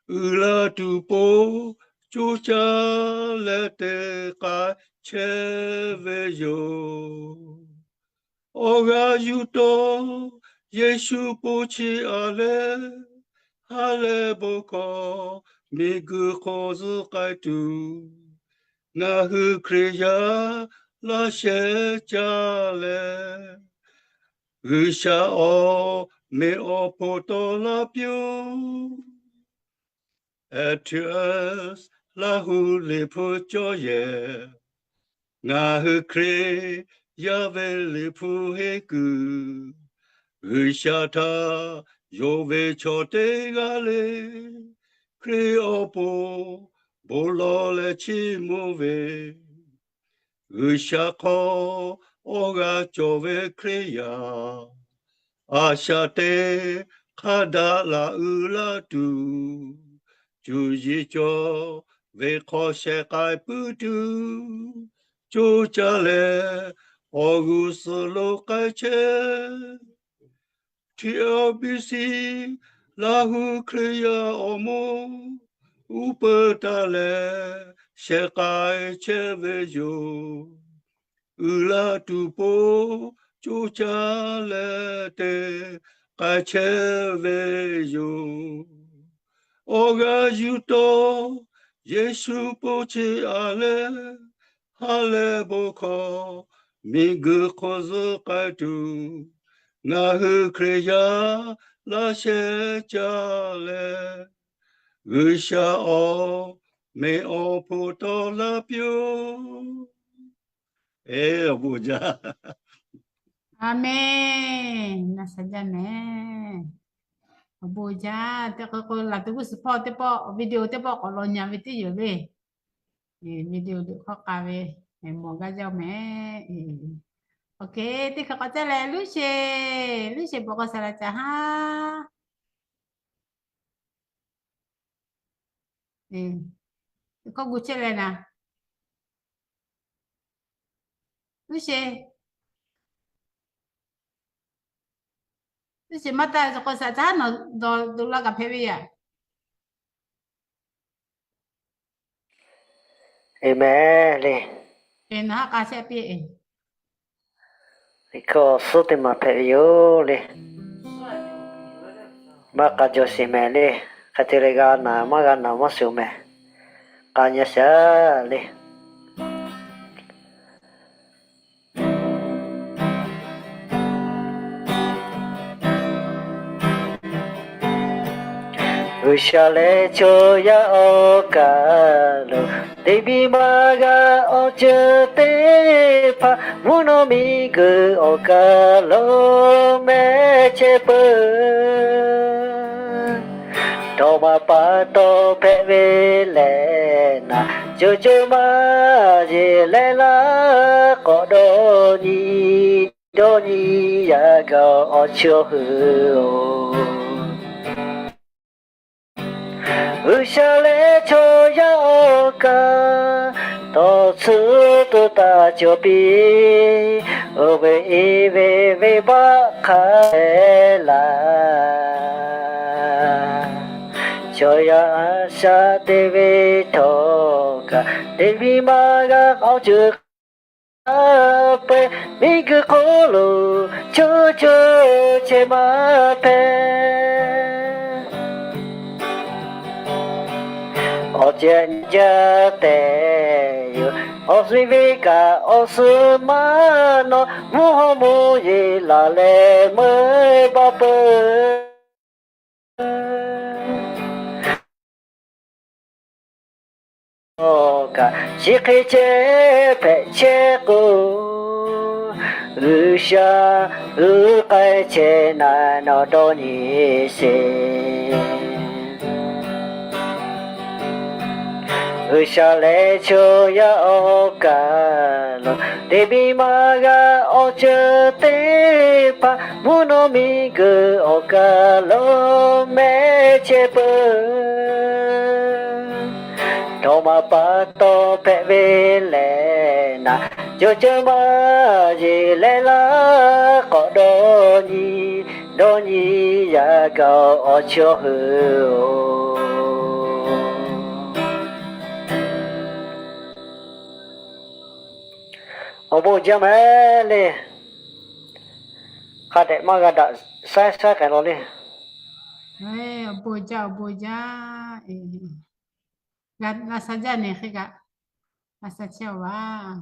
Uiˍ la tuˬ po coˇ caˇ leh te k'ai chehˇ ve yoˬ. Awˬ g'aˇ yuˬ tawˆ Yeˍsuˆ po chi a leh, ha leh bon hkawˇ miˬguiˬ hk'aw zuhˆ k'ai tuˬ, ngaˬ hui Hkriꞈ yaˇ laˇ sheh caˇ leh, G'uiˬsha awˬ meꞈ awˬ hponˇ tawˆ la piˇ-oˆ. L T S Laˇ hu Liꞈ hpu cawˇ yehˬ, ngaˬ hui Hkriꞈ yaˇ ve Liꞈ hpu henˇ kuiˬ, G'uiˬsha htaꞈ yonˍ ve chaw teˇ g'aˇ le, Hkriꞈ awˬ pon bon lawˬ leh chiˇ mvuh ve, G'uiˬsha hk'aw awˬ g'aˇ cawˬ ve Hkriꞈ yaˇ, a shaꞈ teꞈ hk'a daꞈ laꞈ uiˍ la tuˬ, cuˇ yiˍ cawˬ ve hk'aw sheh k'ai puiˉ tuˬ, coˇ caˇ leh awˬ g'uˇ suhˍ lo k'ai chehˇ. T L B C Laˇ hu Hkriꞈ yaˇ awˬ moˍ uˉ peunˍ taˍ leh shehˍ k'ai chehˇ ve yoˬ. Uiˍ la tuˬ po coˇ caˇ leh te k'ai chehˇ ve yoˬ. Awˬ g'aˇ yuˬ taw Yeˍsuˆ po cheˇ a leh, ha leh bon hkawˇ miˬguiˬ hk'aw zuhˆ k'ai tuˬ, ngaˬ hui Hkriꞈ yaˇ laˇ shehˍ caˇ leh, G'uiˬsha awˬ mehˍ awˬ hponˇ tawˆ la piˇ-oˆ. Awˬ bon jaˇ. Aˍmenˍ. Naˍ sa jaˇ mehˍ. Awˬ bon jaˇ. Teˇ hk'e k'o laˬ tuˬ g'uˇ suhˍ hpawˇ teˇ pawˆ video teˇ pawˆ k'awꞈ law nyi ve teˇ yoˬ le. Video liꞈ hk'aw k'a ve mawˬ gaˇ jaˇ mehˍ. Oˇ hk'e teˇ hk'e k'awꞈ caˇ leh Luˉ sheˍ, Luˉ sheˍ bvuhꞈ k'o saˍ laꞈ caˍ haˉ. Hkawˇ gu chehˇ leh naˍ. Luˉ sheˍ, Luˉ sheˍ maˇ taˇ k'o saˍ laꞈ caˍ haˉ nawˬ dawˬ la kaꞈ hpehꞈ ve yaꞈ. Eˍ mehˍ le. Eˍ, nawˬ haˉ k'a shehˆ piˇ. Liꞈ hkawˇ suhˉ teˇ maˬ hpehꞈ ve yoˬ le. Maˇ k'a jaw sheˍ mehˍ le. Hk'e te leh g'a naˬ maˇ g'a naˬ maˇ shuˍ mehˍ. K'a nyi shaˍ le. G'uiˬsha leh chaw yaˇ awˬ kaˬ lo teˇ biˇ maˇ g'a awˬ ceuˬ teˇ hpaˍ mvuhˇ naw miˬguiˬ awˬ kaˬ lo mehˆ chehˇ peuˬ. Dawˇ maˍ pa taw hpehꞈ ve lehˬ naˍ, co co maˇ yeˬ leh laˇ k'awꞈ dawˇ nyi dawˇ nyi yaꞈ gaˬ awˬ chawˇ hui-oˬ. G'uiˬsha leh chaw yaˇ awˬ kaˬ tawˍ tsuhˇ to taˍ cawˬ piˇ, oˇ ve iˉ ve venˇbaˆ hk'a hpehꞈ laˇ. Chaw yaˇ a shaꞈ te ve htawˇ kaꞈ, teˇ biˇ maˇ g'a awˬ ceuˬ k'a peuˬ, miˬguiˬ hk'oˆ lo co co chehˇ maˇ hpehꞈ. Awˬ ceuˬ nyi jaˇ tehꞈ yoˬ. Awˬ suˍ ve kaꞈ awˬ suhˍ maˇ nawˬ, mvuhˇ hawˉ mvuhˇ yeˬ laˬ leh meuˇ baˆ peuˬ. Awˬ kaꞈ chi hk'e chehˇ hpehꞈ chehˇ k'o, G'uiˬsha uiˍ k'ai chehˇ naˍ nawˬ dawˇ nyi sheˍ. G'uiˬsha leh chaw yaˇ awˬ kaˬ lo, teˇ biˇ maˇ g'a awˬ ceuˬ teˇ hpaˍ mvuhˇ naw miˬguiˬ awˬ kaˬ lo mehˆ chehˇ peuˬ. Dawˇ maˍ pa taw hpehꞈ ve lehˬ naˍ, co co maˇ yeˬ leh laˇ k'awꞈ dawˇ nyi dawˇ nyi yaꞈ gaˬ awˬ chawˇ hui-oˬ. Awˬ bon jaˇ mehˍ le. Hk'a dehꞈ maˇ g'a daꞈ saiˉ saiˉ k'ai law le. Awˬ bon jaˇ, awˬ bon jaˇ. G'a sa jaˇ neˬ hk'e kaꞈ, g'a sa chehˇ-oˬ vaˬ.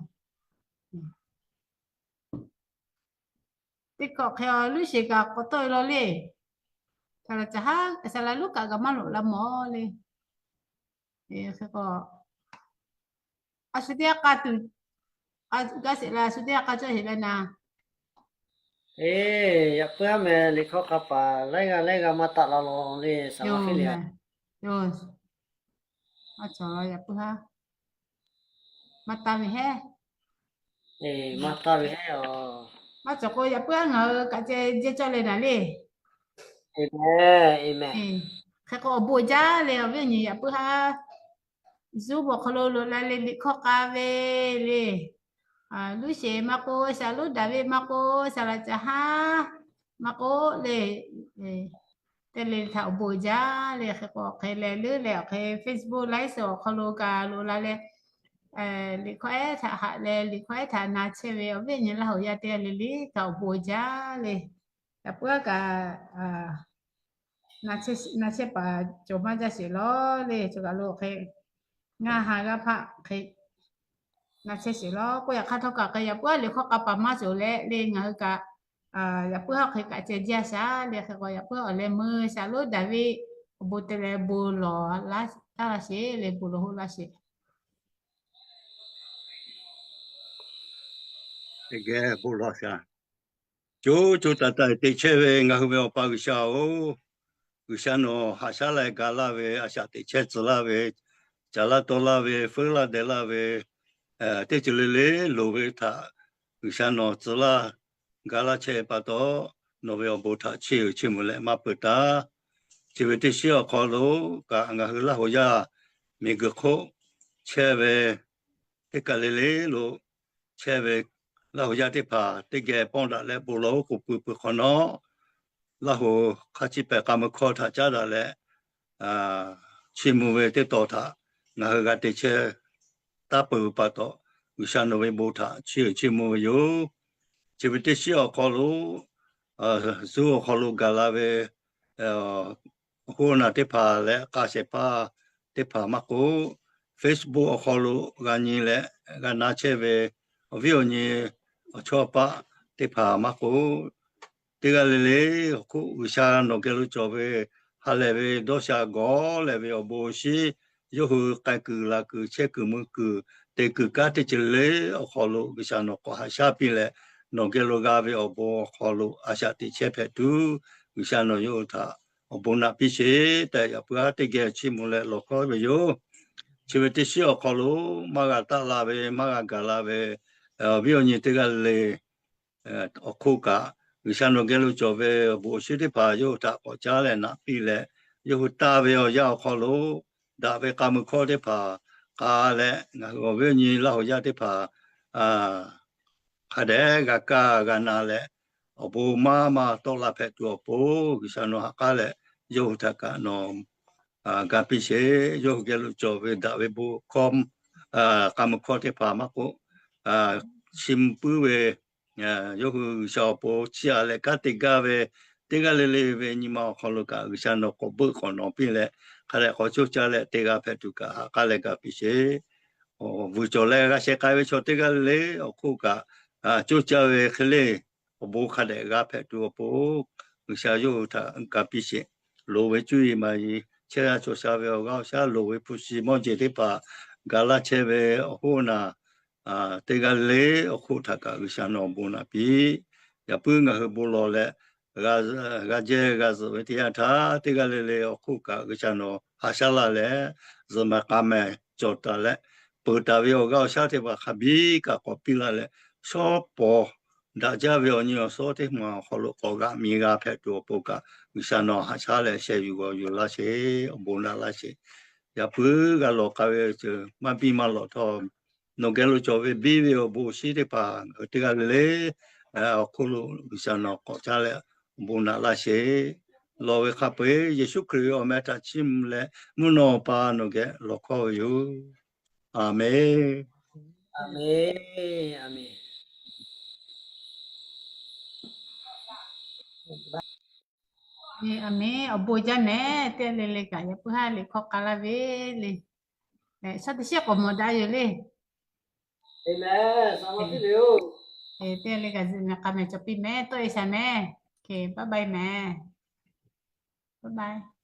Teˇ hkawꞈ hk'e Luˉ sheˍ kaꞈ k'awꞈ tawˆ e law le. Saˍ laꞈ caˍ haˉ, saˍ laꞈ Luˉkaꞈ kaꞈ maˇ loꞈ la mawˬ le. Hk'e k'o, a shu teˇ g'aˇ k'a tuˬ, g'a sheˍ la, a shu teˇ g'aˇ k'a cawˇ sheˍ la naˍ. Eˬ, yaꞈ puiˉ haˉ mehˍ, liꞈ hkawˇ k'a paˍ laiˉ g'aˇ laiˉ g'aˇ maˇ taˆ la law le, saˍ laꞈ Luˉkaꞈ. Maˇ cawˬ, yaꞈ puiˉ haˉ. Maˇ taˇ ve heˉ. Maˇ taˇ ve heˉ-oˬ. Maˇ cawˬ k'o, yaꞈ puiˉ haˉ ngaˬ hui kaꞈ ceh jehˇ cawˇ leh naˍ le. Hk'e k'o, awˬ bon jaˇ leh awˬ viˉ awˬ nyi yaꞈ puiˉ haˉ zuhˆ bvuhꞈ hk'aw lo loꞈ la leh liꞈ hkawˇ k'a ve le. Luˉ sheˍ maˇ k'oˆ, saˍ laꞈ Luˉ Daˍviˆ maˇ k'oˆ, saˍ laꞈ caˍ haˉ maˇ k'oˆ le. te le htaꞈ awˬ bon jaˇ le. Hk'e k'o hk'e leh leuˉ leh awˬ hk'e Facebook live awˬ hk'aw lo kaꞈ loꞈ la leh, liꞈ hkawˇ ehˉ htaꞈ haꞈ leh liꞈ hkawˇ ehˉ htaꞈ na chehˇ ve awˬ viˉ awˬ nyi Laˇ huˍ yaˇ teˇ g'aˇ le le kaꞈ awˬ bon jaˇ le. Yaꞈ puiˉ kaꞈ na chehˇ paˍ cawˬ maˇ jaˇ sheˍ lawˬ le. Cawˬ kaꞈ lo hk'e ngaˇ ha g'aˇ hpaˆ hk'e na chehˇ sheˍ lawˬ k'oˆ. Yaꞈ hk'aˇ htawˇ kaꞈ hk'e yaꞈ puiˉ ha liꞈ hkawˇ k'a paˍ maˇ cawˬ leh le ngaˬ hui kaꞈ yaꞈ puiˉ ha hk'e kaꞈ ceh jaˇ shaˍ le. Hk'e k'o yaꞈ puiˉ awˬ leh meuˇ shaˍ lonˉ Daˍviˆ awˬ bon te leh bon lawˬ taˉ laˇ sheˍ le. Bon lawˬ hoˆ laˇ sheˍ. Geh bon lawˬ shaˍ. Co co taiˍ taiˍ teꞈ chehˇ ve ngaˬ hui ve Awˬ pa G'uiˬsha-oˬ, G'uiˬsha nawˬ haꞈ shaˉ leh ga laˇ ve, a shaꞈ teꞈ chehˇ tcuh laˇ ve, caˍ laˇ tawˇ laˇ ve, feuˉ laˇ deh laˇ ve, teˇ ceuˬ le le loˍ ve htaꞈ G'uiˬsha nawˬ tcuh laˇ ga laˇ chehˇ ve pa taw, nawˬ ve awˬ bon htaꞈ chiˇ uiˍ chiˇ mvuh leh maˇ peuˬ taˍ. Chi ve teˇ shiˉ awˬ hk'aw lo kaꞈ ngaˬ hui Laˇ huˍ yaˇ miˬguiˬ hk'oˆ chehˇ ve teˇ kaˬ le le lo chehˇ ve Laˇ huˍ yaˇ teˇ hpaˍ teˇ geh pawˇ daꞈ leh bon lawˬ oˉ k'oˍ pui pui hk'awꞈ nawˉ, Laˇ huˍ hk'a chiˇ pehˍ k'a mui hkawˇ htaꞈ caˉ daꞈ leh chiˇ mvuh ve teˇ taw htaꞈ ngaˬ hui g'a te chehˇ taˍ peuˬ ve pa taw, G'uiˬsha nawˬ ve bon htaꞈ chiˇ uiˍ chiˇ mvuh ve yoˬ. Chi ve teˇ shiˉ awˬ hk'aw lo, Zoom awˬ hk'aw lo gaˬ la ve awˬ hoˉ naˬ teˇ hpaˍ leh k'a shehˍ hpaˇ teˇ hpaˍ maˇ k'oˆ, Facebook awˬ hk'aw lo g'a nyi leh g'a na chehˇ ve awˬ viˉ awˬ nyi awˬ chawˇ paˆ teˇ hpaˍ maˇ k'oˆ, teˇ g'aˇ le le awˬ hk'oˆ G'uiˬsha nawˬ geh lo cawˬ ve ha lehˬ ve dawˇ sha gawˬ lehˬ ve awˬ bon awˬ shinˉ, yawˇ hui k'ai kuiˬ laˬ kuiˬ chehˇ kuiˬ mui kuiˬ te kuiˬ kanˉ teˇ ceuˬ le awˬ hk'aw lo G'uiˬsha nawˬ k'awꞈ haꞈ shaˉ piˇ leh, nawˬ geh lo g'a ve awˬ bon awˬ hk'aw lo a shaꞈ teꞈ chehˇ hpehꞈ tuˬ, G'uiˬsha nawˬ yawˇ hui htaꞈ awˬ bon naꞈ piˇ sheˍ tehꞈ, yaꞈ puiˉ haˉ teˇ geh chiˇ mvuh leh lawˬ hkawˇ ve yoˬ. Chi ve teˇ shiˉ awˬ hk'aw lo maˇ g'a taˆ la ve, maˇ g'a gaˬ la ve awˬ viˉ awˬ nyi teˇ g'aˇ le awˬ hk'oˆ kaꞈ, G'uiˬsha nawˬ geh lo cawˬ ve awˬ bon awˬ shinˉ teˇ hpaˍ yawˇ hui htaꞈ k'awꞈ caˉ leh naꞈ piˇ leh, yawˇ hui taˇ ve awˬ yanˇ awˬ hk'aw lo daꞈ ve k'a mui hkawˇ teˇ hpaˍ k'a leh, ngaˬ hui awˬ viˉ awˬ nyi Laˇ huˍ yaˇ teˇ hpaˍ hk'a dehꞈ g'a kaˇ g'a na leh, awˬ bon maˇ maˇ tawˆ la hpehꞈ tuˬ awˬ pon G'uiˬsha nawˬ ha k'aˉ leh, yawˇ hui htaꞈ kaꞈ nawˬ ga piˇ sheˍ. Yawˇ hui geh lo cawˬ ve daꞈ ve bon hkawˇ, k'a mui hkawˇ teˇ hpaˍ maˇ k'oˆ, chi mvuh puiˉ ve yawˇ hui G'uiˬsha awˬ pon chiˇ aꞈ leh kanˉ te gaˇ ve teˇ g'aˇ le le ve nyi ma awˬ hk'aw lo kaꞈ G'uiˬsha nawˬ k'awꞈ beuˆ k'awꞈ nawˬ piˇ leh, hk'a dehꞈ k'awꞈ coˇ caˇ leh te g'a hpehꞈ tuˬ kaꞈ ha k'aˉ leh ga piˇ sheˍ. Vuiˬ cawˬ leh g'a sheh k'ai ve chaw teˇ g'aˇ le le awˬ hk'oˆ kaꞈ, coˇ caˇ ve hk'e le awˬ bon hk'a dehꞈ g'a hpehꞈ tuˬ awˬ pon G'uiˬsha yawˇ hui htaꞈ ga piˇ sheˍ. Loˍ ve cuˇ yiˍ maˍ yiˍ chehˇ g'a cawˬ sha ve awˬ g'aˇ awˬ shaˉ loˍ ve hpu shi mawˇ jeˬ teˇ hpaˍ ga laˇ chehˇ ve awˬ hoˉ naˬ teˇ g'aˇ le awˬ hk'oˆ htaꞈ kaꞈ G'uiˬsha nawˬ awˬ bon naꞈ piˇ. Yaꞈ puiˉ ngaˬ hui bon lawˬ leh g'a jehˇ g'a zuhꞈ ve teˇ yanˇ htaˇ, teˇ g'aˇ le le awˬ hk'oˆ kaꞈ G'uiˬsha nawˬ haꞈ shaˉ laˇ leh, zuhꞈ maˍ k'a mehˍ cawˬ taˍ leh, peuˬ taˍ ve awˬ g'aˇ awˬ shaˉ teˇ hpaˍ hk'a biˇ kaꞈ k'awꞈ piˇ laˇ leh, shawˉ pawˍ daꞈ jaˇ ve awˬ nyi awˬ suhˉ teˇ maˬ awˬ hk'aw lo k'awꞈ g'aꞈ mi g'a hpehꞈ tuˬ awˬ pon kaꞈ G'uiˬsha nawˬ haꞈ shaˉ leh sheh yuˬ g'awˬ yuˬ laˇ sheˍ, awˬ bon naꞈ laˇ sheˍ. Yaꞈ puiˉ g'a lawˬ k'ai ve ceuˬ maˇ biˇ maˇ lawꞈ htawˇ, nawˬ geh lo cawˬ ve biˇ ve awˬ bon awˬ shinˉ teˇ hpaˍ teˇ g'aˇ le le awˬ hk'oˆ lo G'uiˬsha nawˬ k'awꞈ caˇ leh awˬ bon naꞈ laˇ sheˍ. Lawˬ ve hk'a peu-eˬ Yeˍsuˆ Hkriꞈ ve awˬ meh htaꞈ chiˇ mvuh leh mvuhˇ naw pa nawˬ geh lawˬ hkawˇ ve yoˬ. Aˍmenˍ. Aˍmenˍ. Aˍmenˍ. Aˍmenˍ. Awˬ bon jaˇ mehˍ. Teˇ g'aˇ le le kaꞈ yaꞈ puiˉ haˉ liꞈ hkawˇ k'a laˇ ve le. Shaˉ teˇ shiˉ k'awꞈ mawˬ daꞈ yoˬ le. Teˇ g'aˇ le kaꞈ zuhꞈ mehˍ k'a mehˍ cawˬ piˇ mehˍ. Tawˆ e shaˍ mehˍ. Bye bye mehˍ. Bye bye.